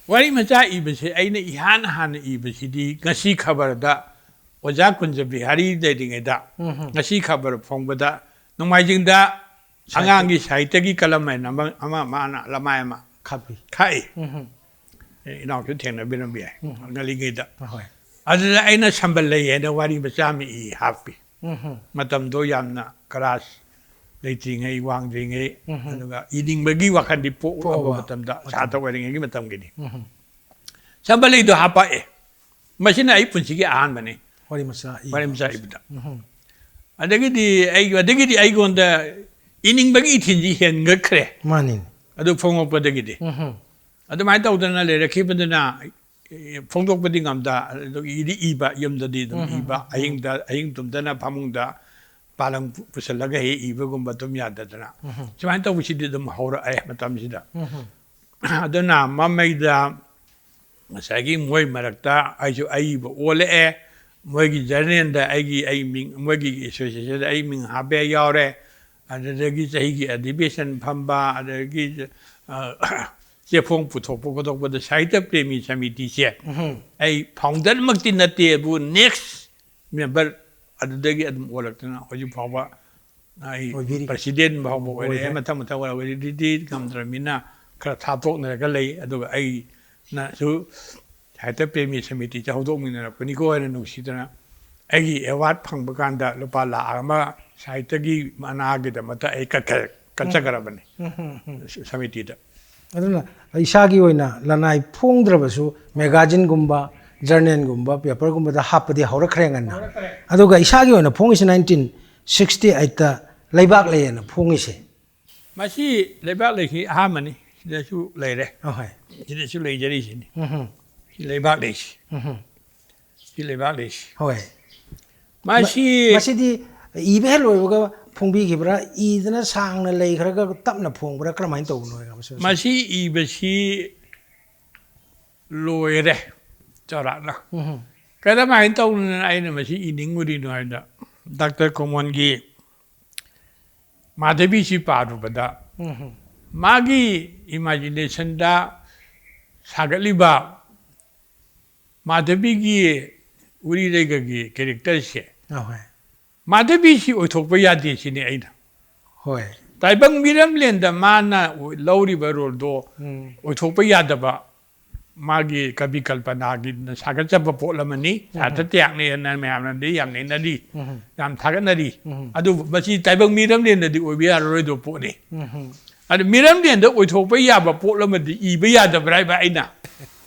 ꯋꯥꯔꯤ ꯃꯆꯥ ꯏꯕꯁꯦ ꯑꯩꯅ ꯏꯍꯥꯟ ꯍꯥꯟꯅ ꯏꯕꯁꯤꯗꯤ ꯉꯁꯤ ꯈꯕꯔꯗ ꯑꯣꯖꯥ ꯀꯨꯟꯖꯕꯤꯍꯥꯔꯤ ꯂꯩꯔꯤꯉꯩꯗ, ꯎꯝ, ꯎꯝ꯫ ꯉꯁꯤ ꯈꯕꯔ ꯐꯣꯡꯕꯗ ꯅꯣꯡꯃꯥꯏꯖꯤꯡꯗ ꯁꯥꯍꯤꯇ꯭ꯌ꯫ ꯑꯉꯥꯡꯒꯤ ꯁꯥꯍꯤꯇ꯭ꯌꯒꯤ ꯀꯂꯝ ꯍꯥꯏꯅ ꯑꯃ, ꯑꯃ ꯃꯥꯅ ꯂꯃꯥꯏ ꯑꯃ ꯈꯥꯛꯄꯤ꯫ ꯈꯥꯛꯏ꯫ ꯎꯝ, ꯎꯝ꯫ ꯑꯦ, ꯏꯅꯥꯎꯁꯨ ꯊꯦꯡꯅꯕꯤꯔꯝꯕ ꯌꯥꯏ, ꯎꯝ꯫ ꯉꯜꯂꯤꯉꯩꯗ꯫ ꯍꯣꯏ꯫ ꯑꯗꯨꯗ ꯑꯩꯅ ꯁꯝꯕꯜ ꯂꯩ ꯍꯥꯏꯅ ꯋꯥꯔꯤ ꯃꯆꯥ ꯑꯃ ꯏ ꯍꯥꯞꯄꯤ꯫ ꯎꯝ, ꯎꯝ꯫ ꯃꯇꯝꯗꯣ ꯌꯥꯝꯅ ꯀ꯭ꯂꯥꯁ ꯂꯩꯇ꯭ꯔꯤꯉꯩ, ꯋꯥꯡꯗ꯭ꯔꯤꯉꯩ, ꯎꯝ꯫ ꯑꯗꯨꯒ ꯏꯅꯤꯡꯕꯒꯤ ꯋꯥꯈꯜꯗꯤ ꯄꯣꯛꯑꯕ ꯄꯣꯛꯑꯕ ꯃꯇꯝꯗ, ꯃꯇꯝ꯫ ꯁꯥꯇ꯭ꯔ ꯑꯣꯏꯔꯤꯉꯩꯒꯤ ꯃꯇꯝꯒꯤꯗꯤ꯫ ꯎꯝ꯫ ꯁꯝꯕꯜ ꯂꯩꯗꯣ ꯍꯥꯞꯄꯛꯑꯦ꯫ ꯃꯁꯤꯅ ꯑꯩ ꯄꯨꯟꯁꯤꯒꯤ ꯑꯍꯥꯟꯕꯅꯤ꯫ ꯋꯥꯔꯤ ꯃꯆꯥ ꯏꯕ꯫ ꯋꯥꯔꯤ ꯃꯆꯥ ꯏꯕꯗ꯫ ꯎꯝ꯫ ꯑꯗꯒꯤꯗꯤ ꯑꯩ, ꯑꯗꯒꯤꯗꯤ ꯑꯩꯉꯣꯟꯗ ꯏꯅꯤꯡꯕꯒꯤ ꯏꯊꯤꯜꯁꯤ ꯍꯦꯟꯒꯠꯈ꯭ꯔꯦ꯫ ꯃꯥꯅꯤ꯫ ꯑꯗꯨ ꯐꯣꯡꯉꯛꯄꯗꯒꯤꯗꯤ꯫ ꯎꯝ꯫ ꯑꯗꯨꯃꯥꯏꯅ ꯇꯧꯗꯅ ꯂꯩꯔꯛꯈꯤꯕꯗꯨꯅ, ꯑꯦ, ꯐꯣꯡꯗꯣꯛꯄꯗꯤ ꯉꯝꯗ, ꯑꯗꯨ ꯏꯗꯤ ꯏꯕ, ꯌꯨꯝꯗꯗꯤ ꯑꯗꯨꯝ ꯎꯝ, ꯏꯕ, ꯎꯝ, ꯎꯝ꯫ ꯑꯍꯤꯡꯗ, ꯑꯍꯤꯡ ꯇꯨꯝꯗꯅ ꯐꯃꯨꯡꯗ ꯄꯥꯂꯪ ꯄꯨ-, ꯄꯨꯁꯜꯂꯒ ꯍꯦꯛ ꯏꯕꯒꯨꯝꯕ ꯇꯨꯝ ꯌꯥꯗꯗꯅ꯫ ꯎꯝ꯫ ꯁꯨꯃꯥꯏꯅ ꯇꯧꯕꯁꯤꯗꯤ ꯑꯗꯨꯝ ꯍꯧꯔꯛꯑꯦ ꯃꯇꯝꯁꯤꯗ꯫ ꯎꯝ꯫ ꯑꯗꯨꯅ ꯃꯃꯩꯗ ꯉꯁꯥꯏꯒꯤ ꯃꯣꯏ ꯃꯔꯛꯇ ꯑꯩꯁꯨ ꯑꯏꯕ ꯑꯣꯜꯂꯛꯑꯦ, ꯃꯣꯏꯒꯤ ꯖꯔꯅꯦꯜꯗ ꯑꯩꯒꯤ, ꯑꯩ ꯃꯤꯡ, ꯃꯣꯏꯒꯤ ꯑꯦꯁꯣꯁꯤꯌꯦꯁꯟꯗ ꯑꯩ ꯃꯤꯡ ꯍꯥꯞꯄ ꯌꯥꯎꯔꯦ, ꯑꯗꯨꯗꯒꯤ ꯆꯍꯤꯒꯤ ꯑꯙꯤꯕꯦꯁꯟ ꯐꯝꯕ, ꯑꯗꯒꯤ, ꯑ, ꯆꯦꯐꯣꯡ ꯄꯨꯊꯣꯛꯄ ꯈꯣꯠꯇꯣꯛꯄꯗ ꯁꯥꯍꯤꯇ꯭ꯌ ꯄ꯭ꯔꯦꯃꯤ ꯁꯃꯤꯇꯤꯁꯦ ꯎꯝ꯫ ꯑꯩ ꯐꯥꯎꯟꯗꯔꯃꯛꯇꯤ ꯅꯠꯇꯦꯕꯨ, ꯅꯦꯛꯁ ꯃꯦꯝꯕꯔ ꯑꯗꯨꯗꯒꯤ ꯑꯗꯨꯝ ꯑꯣꯜꯂꯛꯇꯅ ꯍꯧꯖꯤꯛ ꯐꯥꯎꯕ ꯑꯩ ꯑꯣꯏꯕꯤꯔꯤ꯫ ꯄ꯭ꯔꯁꯤꯗꯦꯟ ꯐꯥꯎꯕ ꯑꯣꯏꯔꯛꯑꯦ, ꯑꯣꯏꯔꯦ꯫ ꯃꯊꯪ ꯃꯊꯪ ꯑꯣꯏꯔꯛꯑꯦ꯫ ꯍꯧꯖꯤꯛꯇꯤ ꯉꯝꯗ꯭ꯔꯕꯅꯤꯅ ꯈꯔ ꯊꯥꯞꯇꯣꯛꯅꯔꯒ ꯂꯩ꯫ ꯑꯗꯨꯒ ꯑꯩꯅꯁꯨ ꯁꯥꯍꯤꯇ꯭ꯌ ꯄ꯭ꯔꯦꯃꯤ ꯁꯃꯤꯇꯤꯁꯦ ꯍꯧꯗꯣꯛꯃꯤꯟꯅꯔꯛꯄꯅꯤꯀꯣ ꯍꯥꯏꯅ ꯅꯨꯡꯁꯤꯗꯅ ꯑꯩꯒꯤ ꯑꯦꯋꯥꯔꯗ ꯐꯪꯕ ꯀꯥꯟꯗ ꯂꯨꯄꯥ ꯂꯥꯈ ꯑꯃ ꯁꯥꯍꯤꯇ꯭ꯌꯒꯤ ꯃꯅꯥꯒꯤꯗꯃꯛꯇ ꯑꯩ ꯀꯠꯈ-, ꯀꯠꯆꯈ꯭ꯔꯕꯅꯤ ꯎꯝ, ꯎꯝ, ꯎꯝ꯫ ꯁꯃꯤꯇꯤꯗ꯫ ꯑꯗꯨꯅ ꯏꯁꯥꯒꯤ ꯑꯣꯏꯅ ꯂꯅꯥꯏ ꯐꯣꯡꯗ꯭ꯔꯕꯁꯨ ꯃꯦꯒꯥꯖꯤꯟꯒꯨꯝꯕ, ꯖꯔꯅꯦꯜꯒꯨꯝꯕ, ꯄꯦꯄꯔꯒꯨꯝꯕꯗ ꯍꯥꯞꯄꯗꯤ ꯍꯧꯔꯛꯈ꯭ꯔꯦ ꯉꯟꯅ꯫ ꯍꯧꯔꯛꯈ꯭ꯔꯦ꯫ ꯑꯗꯨꯒ ꯏꯁꯥꯒꯤ ꯑꯣꯏꯅ ꯐꯣꯡꯉꯤꯁꯤ ꯅꯥꯏꯟꯇꯤꯟ ꯁꯤꯛꯁꯇꯤ ꯑꯩꯠꯇ ꯂꯩꯕꯥꯛ ꯂꯩ ꯍꯥꯏꯅ ꯐꯣꯡꯉꯤꯁꯦ꯫ ꯃꯁꯤ ꯂꯩꯕꯥꯛ ꯂꯩꯁꯤ ꯑꯍꯥꯟꯕꯅꯤ꯫ ꯁꯤꯗꯁꯨ ꯂꯩꯔꯦ꯫ ꯑꯍꯣꯏ꯫ ꯁꯤꯗꯁꯨ ꯂꯩꯖꯔꯤꯁꯤꯅꯤ꯫ ꯎꯝ꯫ ꯁꯤ ꯂꯩꯕꯥꯛ ꯂꯩꯁꯤ꯫ ꯎꯝ꯫ ꯁꯤ ꯂꯩꯕꯥꯛ ꯂꯩꯁꯤ꯫ ꯍꯣꯏ꯫ ꯃꯁꯤ ꯃ-, ꯃꯁꯤꯗꯤ ꯏꯕ ꯍꯦꯛ ꯂꯣꯏꯕꯒ ꯐꯣꯡꯕꯤꯈꯤꯕ꯭ꯔꯥ? ꯏꯗꯅ ꯁꯥꯡꯅ ꯂꯩꯈ꯭ꯔꯒ ꯇꯞꯅ ꯐꯣꯡꯕ꯭ꯔꯥ? ꯀꯔꯝꯍꯥꯏꯅ ꯇꯧꯕꯅꯣ ꯃꯁꯤ? ꯃꯁꯤ ꯏꯕꯁꯤ ꯂꯣꯏꯔꯦ ꯆꯥꯎꯔꯥꯛꯅ꯫ ꯎꯝ꯫ ꯀꯔꯝꯍꯥꯏꯅ ꯇꯧꯗꯅ ꯑꯩꯅ ꯃꯁꯤ ꯏꯅꯤꯡꯉꯨꯔꯤꯅꯣ ꯍꯥꯏꯕꯗ, ꯗꯥꯛꯇꯔ ꯀꯣꯃꯣꯟꯒꯤ ꯃꯥꯙꯕꯤꯁꯤ ꯄꯥꯔꯨꯕꯗ, ꯎꯝ꯫ ꯃꯥꯒꯤ ꯏꯃꯥꯖꯤꯅꯦꯁꯟꯗ ꯁꯥꯒꯠꯂꯤꯕ ꯃꯥꯙꯕꯤꯒꯤ ꯎꯔꯤ ꯂꯩꯒꯒꯤ ꯀꯦꯔꯦꯛꯇꯔꯁꯦ, ꯑꯍꯣꯏ꯫ ꯃꯥꯙꯕꯤꯁꯤ ꯑꯣꯏꯊꯣꯛꯄ ꯌꯥꯗꯦ ꯁꯤꯅꯤ ꯑꯩꯅ꯫ ꯍꯣꯏ꯫ ꯇꯥꯏꯕꯪ ꯃꯤꯔꯝꯂꯦꯟꯗ ꯃꯥꯅ ꯂꯧꯔꯤꯕ ꯔꯣꯜꯗꯣ ꯎꯝ꯫ ꯑꯣꯏꯊꯣꯛꯄ ꯌꯥꯗꯕ ꯃꯥꯒꯤ ꯀꯕꯤ ꯀꯜꯄꯅꯥꯒꯤꯅ ꯁꯥꯒꯠꯆꯕ ꯄꯣꯠ ꯑꯃꯅꯤ꯫ ꯁꯥꯔꯊ ꯇꯤꯌꯥꯛꯅꯦꯅ ꯃꯌꯥꯝꯅꯗꯤ ꯌꯥꯝ ꯅꯩꯅꯔꯤ, ꯎꯝ꯫ ꯌꯥꯝ ꯊꯥꯒꯠꯅꯔꯤ꯫ ꯎꯝ꯫ ꯑꯗꯨꯕꯨ ꯃꯁꯤ ꯇꯥꯏꯕꯪ ꯃꯤꯔꯝꯂꯦꯟꯗꯗꯤ ꯑꯣꯏꯕ ꯌꯥꯔꯔꯣꯏꯗꯕ ꯄꯣꯠꯅꯤ꯫ ꯎꯝ꯫ ꯑꯗꯨ ꯃꯤꯔꯝꯂꯦꯟꯗ ꯑꯣꯏꯊꯣꯛꯄ ꯌꯥꯕ ꯄꯣꯠ ꯑꯃꯗꯤ ꯏꯕ ꯌꯥꯗꯕ꯭ꯔꯥ ꯍꯥꯏꯕ ꯑꯩꯅ꯫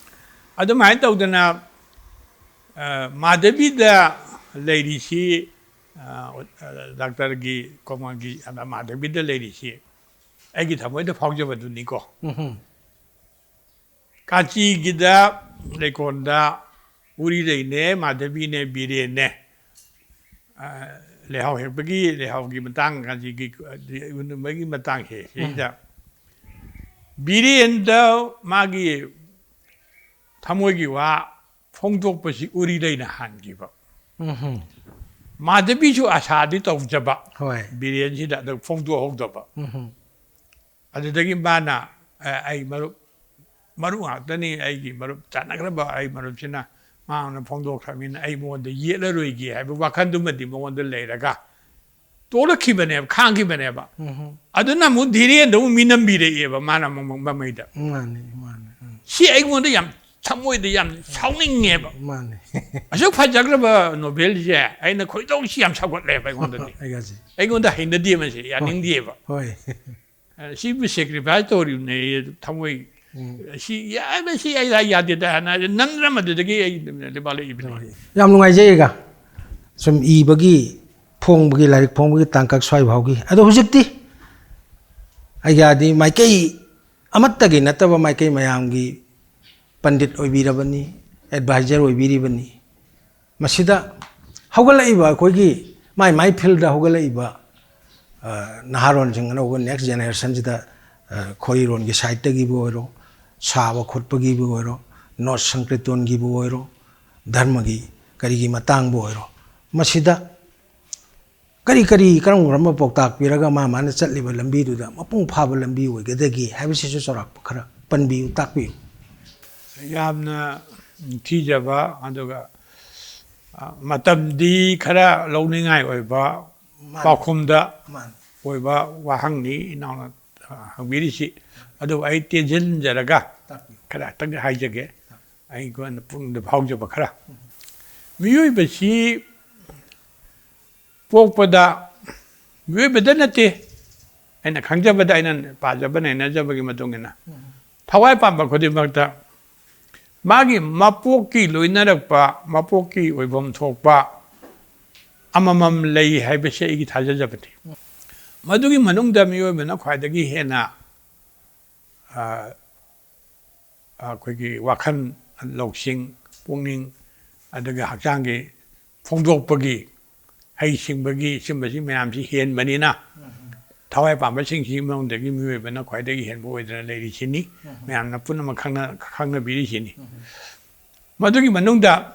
ꯑꯗꯨꯃꯥꯏꯅ ꯇꯧꯗꯅ, ꯑ, ꯃꯥꯙꯕꯤꯗ ꯂꯩꯔꯤꯁꯤ, ꯑ, ꯗꯥꯛꯇꯔꯒꯤ ꯀꯣꯃꯜꯒꯤ ꯃꯥꯙꯕꯤꯗ ꯂꯩꯔꯤꯁꯤ ꯑꯩꯒꯤ ꯊꯃꯣꯏꯗ ꯐꯥꯎꯖꯕꯗꯨꯅꯤꯀꯣ꯫ ꯎꯝ꯫ ꯀꯥꯆꯤꯒꯤꯗ ꯂꯩꯀꯣꯟꯗ ꯎꯔꯤꯔꯩꯅꯦ, ꯃꯥꯙꯕꯤꯅꯦ, ꯕꯤꯔꯦꯟꯅꯦ꯫ ꯑ, ꯂꯩꯍꯥꯎ ꯍꯦꯛꯄꯒꯤ, ꯂꯩꯍꯥꯎꯒꯤ ꯃꯇꯥꯡ, ꯀꯥꯆꯤꯒꯤ, ꯑ, ꯎꯅꯕꯒꯤ ꯃꯇꯥꯡꯁꯦ ꯁꯤꯗ ꯕꯤꯔꯦꯟꯗ ꯃꯥꯒꯤ ꯊꯃꯣꯏꯒꯤ ꯋꯥ ꯐꯣꯡꯗꯣꯛꯄꯁꯤ ꯎꯔꯤꯔꯩꯅ ꯍꯥꯟꯈꯤꯕ꯫ ꯎꯝ꯫ ꯃꯥꯙꯕꯤꯁꯨ ꯑꯁꯥꯗꯤ ꯇꯧꯖꯕ, ꯍꯣꯏ꯫ ꯕꯤꯔꯦꯟꯁꯤꯗ ꯑꯗꯨ ꯐꯣꯡꯗꯣꯛꯍꯧꯗꯕ꯫ ꯎꯝ꯫ ꯑꯗꯨꯗꯒꯤ ꯃꯥꯅ, "ꯑꯦ, ꯑꯩ ꯃꯔꯨꯞ, ꯃꯔꯨꯞ ꯉꯥꯛꯇꯅꯤ, ꯑꯩꯒꯤ ꯃꯔꯨꯞ ꯆꯥꯟꯅꯈ꯭ꯔꯕ ꯑꯩ ꯃꯔꯨꯞꯁꯤꯅ ꯃꯥꯅ ꯐꯣꯡꯗꯣꯛꯈ꯭ꯔꯕꯅꯤꯅ ꯑꯩ ꯃꯉꯣꯟꯗ ꯌꯦꯠꯂꯔꯣꯏꯒꯦ" ꯍꯥꯏꯕ ꯋꯥꯈꯜꯗꯨꯃꯗꯤ ꯃꯉꯣꯟꯗ ꯂꯩꯔꯒ ꯇꯣꯛꯂꯛꯈꯤꯕꯅꯦꯕ, ꯈꯥꯡꯈꯤꯕꯅꯦꯕ꯫ ꯎꯝ꯫ ꯑꯗꯨꯅ ꯑꯃꯨꯛ ꯙꯤꯔꯦꯟꯗ ꯑꯃꯨꯛ ꯃꯤꯅꯝꯕꯤꯔꯛꯑꯦꯕ ꯃꯥꯅ ꯑꯃꯨꯛ ꯃꯃꯩꯗ꯫ ꯃꯥꯅꯤ, ꯃꯥꯅꯤ꯫ ꯎꯝ꯫ ꯁꯤ ꯑꯩꯉꯣꯟꯗ ꯌꯥꯝ ꯊꯃꯣꯏꯗ ꯌꯥꯝ ꯁꯥꯎꯅꯤꯡꯉꯦꯕ꯫ ꯃꯥꯅꯤ꯫ ꯑꯁꯨꯛ ꯐꯖꯈ꯭ꯔꯕ ꯅꯣꯕꯦꯜꯁꯦ ꯑꯩꯅ ꯈꯣꯏꯗꯧꯁꯤ ꯌꯥꯝ ꯁꯥꯎꯒꯠꯂꯦꯕ ꯑꯩꯉꯣꯟꯗꯗꯤ꯫ ꯑꯩꯒꯁꯤ꯫ ꯑꯩꯉꯣꯟꯗ ꯍꯩꯅꯗꯦ ꯃꯁꯤ, ꯌꯥꯅꯤꯡꯗꯦꯕ꯫ ꯍꯣꯏ꯫ ꯑ, ꯁꯤꯕꯨ ꯁꯦꯀ꯭ꯔꯤꯐꯥꯏꯁ ꯇꯧꯔꯤꯕꯅꯦ ꯊꯃꯣꯏ꯫ ꯎꯝ꯫ ꯁꯤ ꯌꯥꯏ, ꯁꯤ ꯑꯩ ꯌꯥꯗꯦꯗ ꯍꯥꯏꯅ ꯅꯝꯗꯅ ꯃꯗꯨꯗꯒꯤ ꯑꯩ ꯂꯩꯕꯥꯛ ꯂꯩ ꯏꯕꯅꯤ꯫ ꯌꯥꯝ ꯅꯨꯡꯉꯥꯏꯖꯩ ꯑꯩꯒ꯫ ꯁꯨꯝ ꯏꯕꯒꯤ, ꯐꯣꯡꯕꯒꯤ, ꯂꯥꯏꯔꯤꯛ ꯐꯣꯡꯕꯒꯤ ꯇꯥꯡꯀꯛ ꯁ꯭ꯋꯥꯏ ꯐꯥꯎꯒꯤ꯫ ꯑꯗꯣ ꯍꯧꯖꯤꯛꯇꯤ ꯑꯩꯒꯤ ꯑꯥꯗꯤ ꯃꯥꯏꯀꯩ ꯑꯃꯠꯇꯒꯤ ꯅꯠꯇꯕ ꯃꯥꯏꯀꯩ ꯃꯌꯥꯝꯒꯤ ꯄꯟꯗꯤꯠ ꯑꯣꯏꯕꯤꯔꯕꯅꯤ, ꯑꯦꯗꯚꯥꯏꯖꯔ ꯑꯣꯏꯕꯤꯔꯤꯕꯅꯤ꯫ ꯃꯁꯤꯗ ꯍꯧꯒꯠꯂꯛꯏꯕ ꯑꯩꯈꯣꯏꯒꯤ ꯃꯥꯏ ꯃꯥꯏ ꯐꯤꯜꯗ ꯍꯧꯒꯠꯂꯛꯏꯕ, ꯑ, ꯅꯍꯥꯔꯣꯟꯁꯤꯡ ꯑꯅꯧꯕ ꯅꯦꯛꯁ ꯖꯦꯅꯦꯔꯦꯁꯟꯁꯤꯗ, ꯑ, ꯈꯣꯏꯔꯣꯟꯒꯤ ꯁꯥꯏꯠꯇꯒꯤꯕꯨ ꯑꯣꯏꯔꯣ, ꯁꯥꯕ ꯈꯣꯠꯄꯒꯤꯕꯨ ꯑꯣꯏꯔꯣ, ꯅꯣꯠ ꯁꯪꯀ꯭ꯔꯤꯇꯣꯟꯒꯤꯕꯨ ꯑꯣꯏꯔꯣ, ꯙꯔꯃꯒꯤ ꯀꯔꯤꯒꯤ ꯃꯇꯥꯡꯕꯨ ꯑꯣꯏꯔꯣ, ꯃꯁꯤꯗ ꯀꯔꯤ ꯀꯔꯤ ꯀꯔꯝ ꯀꯔꯝꯕ ꯄꯥꯎꯇꯥꯛ ꯄꯤꯔꯒ ꯃꯥ ꯃꯥꯅ ꯆꯠꯂꯤꯕ ꯂꯝꯕꯤꯗꯨꯗ ꯃꯄꯨꯡ ꯐꯥꯕ ꯂꯝꯕꯤ ꯑꯣꯏꯒꯗꯒꯦ ꯍꯥꯏꯕꯁꯤꯁꯨ ꯆꯥꯎꯔꯥꯛꯄ ꯈꯔ ꯄꯟꯕꯤꯌꯨ, ꯇꯥꯛꯄꯤꯌꯨ꯫ ꯌꯥꯝꯅ ꯅꯤꯡꯊꯤꯖꯕ, ꯑꯗꯨꯒ, ꯑ, ꯃꯇꯝꯗꯤ ꯈꯔ ꯂꯧꯅꯤꯡꯉꯥꯏ ꯑꯣꯏꯕ ꯃꯥꯅꯤ꯫ ꯄꯥꯎꯈꯨꯝꯗ ꯃꯥꯅꯤ꯫ ꯑꯣꯏꯕ ꯋꯥꯍꯪꯅꯤ ꯏꯅꯥꯎꯅ, ꯑ, ꯍꯪꯕꯤꯔꯤꯁꯤ꯫ ꯑꯗꯨꯕꯨ ꯑꯩ ꯇꯦꯟꯁꯤꯟꯖꯔꯒ, ꯈꯔꯇꯪꯗꯤ ꯍꯥꯏꯖꯒꯦ꯫ ꯑꯩꯉꯣꯟꯗ ꯄꯨꯛꯅꯤꯡꯗ ꯐꯥꯎꯖꯕ ꯈꯔ꯫ ꯃꯤꯑꯣꯏꯕꯁꯤ ꯄꯣꯛꯄꯗ, ꯃꯤꯑꯣꯏꯕꯗ ꯅꯠꯇꯦ, ꯑꯩꯅ ꯈꯪꯖꯕꯗ, ꯑꯩꯅ ꯄꯥꯖꯕ ꯅꯩꯅꯖꯕꯒꯤ ꯃꯇꯨꯡ ꯏꯟꯅ, ꯊꯋꯥꯏ ꯄꯥꯟꯕ ꯈꯨꯗꯤꯡꯃꯛꯇ ꯃꯥꯒꯤ ꯃꯄꯣꯛꯀꯤ ꯂꯣꯏꯅꯔꯛꯄ, ꯃꯄꯣꯛꯀꯤ ꯑꯣꯏꯐꯝ ꯊꯣꯛꯄ ꯑꯃꯃꯝ ꯂꯩ ꯍꯥꯏꯕꯁꯤ ꯑꯩꯒꯤ ꯊꯥꯖꯖꯕꯅꯤ꯫ ꯃꯗꯨꯒꯤ ꯃꯅꯨꯡꯗ ꯃꯤꯑꯣꯏꯕꯅ ꯈ꯭ꯋꯥꯏꯗꯒꯤ ꯍꯦꯟꯅ, ꯑ, ꯑꯩꯈꯣꯏꯒꯤ ꯋꯥꯈꯜ, ꯂꯧꯁꯤꯡ, ꯄꯨꯛꯅꯤꯡ, ꯑꯗꯨꯒ ꯍꯛꯆꯥꯡꯒꯤ ꯐꯣꯡꯗꯣꯛꯄꯒꯤ, ꯍꯩꯁꯤꯡꯕꯒꯤ, ꯁꯤꯒꯨꯝꯕꯁꯤ ꯃꯌꯥꯝꯁꯤ ꯍꯦꯟꯕꯅꯤꯅ, ꯊꯋꯥꯏ ꯄꯥꯟꯕꯁꯤꯡꯁꯤꯒꯤ ꯃꯅꯨꯡꯗꯒꯤ ꯃꯤꯑꯣꯏꯕꯅ ꯈ꯭ꯋꯥꯏꯗꯒꯤ ꯍꯦꯟꯕ ꯑꯣꯏꯗꯅ ꯂꯩꯔꯤꯁꯤꯅꯤ꯫ ꯃꯌꯥꯝꯅ ꯄꯨꯝꯅꯃꯛ ꯈꯪꯅ-, ꯈꯪꯅꯕꯤꯔꯤꯁꯤꯅꯤ꯫ ꯃꯗꯨꯒꯤ ꯃꯅꯨꯡꯗ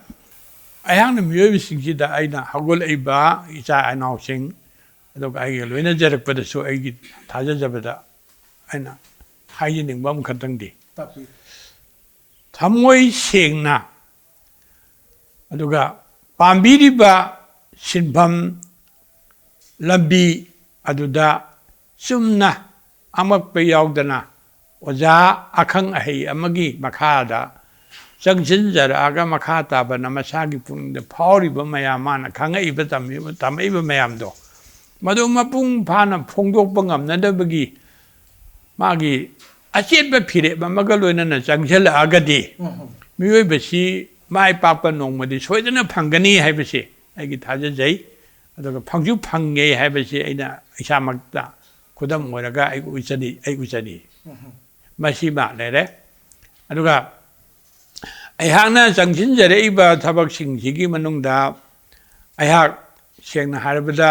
ꯑꯩꯍꯥꯛꯅ ꯃꯤꯑꯣꯏꯕꯁꯤꯡꯁꯤꯗ ꯑꯩꯅ ꯍꯧꯒꯠꯂꯛꯏꯕ ꯏꯆꯥ ꯏꯅꯥꯎꯁꯤꯡ, ꯑꯗꯨꯒ ꯑꯩꯒ ꯂꯣꯏꯅꯖꯔꯛꯄꯗꯁꯨ ꯑꯩꯒꯤ ꯊꯥꯖꯖꯕꯗ ꯑꯩꯅ ꯍꯥꯏꯖꯅꯤꯡꯕ ꯑꯃꯈꯛꯇꯪꯗꯤ, ꯊꯃꯣꯏ ꯁꯦꯡꯅ, ꯑꯗꯨꯒ ꯄꯥꯝꯕꯤꯔꯤꯕ ꯁꯤꯟꯐꯝ ꯂꯝꯕꯤ ꯑꯗꯨꯗ ꯆꯨꯝꯅ ꯑꯃꯛꯄ ꯌꯥꯎꯗꯅ ꯑꯣꯖꯥ ꯑꯈꯪ ꯑꯍꯩ ꯑꯃꯒꯤ ꯃꯈꯥꯗ ꯆꯪꯁꯤꯟꯖꯔꯛꯑꯒ ꯃꯈꯥ ꯇꯥꯕꯅ ꯃꯁꯥꯒꯤ ꯄꯨꯛꯅꯤꯡꯗ ꯐꯥꯎꯔꯤꯕ ꯃꯌꯥꯝ, ꯃꯥꯅ ꯈꯪꯉꯛꯏꯕ, ꯇꯝꯃꯤꯕ, ꯇꯝꯃꯛꯏꯕ ꯃꯌꯥꯝꯗꯣ, ꯃꯗꯨ ꯃꯄꯨꯡ ꯐꯥꯅ ꯐꯣꯡꯗꯣꯛꯄ ꯉꯝꯅꯗꯕꯒꯤ ꯃꯥꯒꯤ ꯑꯆꯦꯠꯄ ꯐꯤꯔꯦꯞ ꯑꯃꯒ ꯂꯣꯏꯅꯅ ꯆꯪꯁꯤꯜꯂꯛꯑꯒꯗꯤ, ꯎꯝ꯫ ꯃꯤꯑꯣꯏꯕꯁꯤ ꯃꯥꯏ ꯄꯥꯛꯄ ꯅꯣꯡꯃꯗꯤ ꯁꯣꯏꯗꯅ ꯐꯪꯒꯅꯤ ꯍꯥꯏꯕꯁꯤ ꯑꯩꯒꯤ ꯊꯥꯖꯖꯩ꯫ ꯑꯗꯨꯒ ꯐꯪꯁꯨ ꯐꯪꯉꯦ ꯍꯥꯏꯕꯁꯤ ꯑꯩꯅ ꯏꯁꯥꯃꯛꯇ ꯈꯨꯗꯝ ꯑꯣꯏꯔꯒ ꯑꯩ ꯎꯠꯆꯔꯤ, ꯑꯩ ꯎꯠꯆꯔꯤ꯫ ꯎꯝ꯫ ꯃꯁꯤꯃ ꯂꯩꯔꯦ꯫ ꯑꯗꯨꯒ ꯑꯩꯍꯥꯛꯅ ꯆꯪꯁꯤꯟꯖꯔꯛꯏꯕ ꯊꯕꯛꯁꯤꯡꯁꯤꯒꯤ ꯃꯅꯨꯡꯗ ꯑꯩꯍꯥꯛ ꯁꯦꯡꯅ ꯍꯥꯏꯔꯕꯗ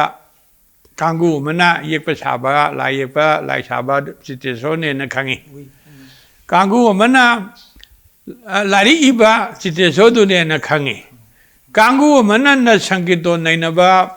ꯀꯥꯡꯕꯨ ꯑꯃꯅ ꯌꯦꯛꯄ ꯁꯥꯕ, ꯂꯥꯏ ꯌꯦꯛꯄ, ꯂꯥꯏ ꯁꯥꯕ ꯆꯤꯇꯦꯁꯣꯔꯅꯦꯅ ꯈꯪꯉꯤ꯫ ꯎꯏ꯫ ꯎꯝ꯫ ꯀꯥꯡꯕꯨ ꯑꯃꯅ, ꯑ, ꯂꯥꯏꯔꯤꯛ ꯏꯕ ꯆꯤꯇꯦꯁꯣꯔꯗꯨꯅꯦꯅ ꯈꯪꯉꯤ꯫ ꯀꯥꯡꯕꯨ ꯑꯃꯅ ꯅꯠ ꯁꯪꯒꯤꯠꯇꯣ ꯅꯩꯅꯕ,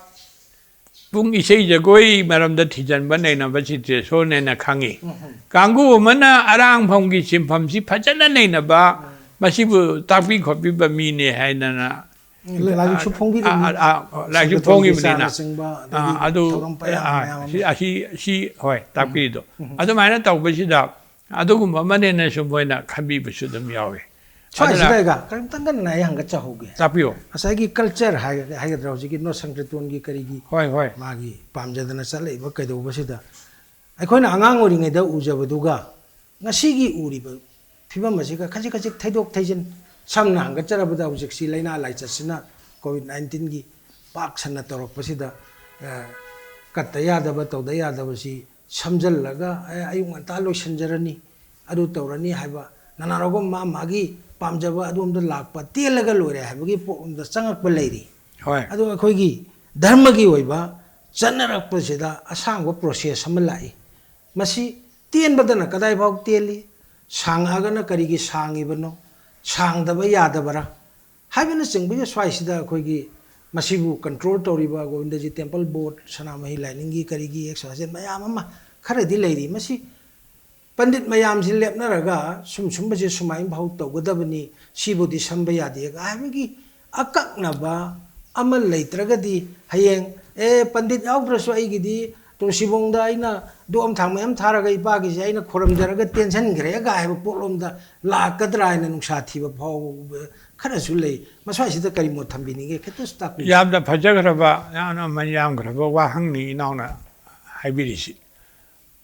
ꯄꯨꯡ ꯏꯁꯩ ꯖꯒꯣꯏ ꯃꯔꯝꯗ ꯊꯤꯖꯤꯟꯕ ꯅꯩꯅꯕ ꯆꯤꯇꯦꯁꯣꯔꯅꯦꯅ ꯈꯪꯉꯤ꯫ ꯎꯝ꯫ ꯀꯥꯡꯕꯨ ꯑꯃꯅ ꯑꯔꯥꯡꯐꯝꯒꯤ ꯁꯤꯟꯐꯝꯁꯤ ꯐꯖꯅ ꯅꯩꯅꯕ, ꯎꯝ꯫ ꯃꯁꯤꯕꯨ ꯇꯥꯛꯄꯤ ꯈꯣꯠꯄꯤꯕ ꯃꯤꯅꯦ ꯍꯥꯏꯗꯅ ꯎꯝ, ꯂꯥꯏꯔꯤꯛꯁꯨ ꯐꯣꯡꯕꯤꯔꯤꯕꯅꯤ꯫ ꯑ, ꯑ, ꯑ, ꯂꯥꯏꯔꯤꯛꯁꯨ ꯁꯪꯒꯤꯠ ꯐꯣꯡꯉꯤꯕꯅꯤꯅ꯫ ꯆꯥꯅꯆꯤꯡꯕ, ꯑ, ꯑꯗꯒꯤ ꯑꯗꯨ, ꯊꯧꯔꯝ ꯄꯌꯥꯝ ꯑ, ꯃꯌꯥꯝ ꯁꯤ, ꯑꯃ꯫ ꯑꯁꯤ, ꯁꯤ, ꯍꯣꯏ, ꯇꯥꯛꯄꯤꯔꯤꯗꯣ꯫ ꯎꯝ, ꯎꯝ꯫ ꯑꯗꯨꯃꯥꯏꯅ ꯇꯧꯕꯁꯤꯗ ꯑꯗꯨꯒꯨꯝꯕ ꯑꯃꯅꯦꯅꯁꯨ ꯃꯣꯏꯅ ꯈꯟꯕꯤꯕꯁꯨ ꯑꯗꯨꯝ ꯌꯥꯎꯏ꯫ ꯁ꯭ꯋꯥꯏꯁꯤꯗ ꯑꯩꯒ ꯀꯔꯤꯝꯇꯪꯒ ꯑꯩ ꯍꯪꯒꯠꯆꯍꯧꯒꯦ꯫ ꯇꯥꯛꯄꯤꯌꯨ꯫ ꯉꯁꯥꯏꯒꯤ ꯀꯜꯆꯔ ꯍꯥꯏꯒꯗ꯭ꯔꯥ, ꯍꯧꯖꯤꯛꯀꯤ ꯅꯣꯠ ꯁꯪꯀ꯭ꯔꯤꯇꯣꯟꯒꯤ ꯀꯔꯤꯒꯤ ꯍꯣꯏ, ꯍꯣꯏ꯫ ꯃꯥꯒꯤ ꯄꯥꯝꯖꯗꯅ ꯆꯠꯂꯛꯏꯕ ꯀꯩꯗꯧꯕꯁꯤꯗ ꯑꯩꯈꯣꯏꯅ ꯑꯉꯥꯡ ꯑꯣꯏꯔꯤꯉꯩꯗ ꯎꯖꯕꯗꯨꯒ ꯉꯁꯤꯒꯤ ꯎꯔꯤꯕ ꯐꯤꯕꯝ ꯑꯁꯤꯒ ꯈꯖꯤꯛ ꯈꯖꯤꯛ ꯊꯩꯗꯣꯛ ꯊꯩꯖꯤꯟ, ꯁꯝꯅ ꯍꯪꯒꯠꯆꯔꯕꯗ ꯍꯧꯖꯤꯛꯁꯤ ꯂꯥꯏꯅꯥ ꯂꯥꯏꯆꯠꯁꯤꯅ ꯀꯣꯚꯤꯗ ꯅꯥꯏꯟꯇꯤꯟꯒꯤ ꯄꯥꯛ ꯁꯟꯅ ꯇꯧꯔꯛꯄꯁꯤꯗ, ꯑ, ꯀꯠꯇ ꯌꯥꯗꯕ ꯇꯧꯗ ꯌꯥꯗꯕꯁꯤ ꯁꯝꯖꯜꯂꯒ, "ꯑꯦ, ꯑꯌꯨꯛ ꯉꯟꯇꯥ ꯂꯣꯏꯁꯤꯟꯖꯔꯅꯤ, ꯑꯗꯨ ꯇꯧꯔꯅꯤ" ꯍꯥꯏꯕ ꯅꯅꯥꯔꯣꯒꯝ ꯃꯥ ꯃꯥꯒꯤ ꯄꯥꯝꯖꯕ ꯑꯗꯣꯝꯗ ꯂꯥꯛꯄ, ꯇꯦꯜꯂꯒ ꯂꯣꯏꯔꯦ ꯍꯥꯏꯕꯒꯤ ꯄꯣꯠꯂꯣꯝꯗ ꯆꯪꯉꯛꯄ ꯂꯩꯔꯤ꯫ ꯍꯣꯏ꯫ ꯑꯗꯣ ꯑꯩꯈꯣꯏꯒꯤ ꯙꯔꯃꯒꯤ ꯑꯣꯏꯕ ꯆꯠꯅꯔꯛꯄꯁꯤꯗ ꯑꯁꯥꯡꯕ ꯄ꯭ꯔꯣꯁꯦꯁ ꯑꯃ ꯂꯥꯛꯏ꯫ ꯃꯁꯤ ꯇꯦꯟꯕꯗꯅ ꯀꯗꯥꯏ ꯐꯥꯎ ꯇꯦꯜꯂꯤ? ꯁꯥꯡꯉꯛꯑꯒꯅ ꯀꯔꯤꯒꯤ ꯁꯥꯡꯉꯤꯕꯅꯣ? ꯁꯥꯡꯗꯕ ꯌꯥꯗꯕꯔꯥ? ꯍꯥꯏꯕꯅꯆꯤꯡꯕꯒꯤ ꯁ꯭ꯋꯥꯏꯁꯤꯗ ꯑꯩꯈꯣꯏꯒꯤ ꯃꯁꯤꯕꯨ ꯀꯟꯇ꯭ꯔꯣꯜ ꯇꯧꯔꯤꯕ ꯒꯣꯕꯤꯟꯗꯖꯤ ꯇꯦꯝꯄꯜ ꯕꯣꯔꯗ, ꯁꯅꯥꯃꯍꯤ ꯂꯥꯏꯅꯤꯡꯒꯤ ꯀꯔꯤꯒꯤ ꯑꯦꯛꯁ ꯋꯥꯏ ꯖꯦꯠ ꯃꯌꯥꯝ ꯑꯃ ꯈꯔꯗꯤ ꯂꯩꯔꯤ꯫ ꯃꯁꯤ ꯄꯟꯗꯤꯠ ꯃꯌꯥꯝꯁꯤ ꯂꯦꯞꯅꯔꯒ ꯁꯨꯝ ꯁꯨꯝꯕꯁꯦ ꯁꯨꯃꯥꯏꯅ ꯐꯥꯎ ꯇꯧꯒꯗꯕꯅꯤ, ꯁꯤꯕꯨꯗꯤ ꯁꯝꯕ ꯌꯥꯗꯦ ꯍꯥꯏꯕꯒꯤ ꯑꯀꯛꯅꯕ ꯑꯃ ꯂꯩꯇ꯭ꯔꯒꯗꯤ ꯍꯌꯦꯡ, "ꯑꯦ, ꯄꯟꯗꯤꯠ ꯌꯥꯎꯗ꯭ꯔꯁꯨ ꯑꯩꯒꯤꯗꯤ ꯇꯨꯜꯁꯤꯕꯣꯡꯗ ꯑꯩꯅ ꯗꯣꯛ ꯑꯃ ꯊꯥꯡ ꯃꯌꯥꯝ ꯊꯥꯔꯒ ꯏꯄꯥꯒꯤꯁꯦ ꯑꯩꯅ ꯈꯣꯏꯔꯝꯖꯔꯒ ꯇꯦꯟꯁꯤꯟꯈ꯭ꯔꯦꯒ" ꯍꯥꯏꯕ ꯄꯣꯠꯂꯣꯝꯗ ꯂꯥꯛꯀꯗ꯭ꯔꯥ ꯍꯥꯏꯅ ꯅꯨꯡꯁꯥ ꯊꯤꯕ ꯐꯥꯎꯕ ꯈꯔꯁꯨ ꯂꯩ꯫ ꯃꯁ꯭ꯋꯥꯏꯁꯤꯗ ꯀꯔꯤ ꯃꯣꯠ ꯊꯝꯕꯤꯅꯤꯡꯉꯦ? ꯈꯤꯇꯁꯨ ꯇꯥꯛꯄꯤꯌꯨ꯫ ꯌꯥꯝꯅ ꯐꯖꯈ꯭ꯔꯕ, ꯌꯥꯝꯅ ꯃꯃꯜ ꯌꯥꯝꯈ꯭ꯔꯕ ꯋꯥꯍꯪꯅꯤ ꯏꯅꯥꯎꯅ ꯍꯥꯏꯕꯤꯔꯤꯁꯤ꯫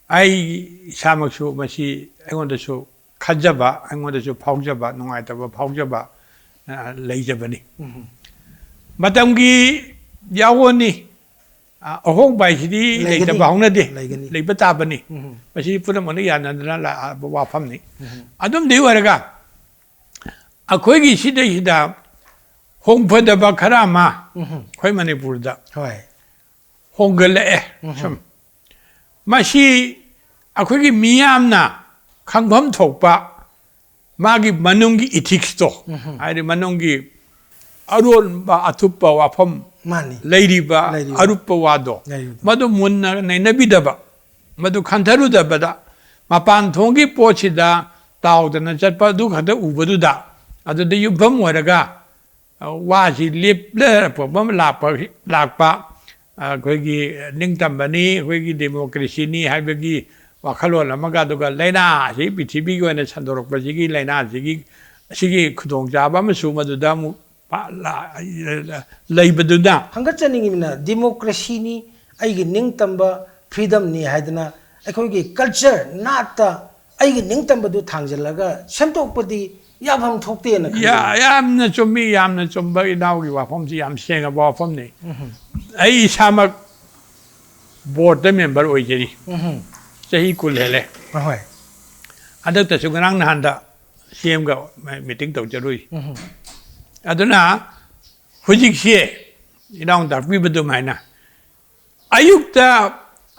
ꯑꯩ ꯏꯁꯥꯃꯛꯁꯨ ꯃꯁꯤ ꯑꯩꯉꯣꯟꯗꯁꯨ ꯈꯟꯖꯕ, ꯑꯩꯉꯣꯟꯗꯁꯨ ꯐꯥꯎꯖꯕ, ꯅꯨꯡꯉꯥꯏꯇꯕ ꯐꯥꯎꯖꯕ, ꯑ, ꯂꯩꯖꯕꯅꯤ꯫ ꯎꯝ꯫ ꯃꯇꯝꯒꯤ ꯌꯥꯋꯣꯟꯅꯤ꯫ ꯑ, ꯑꯍꯣꯡꯕ ꯍꯥꯏꯁꯤꯗꯤ ꯂꯩꯒꯅꯤ꯫ ꯂꯩꯇꯕ ꯍꯧꯅꯗꯦ꯫ ꯂꯩꯒꯅꯤ꯫ ꯂꯩꯕ ꯇꯥꯕꯅꯤ꯫ ꯎꯝ꯫ ꯃꯁꯤ ꯄꯨꯝꯅꯃꯛꯅ ꯌꯥꯅꯗꯅ ꯂꯥꯛꯑꯕ ꯋꯥꯐꯝꯅꯤ꯫ ꯎꯝ꯫ ꯑꯗꯨꯝꯗꯤ ꯑꯣꯏꯔꯒ ꯑꯩꯈꯣꯏꯒꯤ ꯁꯤꯗꯩꯁꯤꯗ ꯍꯣꯡꯐꯗꯕ ꯈꯔ ꯑꯃ ꯎꯝ꯫ ꯑꯩꯈꯣꯏ ꯃꯅꯤꯄꯨꯔꯗ ꯍꯣꯏ꯫ ꯍꯣꯡꯒꯠꯂꯛꯑꯦ꯫ ꯎꯝ꯫ ꯁꯨꯝ ꯃꯁꯤ ꯑꯩꯈꯣꯏꯒꯤ ꯃꯤꯌꯥꯝꯅ ꯈꯪꯐꯝ ꯊꯣꯛꯄ ꯃꯥꯒꯤ ꯃꯅꯨꯡꯒꯤ ꯏꯊꯤꯛꯁꯇꯣ, ꯎꯝ꯫ ꯍꯥꯏꯗꯤ ꯃꯅꯨꯡꯒꯤ ꯑꯔꯣꯟꯕ ꯑꯊꯨꯞꯄ ꯋꯥꯐꯝ ꯃꯥꯅꯤ꯫ ꯂꯩꯔꯤꯕ ꯂꯩꯔꯤꯕ꯫ ꯑꯔꯨꯞꯄ ꯋꯥꯗꯣ, ꯂꯩꯔꯤꯕ꯫ ꯃꯗꯨ ꯃꯨꯟꯅ ꯅꯩꯅꯕꯤꯗꯕ, ꯃꯗꯨ ꯈꯟꯊꯔꯨꯗꯕꯗ ꯃꯄꯥꯟ ꯊꯣꯡꯒꯤ ꯄꯣꯠꯁꯤꯗ ꯇꯥꯎꯗꯅ ꯆꯠꯄ ꯑꯗꯨ ꯈꯛꯇ ꯎꯕꯗꯨꯗ, ꯑꯗꯨꯗ ꯌꯨꯝꯐꯝ ꯑꯣꯏꯔꯒ, ꯑ, ꯋꯥꯁꯤ ꯂꯦꯞꯅꯔꯛꯄ ꯑꯃ ꯂꯥꯛꯄ, ꯂꯥꯛꯄ, ꯑ, ꯑꯩꯈꯣꯏꯒꯤ ꯅꯤꯡꯇꯝꯕꯅꯤ, ꯑꯩꯈꯣꯏꯒꯤ ꯗꯦꯃꯣꯀ꯭ꯔꯦꯁꯤꯅꯤ ꯍꯥꯏꯕꯒꯤ ꯋꯥꯈꯜꯂꯣꯟ ꯑꯃꯒ, ꯑꯗꯨꯒ ꯂꯥꯏꯅꯥ ꯑꯁꯤ ꯄ꯭ꯔꯤꯊꯤꯕꯤꯒꯤ ꯑꯣꯏꯅ ꯁꯟꯗꯣꯔꯛꯄꯁꯤꯒꯤ ꯂꯥꯏꯅꯥꯁꯤꯒꯤ, ꯑꯁꯤꯒꯤ ꯈꯨꯗꯣꯡꯆꯥꯕ ꯑꯃꯁꯨ ꯃꯗꯨꯗ ꯑꯃꯨꯛ ꯄꯥ-, ꯂꯥ-, ꯂꯩꯕꯗꯨꯅ꯫ ꯍꯪꯒꯠꯆꯅꯤꯡꯉꯤꯕꯅ ꯗꯤꯃꯣꯀ꯭ꯔꯦꯁꯤꯅꯤ, ꯑꯩꯒꯤ ꯅꯤꯡꯇꯝꯕ ꯐ꯭ꯔꯤꯗꯝꯅꯤ ꯍꯥꯏꯗꯅ ꯑꯩꯈꯣꯏꯒꯤ ꯀꯜꯆꯔ, ꯅꯥꯠꯇ ꯑꯩꯒꯤ ꯅꯤꯡꯇꯝꯕꯗꯨ ꯊꯥꯡꯖꯤꯜꯂꯒ ꯁꯦꯝꯗꯣꯛꯄꯗꯤ ꯌꯥꯐꯝ ꯊꯣꯛꯇꯦꯅ ꯈꯟꯖꯩ꯫ ꯌꯥ-, ꯌꯥꯝꯅ ꯆꯨꯝꯃꯤ, ꯌꯥꯝꯅ ꯆꯨꯝꯕ ꯏꯅꯥꯎꯒꯤ ꯋꯥꯐꯝꯁꯤ ꯌꯥꯝ ꯁꯦꯡꯉꯕ ꯋꯥꯐꯝꯅꯤ꯫ ꯎꯝꯍꯨꯝ꯫ ꯑꯩ ꯏꯁꯥꯃꯛ ꯕꯣꯔꯗꯇ ꯃꯦꯝꯕꯔ ꯑꯣꯏꯖꯔꯤ꯫ ꯎꯝꯍꯨꯝ꯫ ꯆꯍꯤ ꯀꯨꯟ ꯍꯦꯜꯂꯦ꯫ ꯑꯍꯣꯏ꯫ ꯍꯟꯗꯛꯇꯁꯨ ꯉꯔꯥꯡ ꯅꯍꯥꯟꯗ ꯁꯤ ꯑꯦꯝꯒ ꯃꯤꯇꯤꯡ ꯇꯧꯖꯔꯨꯏ꯫ ꯎꯝꯍꯨꯝ꯫ ꯑꯗꯨꯅ ꯍꯧꯖꯤꯛꯁꯦ ꯏꯅꯥꯎꯅ ꯇꯥꯛꯄꯤꯕ ꯑꯗꯨꯃꯥꯏꯅ ꯑꯌꯨꯛꯇ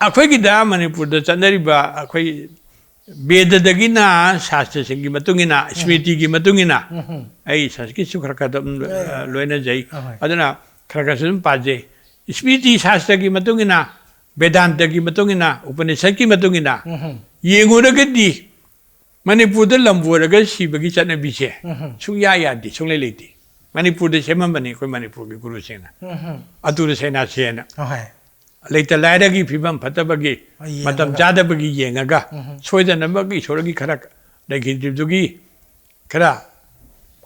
ꯑꯩꯈꯣꯏꯒꯤꯗ ꯃꯅꯤꯄꯨꯔꯗ ꯆꯠꯅꯔꯤꯕ ꯑꯩꯈꯣꯏ ꯕꯦꯗꯗꯒꯤꯅ ꯁꯥꯁꯇ꯭ꯔꯁꯤꯡꯒꯤ ꯃꯇꯨꯡ ꯏꯟꯅ, ꯎꯝ꯫ ꯁ꯭ꯃ꯭ꯔꯤꯇꯤꯒꯤ ꯃꯇꯨꯡ ꯏꯟꯅ, ꯎꯝ꯫ ꯑꯩ ꯁꯪꯁꯀ꯭ꯔꯤꯠꯁꯨ ꯈꯔ ꯈꯔ ꯑꯗꯨꯝ, ꯍꯣꯏ, ꯍꯣꯏ꯫ ꯂꯣꯏꯅꯖꯩ꯫ ꯑꯍꯣꯏ꯫ ꯑꯗꯨꯅ ꯈꯔ ꯈꯔꯁꯨ ꯑꯗꯨꯝ ꯄꯥꯖꯩ꯫ ꯁ꯭ꯃ꯭ꯔꯤꯇꯤ ꯁꯥꯁꯇ꯭ꯔꯒꯤ ꯃꯇꯨꯡ ꯏꯟꯅ, ꯕꯦꯗꯥꯟꯇꯒꯤ ꯃꯇꯨꯡ ꯏꯟꯅ, ꯎꯄꯅꯤꯁꯠꯀꯤ ꯃꯇꯨꯡ ꯏꯟꯅ ꯎꯝ꯫ ꯌꯦꯡꯉꯨꯔꯒꯗꯤ ꯃꯅꯤꯄꯨꯔꯗ ꯂꯝꯕꯣꯏꯔꯒ ꯁꯤꯕꯒꯤ ꯆꯠꯅꯕꯤꯁꯦ ꯎꯝ꯫ ꯁꯨꯡꯌꯥ ꯌꯥꯗꯦ, ꯁꯨꯡꯂꯩ ꯂꯩꯇꯦ꯫ ꯃꯅꯤꯄꯨꯔꯗ ꯁꯦꯝꯃꯝꯕꯅꯤ ꯑꯩꯈꯣꯏ ꯃꯅꯤꯄꯨꯔꯒꯤ ꯒꯨꯔꯨꯁꯤꯡꯅ꯫ ꯎꯝ꯫ ꯑꯇꯨꯔ ꯁꯦꯅꯥꯁꯦꯅ꯫ ꯑꯍꯣꯏ꯫ ꯂꯩꯇ ꯂꯥꯏꯔꯒꯤ ꯐꯤꯕꯝ ꯐꯠꯇꯕꯒꯤ, ꯌꯦꯡꯉꯒ꯫ ꯃꯇꯝ ꯆꯥꯗꯕꯒꯤ ꯌꯦꯡꯉꯒ, ꯎꯝ꯫ ꯁꯣꯏꯗꯅꯃꯛ ꯏꯁꯣꯔꯒꯤ ꯈꯔ ꯂꯩꯈꯤꯗ꯭ꯔꯤꯗꯨꯒꯤ ꯈꯔ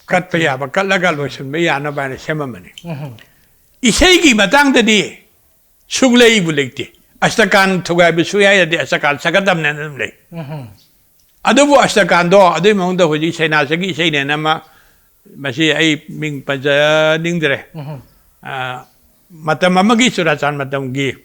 ꯀꯠꯄ ꯌꯥꯕ ꯀꯠꯂꯒ ꯂꯣꯏꯁꯤꯟꯕ ꯌꯥꯅꯕ ꯍꯥꯏꯅ ꯁꯦꯝꯃꯝꯕꯅꯤ꯫ ꯎꯝ꯫ ꯏꯁꯩꯒꯤ ꯃꯇꯥꯡꯗꯗꯤ ꯁꯨꯛꯂꯩꯕꯨ ꯂꯩꯇꯦ꯫ ꯑꯁꯇꯀꯥꯟ ꯊꯨꯒꯥꯏꯕ ꯁꯨꯡꯌꯥ ꯌꯥꯗꯦ, ꯑꯁꯇꯀꯥꯟ ꯁꯛꯀꯗꯕꯅꯦꯅ ꯑꯗꯨꯝ ꯂꯩ꯫ ꯎꯝ꯫ ꯑꯗꯨꯕꯨ ꯑꯁꯇꯀꯥꯟꯗꯣ ꯑꯗꯨꯒꯤ ꯃꯑꯣꯡꯗ ꯍꯧꯖꯤꯛ ꯁꯩꯅꯥꯁꯤꯒꯤ ꯏꯁꯩꯅꯦꯅ ꯑꯃ, ꯃꯁꯤ ꯑꯩ ꯃꯤꯡ ꯄꯟꯖꯅꯤꯡꯗ꯭ꯔꯦ꯫ ꯎꯝ꯫ ꯑ, ꯃꯇꯝ ꯑꯃꯒꯤ ꯆꯨꯔꯥꯆꯥꯟ ꯃꯇꯝꯒꯤ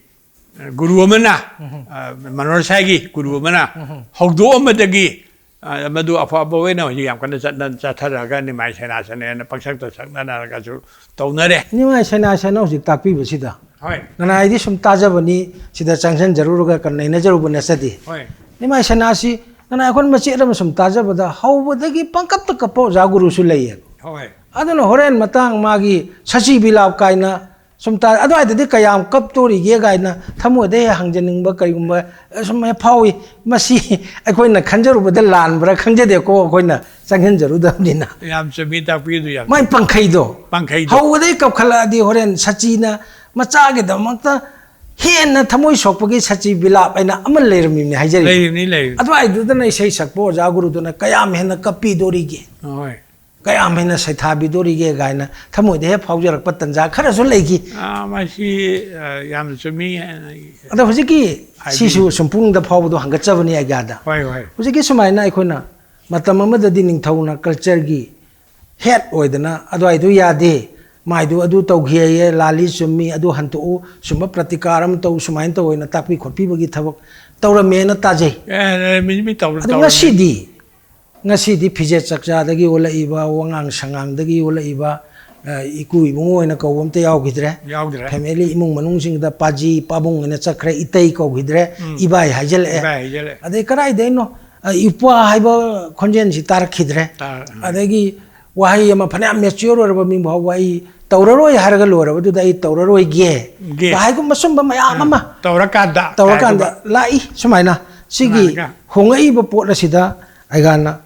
ꯒꯨꯔꯨ ꯑꯃꯅ, ꯎꯝ꯫ ꯑ, ꯃꯅꯣꯔꯁꯥꯏꯒꯤ ꯒꯨꯔꯨ ꯑꯃꯅ ꯎꯝ꯫ ꯍꯧꯗꯣꯛꯑꯝꯕꯗꯒꯤ, ꯑ, ꯃꯗꯨ ꯑꯐꯕ ꯑꯣꯏꯅ ꯍꯧꯖꯤꯛ ꯌꯥꯝ ꯀꯟꯅ ꯆꯠꯅ-, ꯆꯠꯊꯔꯒ ꯅꯤꯃꯥꯏ ꯁꯩꯅꯥꯁꯅꯦꯅ ꯄꯪꯁꯛꯇ ꯁꯛꯅꯅꯔꯒꯁꯨ ꯇꯧꯅꯔꯦ꯫ ꯅꯤꯃꯥꯏ ꯁꯩꯅꯥꯁꯅ ꯍꯧꯖꯤꯛ ꯇꯥꯛꯄꯤꯕꯁꯤꯗ ꯍꯣꯏ꯫ ꯅꯅꯥꯏꯗꯤ ꯁꯨꯝ ꯇꯥꯖꯕꯅꯤ, ꯁꯤꯗ ꯆꯪꯁꯤꯟꯖꯔꯨꯔꯒ ꯀ-, ꯅꯩꯅꯖꯔꯨꯕ ꯅꯠꯆꯗꯦ꯫ ꯍꯣꯏ꯫ ꯅꯤꯃꯥꯏ ꯁꯅꯥꯁꯤ ꯅꯅꯥꯏ ꯑꯩꯈꯣꯏꯅ ꯃꯆꯦꯠ ꯑꯃ ꯁꯨꯝ ꯇꯥꯖꯕꯗ ꯍꯧꯕꯗꯒꯤ ꯄꯪꯀꯞꯇ ꯀꯞꯄ ꯑꯣꯖꯥ ꯒꯨꯔꯨꯁꯨ ꯂꯩꯌꯦꯕ꯫ ꯍꯣꯏ꯫ ꯑꯗꯨꯅ ꯍꯣꯔꯦꯟ ꯃꯇꯥꯡ ꯃꯥꯒꯤ ꯁꯆꯤ ꯕꯤꯂꯥꯞ ꯀꯥꯏꯅ ꯁꯨꯝ ꯇꯥ-, ꯑꯗꯨꯋꯥꯏꯗꯗꯤ ꯀꯌꯥꯝ ꯀꯞꯇꯣꯔꯤꯒꯦ ꯀꯥꯏꯅ ꯊꯃꯣꯏꯗ ꯍꯦꯛ ꯍꯪꯖꯅꯤꯡꯕ ꯀꯔꯤꯒꯨꯝꯕ ꯁꯨꯝ ꯍꯦꯛ ꯐꯥꯎꯏ꯫ ꯃꯁꯤ ꯑꯩꯈꯣꯏꯅ ꯈꯟꯖꯔꯨꯕꯗ ꯂꯥꯟꯕ꯭ꯔꯥ ꯈꯪꯖꯗꯦꯀꯣ, ꯑꯩꯈꯣꯏꯅ ꯆꯪꯁꯤꯟꯖꯔꯨꯗꯕꯅꯤꯅ꯫ ꯌꯥꯝ ꯆꯨꯝꯃꯤ, ꯇꯥꯛꯄꯤꯗꯨ ꯌꯥꯝ ꯃꯥꯏ ꯆꯨꯝꯃꯤ꯫ ꯄꯪꯈꯩꯗꯣ꯫ ꯄꯪꯈꯩꯗꯣ꯫ ꯍꯧꯕꯗꯩ ꯀꯞꯈꯠꯂꯛꯑꯗꯤ ꯍꯣꯔꯦꯟ ꯁꯆꯤꯅ ꯃꯆꯥꯒꯤꯗꯃꯛꯇ ꯍꯦꯟꯅ ꯊꯃꯣꯏ ꯁꯣꯛꯄꯒꯤ ꯁꯆꯤ ꯕꯤꯂꯥꯞ ꯍꯥꯏꯅ ꯑꯃ ꯂꯩꯔꯝꯃꯤꯕꯅꯤ ꯍꯥꯏꯖꯔꯤ꯫ ꯂꯩꯔꯤꯕꯅꯤ, ꯂꯩꯔꯤꯕꯅꯤ꯫ ꯑꯗꯨꯋꯥꯏꯗꯨꯗꯅ ꯏꯁꯩ ꯁꯛꯄ ꯑꯣꯖꯥ ꯒꯨꯔꯨꯗꯨꯅ ꯀꯌꯥꯝ ꯍꯦꯟꯅ ꯀꯞꯄꯤꯗꯣꯔꯤꯒꯦ, ꯍꯣꯏ꯫ ꯀꯌꯥꯝ ꯍꯦꯟꯅ ꯁꯩꯊꯥꯕꯤꯗꯣꯔꯤꯒꯦ ꯀꯥꯏꯅ ꯊꯃꯣꯏꯗ ꯍꯦꯛ ꯐꯥꯎꯖꯔꯛꯄ ꯇꯟꯖꯥ ꯈꯔꯁꯨ ꯂꯩꯈꯤ꯫ ꯑꯥ, ꯃꯁꯤ, ꯑ, ꯌꯥꯝꯅ ꯆꯨꯝꯃꯤ꯫ ꯑꯗꯣ ꯍꯧꯖꯤꯛꯀꯤ ꯁꯤꯁꯨ ꯁꯨꯝ ꯄꯨꯛꯅꯤꯡꯗ ꯐꯥꯎꯕꯗꯣ ꯍꯪꯒꯠꯆꯕꯅꯤ ꯑꯩꯒꯥꯗ꯫ ꯍꯣꯏ, ꯍꯣꯏ꯫ ꯍꯧꯖꯤꯛꯀꯤ ꯁꯨꯃꯥꯏꯅ ꯑꯩꯈꯣꯏꯅ ꯃꯇꯝ ꯑꯃꯗꯗꯤ ꯅꯤꯡꯊꯧꯅ cultureꯒꯤ head ꯑꯣꯏꯗꯅ ꯑꯗꯨꯋꯥꯏꯗꯨ ꯌꯥꯗꯦ, ꯃꯥꯏꯗꯨ ꯑꯗꯨ ꯇꯧꯈꯤ ꯍꯥꯏꯌꯦ, ꯂꯥꯜꯂꯤ ꯆꯨꯝꯃꯤ, ꯑꯗꯨ ꯍꯟꯇꯣꯛꯎ, ꯁꯨꯝꯕ ꯄ꯭ꯔꯇꯤꯀꯥꯔ ꯑꯃ ꯇꯧ, ꯁꯨꯃꯥꯏꯅ ꯇꯧ ꯍꯥꯏꯅ ꯇꯥꯛꯄꯤ ꯈꯣꯠꯄꯤꯕꯒꯤ ꯊꯕꯛ ꯇꯧꯔꯝꯃꯦꯅ ꯇꯥꯖꯩ꯫ ꯑꯦ, ꯃꯤ, ꯃꯤ ꯇꯧꯔ-, ꯑꯗꯨ ꯇꯧꯔꯝꯃꯤ꯫ ꯉꯁꯤꯗꯤ, ꯉꯁꯤꯗꯤ ꯐꯤꯖꯦꯠ ꯆꯥꯛꯆꯥꯗꯒꯤ ꯑꯣꯜꯂꯛꯏꯕ, ꯋꯥꯉꯥꯡ ꯁꯉꯥꯡꯗꯒꯤ ꯑꯣꯜꯂꯛꯏꯕ, ꯑ, ꯏꯀꯨ ꯏꯕꯨꯡꯉꯣ ꯑꯣꯏꯅ ꯀꯧꯕ ꯑꯝꯇ ꯌꯥꯎꯈꯤꯗ꯭ꯔꯦ꯫ ꯌꯥꯎꯗ꯭ꯔꯦ꯫ Family, ꯏꯃꯨꯡ ꯃꯅꯨꯡꯁꯤꯡꯗ ꯄꯥꯖꯤ ꯄꯥꯕꯨꯡ ꯑꯣꯏꯅ ꯆꯠꯈ꯭ꯔꯦ, ꯏꯇꯩ ꯀꯧꯈꯤꯗ꯭ꯔꯦ, ꯎꯝ꯫ ꯏꯕꯥꯏ ꯍꯥꯏꯖꯜꯂꯛꯑꯦ꯫ ꯏꯕꯥꯏ ꯍꯥꯏꯖꯜꯂꯛꯑꯦ꯫ ꯑꯗꯩ ꯀꯗꯥꯏꯗꯩꯅꯣ, ꯑ, ꯏꯄ꯭ꯋꯥ ꯍꯥꯏꯕ ꯈꯣꯟꯖꯦꯜꯁꯤ ꯇꯥꯔꯛꯈꯤꯗ꯭ꯔꯦ꯫ ꯇꯥ-, ꯑꯗꯒꯤ ꯋꯥꯍꯩ ꯑꯃ ꯐꯅꯌꯥꯝ mature ꯑꯣꯏꯔꯕ ꯃꯤ ꯐꯥꯎꯕ ꯑꯩ ꯇꯧꯔꯔꯣꯏ ꯍꯥꯏꯔꯒ ꯂꯣꯏꯔꯕꯗꯨꯗ ꯑꯩ ꯇꯧꯔꯔꯣꯏꯒꯦ꯫ ꯒꯦ꯫ ꯍꯥꯏꯒꯨꯝꯕ ꯁꯨꯝꯕ ꯃꯌꯥꯝ ꯑꯃ ꯇꯧꯔꯀꯥꯟꯗ ꯇꯧꯔꯀꯥꯟꯗ ꯍꯥꯏꯒꯨꯝꯕ꯫ ꯂꯥꯛꯏ꯫ ꯁꯨꯃꯥꯏꯅ ꯁꯤꯒꯤ ꯁꯨꯃꯥꯏꯅꯒ꯫ ꯍꯣꯡꯉꯛꯏꯕ ꯄꯣꯠ ꯑꯁꯤꯗ ꯑꯩꯒꯥꯅ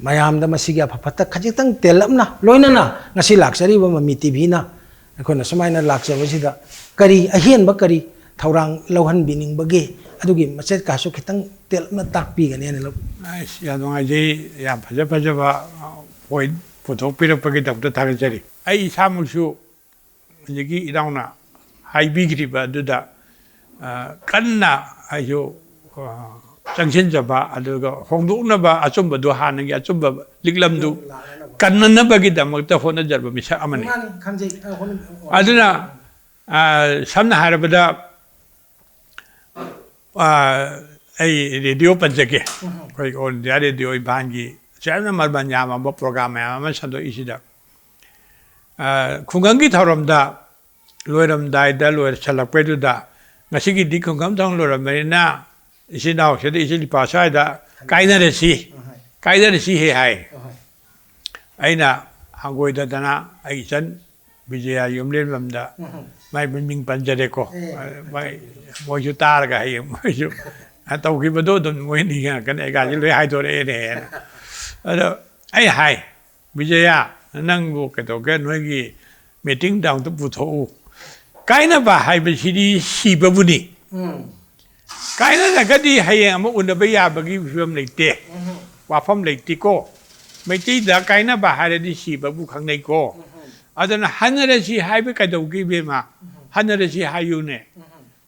ꯃꯌꯥꯝꯗ ꯃꯁꯤꯒꯤ ꯑꯐ ꯐꯠꯇ ꯈꯖꯤꯛꯇꯪ ꯇꯦꯜꯂꯞꯅ ꯂꯣꯏꯅꯅ ꯉꯁꯤ ꯂꯥꯛꯆꯔꯤꯕ ꯃꯃꯤ ꯇꯤꯚꯤꯅ ꯑꯩꯈꯣꯏꯅ ꯁꯨꯃꯥꯏꯅ ꯂꯥꯛꯆꯕꯁꯤꯗ ꯀꯔꯤ ꯑꯍꯦꯟꯕ ꯀꯔꯤ ꯊꯧꯔꯥꯡ ꯂꯧꯍꯟꯕꯤꯅꯤꯡꯕꯒꯦ? ꯑꯗꯨꯒꯤ ꯃꯆꯦꯠ ꯀꯥꯁꯨ ꯈꯤꯇꯪ ꯇꯦꯜꯂꯞꯅ ꯇꯥꯛꯄꯤꯒꯅꯦꯅ ꯂꯧ-, ꯑꯁ, ꯌꯥꯝ ꯅꯨꯡꯉꯥꯏꯖꯩ꯫ ꯌꯥꯝ ꯐꯖ ꯐꯖꯕ point ꯄꯨꯊꯣꯛꯄꯤꯔꯛꯄꯒꯤꯗꯃꯛꯇ ꯊꯥꯒꯠꯆꯔꯤ꯫ ꯑꯩ ꯏꯁꯥꯃꯛꯁꯨ ꯍꯧꯖꯤꯛꯀꯤ ꯏꯅꯥꯎꯅ ꯍꯥꯏꯕꯤꯈ꯭ꯔꯤꯕ ꯑꯗꯨꯗ, ꯑ, ꯀꯟꯅ ꯑꯩꯁꯨ, ꯑ, ꯆꯪꯁꯤꯟꯖꯕ, ꯑꯗꯨꯒ ꯍꯣꯡꯗꯣꯛꯅꯕ, ꯑꯆꯨꯝꯕꯗꯨ, ꯍꯥꯟꯅꯒꯤ ꯑꯆꯨꯝꯕ ꯂꯤꯛꯂꯝꯗꯨ ꯀꯟꯅꯅꯕꯒꯤꯗꯃꯛꯇ ꯍꯣꯠꯅꯖꯔꯕ ꯃꯤꯁꯛ ꯑꯃꯅꯤ꯫ ꯃꯥꯅꯤ, ꯈꯟꯖꯩ꯫ ꯑ, ꯍꯣꯠꯅ-, ꯑꯗꯨꯅ, ꯑ, ꯁꯝꯅ ꯍꯥꯏꯔꯕꯗ, ꯑ, ꯑꯩ ꯔꯦꯗꯤꯑꯣ ꯄꯟꯖꯒꯦ꯫ ꯑꯩꯈꯣꯏ All India Radio ꯏꯝꯐꯥꯜꯒꯤ ꯌꯥꯝꯅ ꯃꯃꯜ ꯌꯥꯝꯂꯕ program ꯃꯌꯥꯝ ꯑꯃ ꯁꯟꯗꯣꯛꯏꯁꯤꯗ, ꯑ, ꯈꯨꯡꯒꯪꯒꯤ ꯊꯧꯔꯝꯗ ꯂꯣꯏꯔꯝꯗꯥꯏꯗ, ꯂꯣꯏꯁꯤꯜꯂꯛꯄꯩꯗꯨꯗ, "ꯉꯁꯤꯒꯤꯗꯤ ꯈꯨꯡꯒꯪ ꯊꯧꯔꯝ ꯂꯣꯏꯔꯝꯕꯅꯤꯅ ꯏꯆꯤꯟ ꯏꯅꯥꯎꯁꯤꯗ ꯏꯆꯤꯜ ꯏꯄꯥ ꯁ꯭ꯋꯥꯏꯗ ꯀꯥꯏꯅꯔꯁꯤ, ꯀꯥꯏꯅꯔꯁꯤ" ꯍꯦꯛ ꯍꯥꯏ꯫ ꯑꯩꯅ ꯍꯪꯒꯣꯏꯗꯗꯅ ꯑꯩ ꯏꯆꯟ ꯕꯤꯖꯌꯥ ꯌꯨꯝꯂꯦꯟꯕꯝꯗ ꯃꯥꯏ ꯃꯃꯤꯡ ꯄꯟꯖꯔꯦꯀꯣ꯫ ꯃꯥꯏ, ꯃꯣꯏꯁꯨ ꯇꯥꯔꯒ ꯍꯌꯦꯡ ꯃꯣꯏꯁꯨ ꯇꯧꯈꯤꯕꯗꯣ ꯑꯗꯨꯝ ꯃꯣꯏ ꯅꯤꯡꯁꯤꯡꯉꯛꯀꯅꯤ꯫ ꯑꯩ ꯒꯥꯔꯤ ꯂꯣꯏ ꯍꯥꯏꯗꯣꯔꯛꯑꯦꯅꯦꯅ꯫ ꯑꯗꯣ ꯑꯩ ꯍꯥꯏ, "ꯕꯤꯖꯌꯥ, ꯅꯪꯕꯨ ꯀꯩꯗꯧꯒꯦ? ꯅꯣꯏꯒꯤ meetingꯗ ꯑꯝꯇ ꯄꯨꯊꯣꯛꯎ꯫ ꯀꯥꯏꯅꯕ ꯍꯥꯏꯕꯁꯤꯗꯤ ꯁꯤꯕꯕꯨꯅꯤ꯫ ꯎꯝ꯫ ꯀꯥꯏꯅꯔꯒꯗꯤ ꯍꯌꯦꯡ ꯑꯃꯨꯛ ꯎꯅꯕ ꯌꯥꯕꯒꯤ ꯐꯤꯕꯝ ꯂꯩꯇꯦ, ꯎꯝ꯫ ꯋꯥꯐꯝ ꯂꯩꯇꯦꯀꯣ꯫ ꯃꯩꯇꯩꯗ ꯀꯥꯏꯅꯕ ꯍꯥꯏꯔꯗꯤ ꯁꯤꯕꯕꯨ ꯈꯪꯅꯩꯀꯣ꯫ ꯎꯝ꯫ ꯑꯗꯨꯅ ꯍꯟꯅꯔꯁꯤ ꯍꯥꯏꯕ ꯀꯩꯗꯧꯒꯦ, ꯏꯕꯦꯝꯃ? ꯎꯝ꯫ ꯍꯟꯅꯔꯁꯤ ꯍꯥꯏꯌꯨꯅꯦ꯫ ꯎꯝ꯫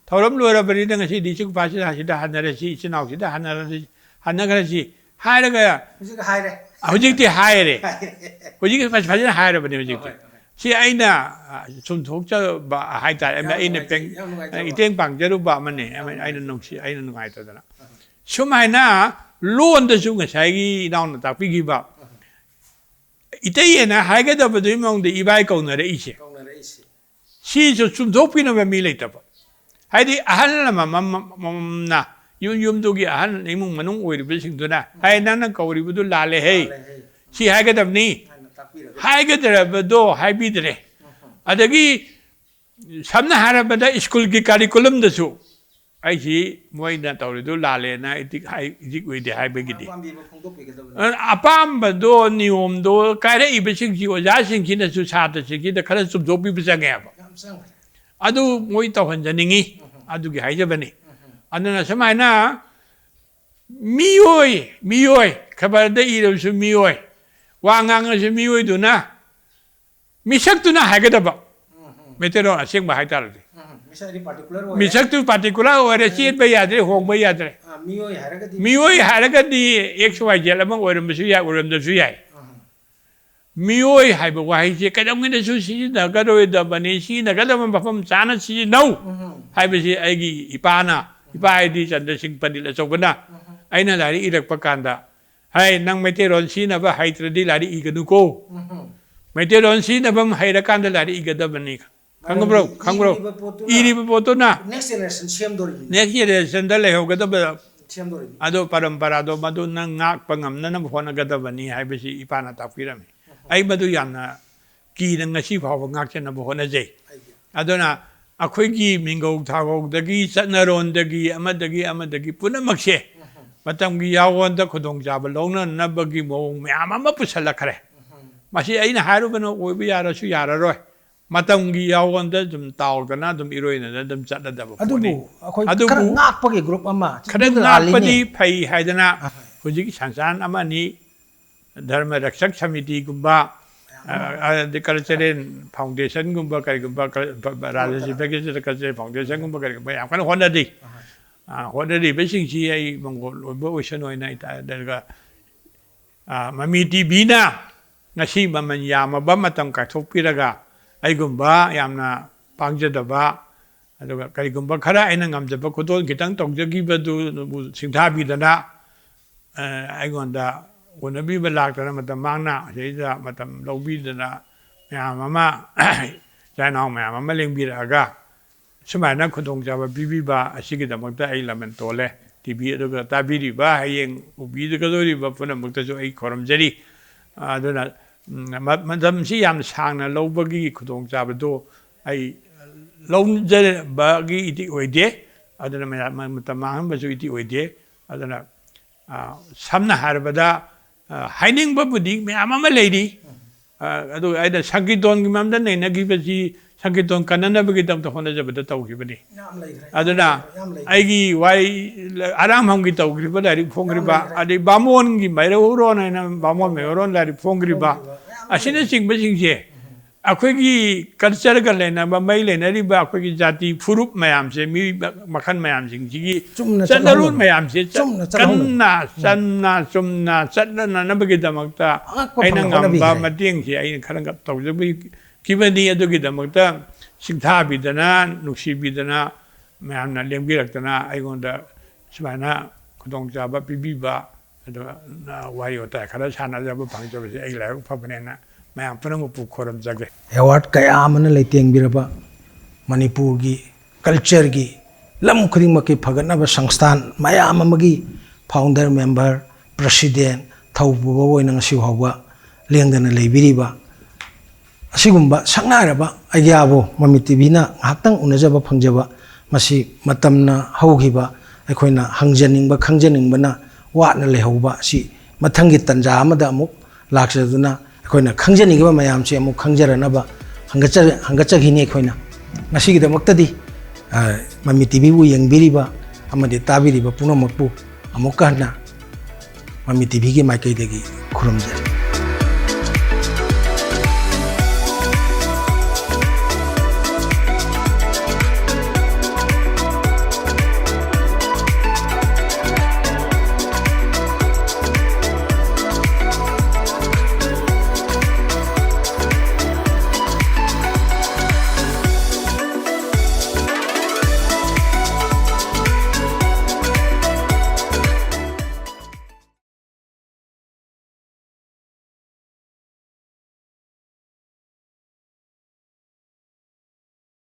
ꯊꯧꯔꯝ ꯂꯣꯏꯔꯕꯅꯤꯅ ꯉꯁꯤꯗꯤ ꯏꯆꯤꯛ ꯏꯄꯥꯁꯤꯗ ꯁꯤꯗ ꯍꯟꯅꯔꯁꯤ, ꯏꯆꯤꯟ ꯏꯅꯥꯎꯁꯤꯗ ꯍꯟꯅꯔꯁꯤ, ꯍꯟꯅꯈ꯭ꯔꯁꯤ ꯍꯥꯏꯔꯒ ꯍꯧꯖꯤꯛ ꯍꯥꯏꯔꯦ꯫ ꯍꯧꯖꯤꯛꯇꯤ ꯍꯥꯏꯔꯦ꯫ ꯍꯥꯏꯔꯦ꯫ ꯍꯧꯖꯤꯛ ꯐꯖ-, ꯐꯖꯅ ꯍꯥꯏꯔꯕꯅꯤ ꯍꯧꯖꯤꯛꯇꯤ꯫ ꯍꯣꯏ, ꯍꯣꯏ꯫ ꯁꯤ ꯑꯩꯅ, ꯑ, ꯁꯨꯝꯊꯣꯛꯆꯕ ꯍꯥꯏꯇꯥꯔꯦ꯫ ꯌꯥꯝ ꯑꯩꯅ ꯅꯨꯡꯉꯥꯏꯖꯩ, ꯄꯦꯡ-, ꯌꯥꯝ ꯅꯨꯡꯉꯥꯏꯖꯕ꯫ ꯏꯇꯦꯡ ꯄꯥꯡꯖꯔꯨꯕ ꯑꯃꯅꯤ꯫ ꯌꯥꯝ ꯑꯩꯅ ꯅꯨꯡꯉꯥꯏꯖꯩ꯫ ꯅꯨꯡꯁꯤ-, ꯑꯩꯅ ꯅꯨꯡꯉꯥꯏꯇꯗꯅ꯫ ꯑꯍ꯫ ꯁꯨꯃꯥꯏꯅ ꯂꯣꯟꯗꯁꯨ ꯉꯁꯥꯏꯒꯤ ꯏꯅꯥꯎꯅ ꯇꯥꯛꯄꯤꯈꯤꯕ, ꯑꯍ꯫ ꯏꯇꯩ ꯑꯅ ꯍꯥꯏꯒꯗꯕꯗꯨꯒꯤ ꯃꯑꯣꯡꯗ ꯏꯕꯥꯏ ꯀꯧꯅꯔꯛꯏꯁꯦ꯫ ꯀꯧꯅꯔꯛꯏꯁꯦ꯫ ꯁꯤꯁꯨ ꯆꯨꯝꯊꯣꯛꯄꯤꯅꯕ ꯃꯤ ꯂꯩꯇꯕ꯫ ꯍꯥꯏꯗꯤ ꯑꯍꯜ ꯑꯃꯃꯝꯅ ꯌꯨꯝ ꯌꯨꯝꯗꯨꯒꯤ ꯑꯍꯜ ꯏꯃꯨꯡ ꯃꯅꯨꯡ ꯑꯣꯏꯔꯤꯕꯁꯤꯡꯗꯨꯅ, "ꯍꯥꯏ, ꯅꯪꯅ ꯀꯧꯔꯤꯕꯗꯨ ꯂꯥꯜꯂꯦ ꯍꯦ꯫ ꯂꯥꯜꯂꯦ ꯍꯦ꯫ ꯁꯤ ꯍꯥꯏꯒꯗꯕꯅꯤ꯫ ꯍꯥꯏꯅ ꯇꯥꯛꯄꯤꯔꯒ꯫ ꯍꯥꯏꯒꯗꯕꯗꯣ ꯍꯥꯏꯕꯤꯗ꯭ꯔꯦ꯫ ꯎꯝ꯫ ꯑꯗꯒꯤ ꯁꯝꯅ ꯍꯥꯏꯔꯕꯗ ꯁ꯭ꯀꯨꯜꯒꯤ ꯀꯥꯔꯤꯀꯨꯂꯝꯗꯁꯨ ꯑꯩꯁꯤ ꯃꯣꯏꯅ ꯇꯧꯔꯤꯗꯨ ꯂꯥꯜꯂꯦꯅ ꯏꯇꯤꯛ ꯍꯥꯏ-, ꯏꯇꯤꯛ ꯑꯣꯏꯗꯦ ꯍꯥꯏꯕꯒꯤꯗꯤ꯫ ꯑꯄꯥꯝꯕꯤꯕ ꯐꯣꯡꯗꯣꯛꯄꯤꯒꯗꯕꯅꯤ꯫ ꯑꯗꯨꯅ ꯑꯄꯥꯝꯕꯗꯣ, ꯅꯤꯌꯣꯝꯗꯣ ꯀꯥꯏꯔꯛꯏꯕꯁꯤꯡꯁꯤ ꯑꯣꯖꯥꯁꯤꯡꯁꯤꯅꯁꯨ ꯁꯥꯇ꯭ꯔꯁꯤꯡꯁꯤꯗ ꯈꯔ ꯆꯨꯝꯊꯣꯛꯄꯤꯕ ꯆꯪꯉꯦꯕ꯫ ꯌꯥꯝ ꯆꯪꯈ꯭ꯔꯦ꯫ ꯑꯗꯨ ꯃꯣꯏ ꯇꯧꯍꯟꯖꯅꯤꯡꯉꯤ꯫ ꯎꯝ꯫ ꯑꯗꯨꯒꯤ ꯍꯥꯏꯖꯕꯅꯤ꯫ ꯎꯝ꯫ ꯑꯗꯨꯅ ꯁꯨꯃꯥꯏꯅ ꯃꯤꯑꯣꯏ, ꯃꯤꯑꯣꯏ, ꯈꯕꯔꯗ ꯏꯔꯕꯁꯨ ꯃꯤꯑꯣꯏ, ꯋꯥ ꯉꯥꯡꯉꯁꯨ ꯃꯤꯑꯣꯏꯗꯨꯅ ꯃꯤꯁꯛꯇꯨꯅ ꯍꯥꯏꯒꯗꯕ꯫ ꯎꯝ, ꯎꯝ꯫ ꯃꯩꯇꯩꯂꯣꯟ ꯑꯁꯦꯡꯕ ꯍꯥꯏꯇꯥꯔꯗꯤ꯫ ꯎꯝ, ꯎꯝ꯫ ꯃꯤꯁꯛ ꯑꯗꯤ particular ꯑꯣꯏꯔꯦ꯫ ꯃꯤꯁꯛꯇꯨ particular ꯑꯣꯏꯔꯦ, ꯎꯝ꯫ ꯆꯦꯟꯕ ꯌꯥꯗ꯭ꯔꯦ, ꯍꯣꯡꯕ ꯌꯥꯗ꯭ꯔꯦ꯫ ꯑꯥ, ꯃꯤꯑꯣꯏ ꯍꯥꯏꯔꯒꯗꯤ꯫ ꯃꯤꯑꯣꯏ ꯍꯥꯏꯔꯒꯗꯤ X Y Z ꯑꯃ ꯑꯣꯏꯔꯝꯕꯁꯨ ꯌꯥꯏ, ꯑꯣꯏꯔꯝꯗꯕꯁꯨ ꯌꯥꯏ꯫ ꯎꯝ꯫ ꯃꯤꯑꯣꯏ ꯍꯥꯏꯕ ꯋꯥꯍꯩꯁꯦ ꯀꯩꯗꯧꯉꯩꯗꯁꯨ ꯁꯤꯖꯤꯟꯅꯒꯗꯧꯔꯣꯏꯗꯕꯅꯤ, ꯁꯤꯖꯤꯟꯅꯒꯗꯕ ꯃꯐꯝ ꯆꯥꯅ ꯁꯤꯖꯤꯟꯅꯧ ꯎꯝ꯫ ꯍꯥꯏꯕꯁꯤ ꯑꯩꯒꯤ ꯏꯄꯥꯅ, ꯏꯄꯥ ꯍꯥꯏꯗꯤ ꯆꯟꯗ꯭ꯔ ꯁꯤꯡ ꯄꯟꯗꯤꯠ ꯑꯆꯧꯕꯅ ꯎꯝ꯫ ꯑꯩꯅ ꯂꯥꯏꯔꯤꯛ ꯏꯔꯛꯄ ꯀꯥꯟꯗ, "ꯍꯥꯏ, ꯅꯪ ꯃꯩꯇꯩꯂꯣꯟ ꯁꯤꯖꯤꯟꯅꯕ ꯍꯩꯇ꯭ꯔꯗꯤ ꯂꯥꯏꯔꯤꯛ ꯏꯒꯅꯨꯀꯣ꯫ ꯎꯝ꯫ ꯃꯩꯇꯩꯂꯣꯟ ꯁꯤꯖꯤꯟꯅꯕ ꯑꯃ ꯍꯩꯔꯀꯥꯟꯗ ꯂꯥꯏꯔꯤꯛ ꯏꯒꯗꯕꯅꯤ"꯫ ꯈꯪꯕ꯭ꯔꯣ? ꯈꯪꯕ꯭ꯔꯣ? ꯏꯔꯤꯕ ꯄꯣꯠꯇꯨꯅ ꯏꯔꯤꯕ ꯄꯣꯠꯇꯨꯅ next generation ꯁꯦꯝꯗꯣꯔꯤꯕꯅꯤ꯫ Next generation ꯗ ꯂꯩꯍꯧꯒꯗꯕ ꯁꯦꯝꯗꯣꯔꯤꯕꯅꯤ꯫ ꯑꯗꯣ ꯄꯔꯝꯄꯔꯥꯗꯣ ꯃꯗꯨ ꯅꯪ ꯉꯥꯛꯄ ꯉꯝꯅꯅꯕ ꯍꯣꯠꯅꯒꯗꯕꯅꯤ ꯍꯥꯏꯕꯁꯤ ꯏꯄꯥꯅ ꯇꯥꯛꯄꯤꯔꯝꯃꯤ꯫ ꯑꯍꯣ꯫ ꯑꯩ ꯃꯗꯨ ꯌꯥꯝꯅ ꯀꯤꯅ ꯉꯁꯤ ꯐꯥꯎꯕ ꯉꯥꯛꯆꯅꯕ ꯍꯣꯠꯅꯖꯩ꯫ ꯑꯩꯒꯤ꯫ ꯑꯗꯨꯅ ꯑꯩꯈꯣꯏꯒꯤ ꯃꯤꯡꯒꯧ ꯊꯥꯒꯧꯗꯒꯤ, ꯆꯠꯅꯔꯣꯟꯗꯒꯤ, ꯑꯃꯗꯒꯤ ꯑꯃꯗꯒꯤ ꯄꯨꯝꯅꯃꯛꯁꯦ ꯑꯍꯣ꯫ ꯃꯇꯝꯒꯤ ꯌꯥꯋꯣꯟꯗ ꯈꯨꯗꯣꯡꯆꯥꯕ ꯂꯧꯅꯅꯕꯒꯤ ꯃꯑꯣꯡ ꯃꯌꯥꯝ ꯑꯃ ꯄꯨꯁꯜꯂꯛꯈ꯭ꯔꯦ꯫ ꯑꯍꯣ꯫ ꯃꯁꯤ ꯑꯩꯅ ꯍꯥꯏꯔꯨꯕꯅ ꯑꯣꯏꯕ ꯌꯥꯔꯁꯨ ꯌꯥꯔꯔꯣꯏ꯫ ꯃꯇꯝꯒꯤ ꯌꯥꯎꯕꯗ ꯑꯗꯨꯝ ꯇꯥꯎꯗꯅ ꯑꯗꯨꯝ ꯏꯔꯣꯏꯅꯗꯅ ꯑꯗꯨꯝ ꯆꯠꯂꯗꯕ ꯑꯗꯨꯕꯨ ꯄꯣꯠꯅꯤ꯫ ꯑꯩꯈꯣꯏ ꯑꯗꯨꯕꯨ ꯈꯔ ꯉꯥꯛꯄꯒꯤ ꯒ꯭ꯔꯨꯞ ꯑꯃ ꯈꯔ ꯆꯤꯡꯗ ꯉꯥꯛꯄꯗꯤ ꯂꯥꯜꯂꯤꯅꯦ꯫ ꯐꯩ ꯍꯥꯏꯗꯅ ꯑꯍꯣꯏ꯫ ꯍꯧꯖꯤꯛ ꯁꯪꯁꯥꯟ ꯑꯃ ꯑꯅꯤ ꯙꯔꯃ ꯔꯛꯁꯛ ꯁꯃꯤꯇꯤꯒꯨꯝꯕ, ꯑ, ꯑꯗꯩ ꯀꯜꯆꯔꯦꯜ ꯐꯥꯎꯟꯗꯦꯁꯟꯒꯨꯝꯕ ꯀꯔꯤꯒꯨꯝꯕ, ꯀ-, ꯕ-, ꯕ-, ꯔꯥꯖꯁꯤꯕꯒꯤ ꯀꯜꯆꯔꯦꯜ ꯐꯥꯎꯟꯗꯦꯁꯟꯒꯨꯝꯕ ꯀꯔꯤꯒꯨꯝꯕ ꯌꯥꯝ ꯀꯟꯅ ꯍꯣꯠꯅꯔꯤ꯫ ꯑ, ꯍꯣꯠꯅꯔꯤꯕꯁꯤꯡꯁꯤ ꯑꯩ ꯃꯪꯒꯣꯜ ꯑꯣꯏꯕ ꯑꯣꯏꯁꯅꯣꯏꯅ ꯑꯩ ꯇꯥ-, ꯇꯥꯔꯒ, ꯑ, ꯃꯃꯤ ꯇꯤꯚꯤꯅ ꯉꯁꯤ ꯃꯃꯜ ꯌꯥꯝꯃꯕ ꯃꯇꯝ ꯀꯥꯏꯊꯣꯛꯄꯤꯔꯒ ꯑꯩꯒꯨꯝꯕ ꯌꯥꯝꯅ ꯄꯥꯡꯖꯗꯕ, ꯑꯗꯨꯒ ꯀꯔꯤꯒꯨꯝꯕ ꯈꯔ ꯑꯩꯅ ꯉꯝꯖꯕ ꯈꯨꯗꯣꯜ ꯈꯤꯇꯪ ꯇꯧꯖꯈꯤꯕꯗꯨꯕꯨ ꯁꯤꯡꯊꯥꯕꯤꯗꯅ, ꯑ, ꯑꯩꯉꯣꯟꯗ ꯎꯅꯕꯤꯕ ꯂꯥꯛꯇꯅ ꯃꯇꯝ ꯃꯥꯡꯅ ꯁꯤꯗꯩꯗ ꯃꯇꯝ ꯂꯧꯕꯤꯗꯅ ꯃꯌꯥꯝ ꯑꯃ, ꯏꯆꯥ ꯏꯅꯥꯎ ꯃꯌꯥꯝ ꯑꯃ ꯂꯦꯡꯕꯤꯔꯛꯑꯒ ꯁꯨꯃꯥꯏꯅ ꯈꯨꯗꯣꯡꯆꯥꯕ ꯄꯤꯕꯤꯕ ꯑꯁꯤꯒꯤꯗꯃꯛꯇ ꯑꯩ ꯂꯃꯟ ꯇꯣꯜꯂꯦ꯫ ꯇꯤꯚꯤ ꯑꯗꯨꯒ ꯇꯥꯕꯤꯔꯤꯕ, ꯍꯌꯦꯡ ꯎꯕꯤꯒꯗꯧꯔꯤꯕ ꯄꯨꯝꯅꯃꯛꯇꯁꯨ ꯑꯩ ꯈꯨꯔꯨꯝꯖꯔꯤ꯫ ꯑꯗꯨꯅ, ꯎꯝ, ꯃ-, ꯃꯇꯝꯁꯤ ꯌꯥꯝ ꯁꯥꯡꯅ ꯂꯧꯕꯒꯤ ꯈꯨꯗꯣꯡꯆꯥꯕꯗꯨ ꯑꯩ ꯂꯧꯖꯕꯒꯤ ꯏꯇꯤꯛ ꯑꯣꯏꯗꯦ꯫ ꯑꯗꯨꯅ ꯃꯌꯥꯝ ꯃꯇꯝ ꯃꯥꯡꯍꯟꯕꯁꯨ ꯏꯇꯤꯛ ꯑꯣꯏꯗꯦ꯫ ꯑꯗꯨꯅ, ꯑ, ꯁꯝꯅ ꯍꯥꯏꯔꯕꯗ, ꯑ, ꯍꯥꯏꯅꯤꯡꯕꯕꯨꯗꯤ ꯃꯌꯥꯝ ꯑꯃ ꯂꯩꯔꯤ꯫ ꯑ, ꯑꯗꯨ ꯑꯩꯅ ꯁꯪꯀꯤꯔꯇꯣꯟꯒꯤ ꯃꯔꯝꯗ ꯅꯩꯅꯈꯤꯕꯁꯤ ꯁꯪꯀꯤꯔꯇꯣꯟ ꯀꯟꯅꯅꯕꯒꯤꯗꯃꯛꯇ ꯍꯣꯠꯅꯖꯕꯗ ꯇꯧꯈꯤꯕꯅꯤ꯫ ꯌꯥꯝ ꯂꯩꯈ꯭ꯔꯦ꯫ ꯑꯗꯨꯅ ꯌꯥꯝ ꯂꯩꯈ꯭ꯔꯦ꯫ ꯑꯩꯒꯤ ꯋꯥꯍꯩ ꯑꯔꯥꯝꯕꯝꯒꯤ ꯇꯧꯈ꯭ꯔꯤꯕ ꯂꯥꯏꯔꯤꯛ ꯐꯣꯡꯈ꯭ꯔꯤꯕ, ꯌꯥꯝ ꯂꯩꯈ꯭ꯔꯦ꯫ ꯑꯗꯩ ꯕꯥꯃꯣꯟꯒꯤ ꯃꯩꯔꯧꯔꯣꯟ ꯍꯥꯏꯅ ꯕꯥꯃꯣꯟ ꯃꯩꯔꯧꯔꯣꯟ ꯂꯥꯏꯔꯤꯛ ꯐꯣꯡꯈ꯭ꯔꯤꯕ, ꯐꯣꯡꯈ꯭ꯔꯤꯕ ꯃꯌꯥꯝ ꯑꯃ ꯑꯁꯤꯅꯆꯤꯡꯕꯁꯤꯡꯁꯦ ꯑꯩꯈꯣꯏꯒꯤ ꯀꯜꯆꯔꯒ ꯂꯩꯅꯕ, ꯃꯔꯤ ꯂꯩꯅꯔꯤꯕ ꯑꯩꯈꯣꯏꯒꯤ ꯖꯥꯇꯤ ꯐꯨꯔꯨꯞ ꯃꯌꯥꯝꯁꯦ, ꯃꯤ ꯃꯈꯜ ꯃꯌꯥꯝꯁꯤꯡꯁꯤꯒꯤ ꯆꯨꯝꯅ ꯆꯠꯅꯔꯣꯟ ꯆꯠꯍꯧꯅꯕ꯫ ꯃꯌꯥꯝꯁꯦ ꯆ-, ꯆꯨꯝꯅ ꯆꯠꯍꯧꯅꯕ꯫ ꯀꯟꯅ ꯆꯝꯅ ꯆꯨꯝꯅ ꯆꯠꯅꯅꯕꯒꯤꯗꯃꯛꯇ ꯑꯉꯛꯄ ꯑꯩꯅ ꯐꯪꯅ ꯉꯝꯕ ꯍꯣꯠꯅꯕꯤꯈ꯭ꯔꯦ꯫ ꯃꯇꯦꯡꯁꯦ ꯑꯩꯅ ꯈꯔ ꯇꯧꯖꯕꯤꯈꯤꯕꯅꯤ꯫ ꯑꯗꯨꯒꯤꯗꯃꯛꯇ ꯁꯤꯡꯊꯥꯕꯤꯗꯅ, ꯅꯨꯡꯁꯤꯕꯤꯗꯅ, ꯃꯌꯥꯝꯅ ꯂꯦꯡꯕꯤꯔꯛꯇꯅ ꯑꯩꯉꯣꯟꯗ ꯁꯨꯃꯥꯏꯅ ꯈꯨꯗꯣꯡꯆꯥꯕ ꯄꯤꯕꯤꯕ, ꯑꯗꯨꯒ ꯋꯥꯔꯤ ꯋꯥꯇꯥꯏ ꯈꯔ ꯁꯥꯟꯅꯖꯕ ꯐꯪꯖꯕꯁꯦ ꯑꯩ ꯂꯥꯏꯕꯛ ꯐꯕꯅꯦꯅ ꯃꯌꯥꯝ ꯄꯨꯝꯅꯃꯛꯄꯨ ꯈꯨꯔꯨꯝꯖꯒꯦ꯫ ꯑꯦꯋꯥꯔꯗ ꯀꯌꯥ ꯑꯃꯅ ꯂꯩꯇꯦꯡꯕꯤꯔꯕ ꯃꯅꯤꯄꯨꯔꯒꯤ ꯀꯜꯆꯔꯒꯤ ꯂꯝ ꯈꯨꯗꯤꯡꯃꯛꯀꯤ ꯐꯒꯠꯅꯕ ꯁꯪꯁꯊꯥꯟ ꯃꯌꯥꯝ ꯑꯃꯒꯤ ꯐꯥꯎꯟꯗꯔ, ꯃꯦꯝꯕꯔ, ꯄ꯭ꯔꯁꯤꯗꯦꯟ, ꯊꯧꯄꯨꯕ ꯑꯣꯏꯅ ꯉꯁꯤ ꯐꯥꯎꯕ ꯂꯦꯡꯗꯅ ꯂꯩꯕꯤꯔꯤꯕ ꯑꯁꯤꯒꯨꯝꯕ ꯁꯛꯅꯥꯏꯔꯕ ꯑꯩꯒꯤꯌꯥꯕꯨ ꯃꯃꯤ ꯇꯤꯚꯤꯅ ꯉꯥꯏꯍꯥꯛꯇꯪ ꯎꯅꯖꯕ ꯐꯪꯖꯕ, ꯃꯁꯤ ꯃꯇꯝꯅ ꯍꯧꯈꯤꯕ ꯑꯩꯈꯣꯏꯅ ꯍꯪꯖꯅꯤꯡꯕ ꯈꯪꯖꯅꯤꯡꯕꯅ ꯋꯥꯠꯅ ꯂꯩꯍꯧꯕ ꯑꯁꯤ ꯃꯊꯪꯒꯤ ꯇꯥꯟꯖꯥ ꯑꯃꯗ ꯑꯃꯨꯛ ꯂꯥꯛꯆꯗꯨꯅ ꯑꯩꯈꯣꯏꯅ ꯈꯪꯖꯅꯤꯡꯉꯤꯕ ꯃꯌꯥꯝꯁꯤ ꯑꯃꯨꯛ ꯈꯪꯖꯔꯅꯕ ꯍꯪꯒꯠꯆ-, ꯍꯪꯒꯠꯆꯈꯤꯅꯤ ꯑꯩꯈꯣꯏꯅ꯫ ꯉꯁꯤꯒꯤꯗꯃꯛꯇꯗꯤ, ꯑ, ꯃꯃꯤ ꯇꯤꯚꯤꯕꯨ ꯌꯦꯡꯕꯤꯔꯤꯕ ꯑꯃꯗꯤ ꯇꯥꯕꯤꯔꯤꯕ ꯄꯨꯝꯅꯃꯛꯄꯨ ꯑꯃꯨꯛꯀ ꯍꯟꯅ ꯃꯃꯤ ꯇꯤꯚꯤꯒꯤ ꯃꯥꯏꯀꯩꯗꯒꯤ ꯈꯨꯔꯨꯝꯖꯔꯤ꯫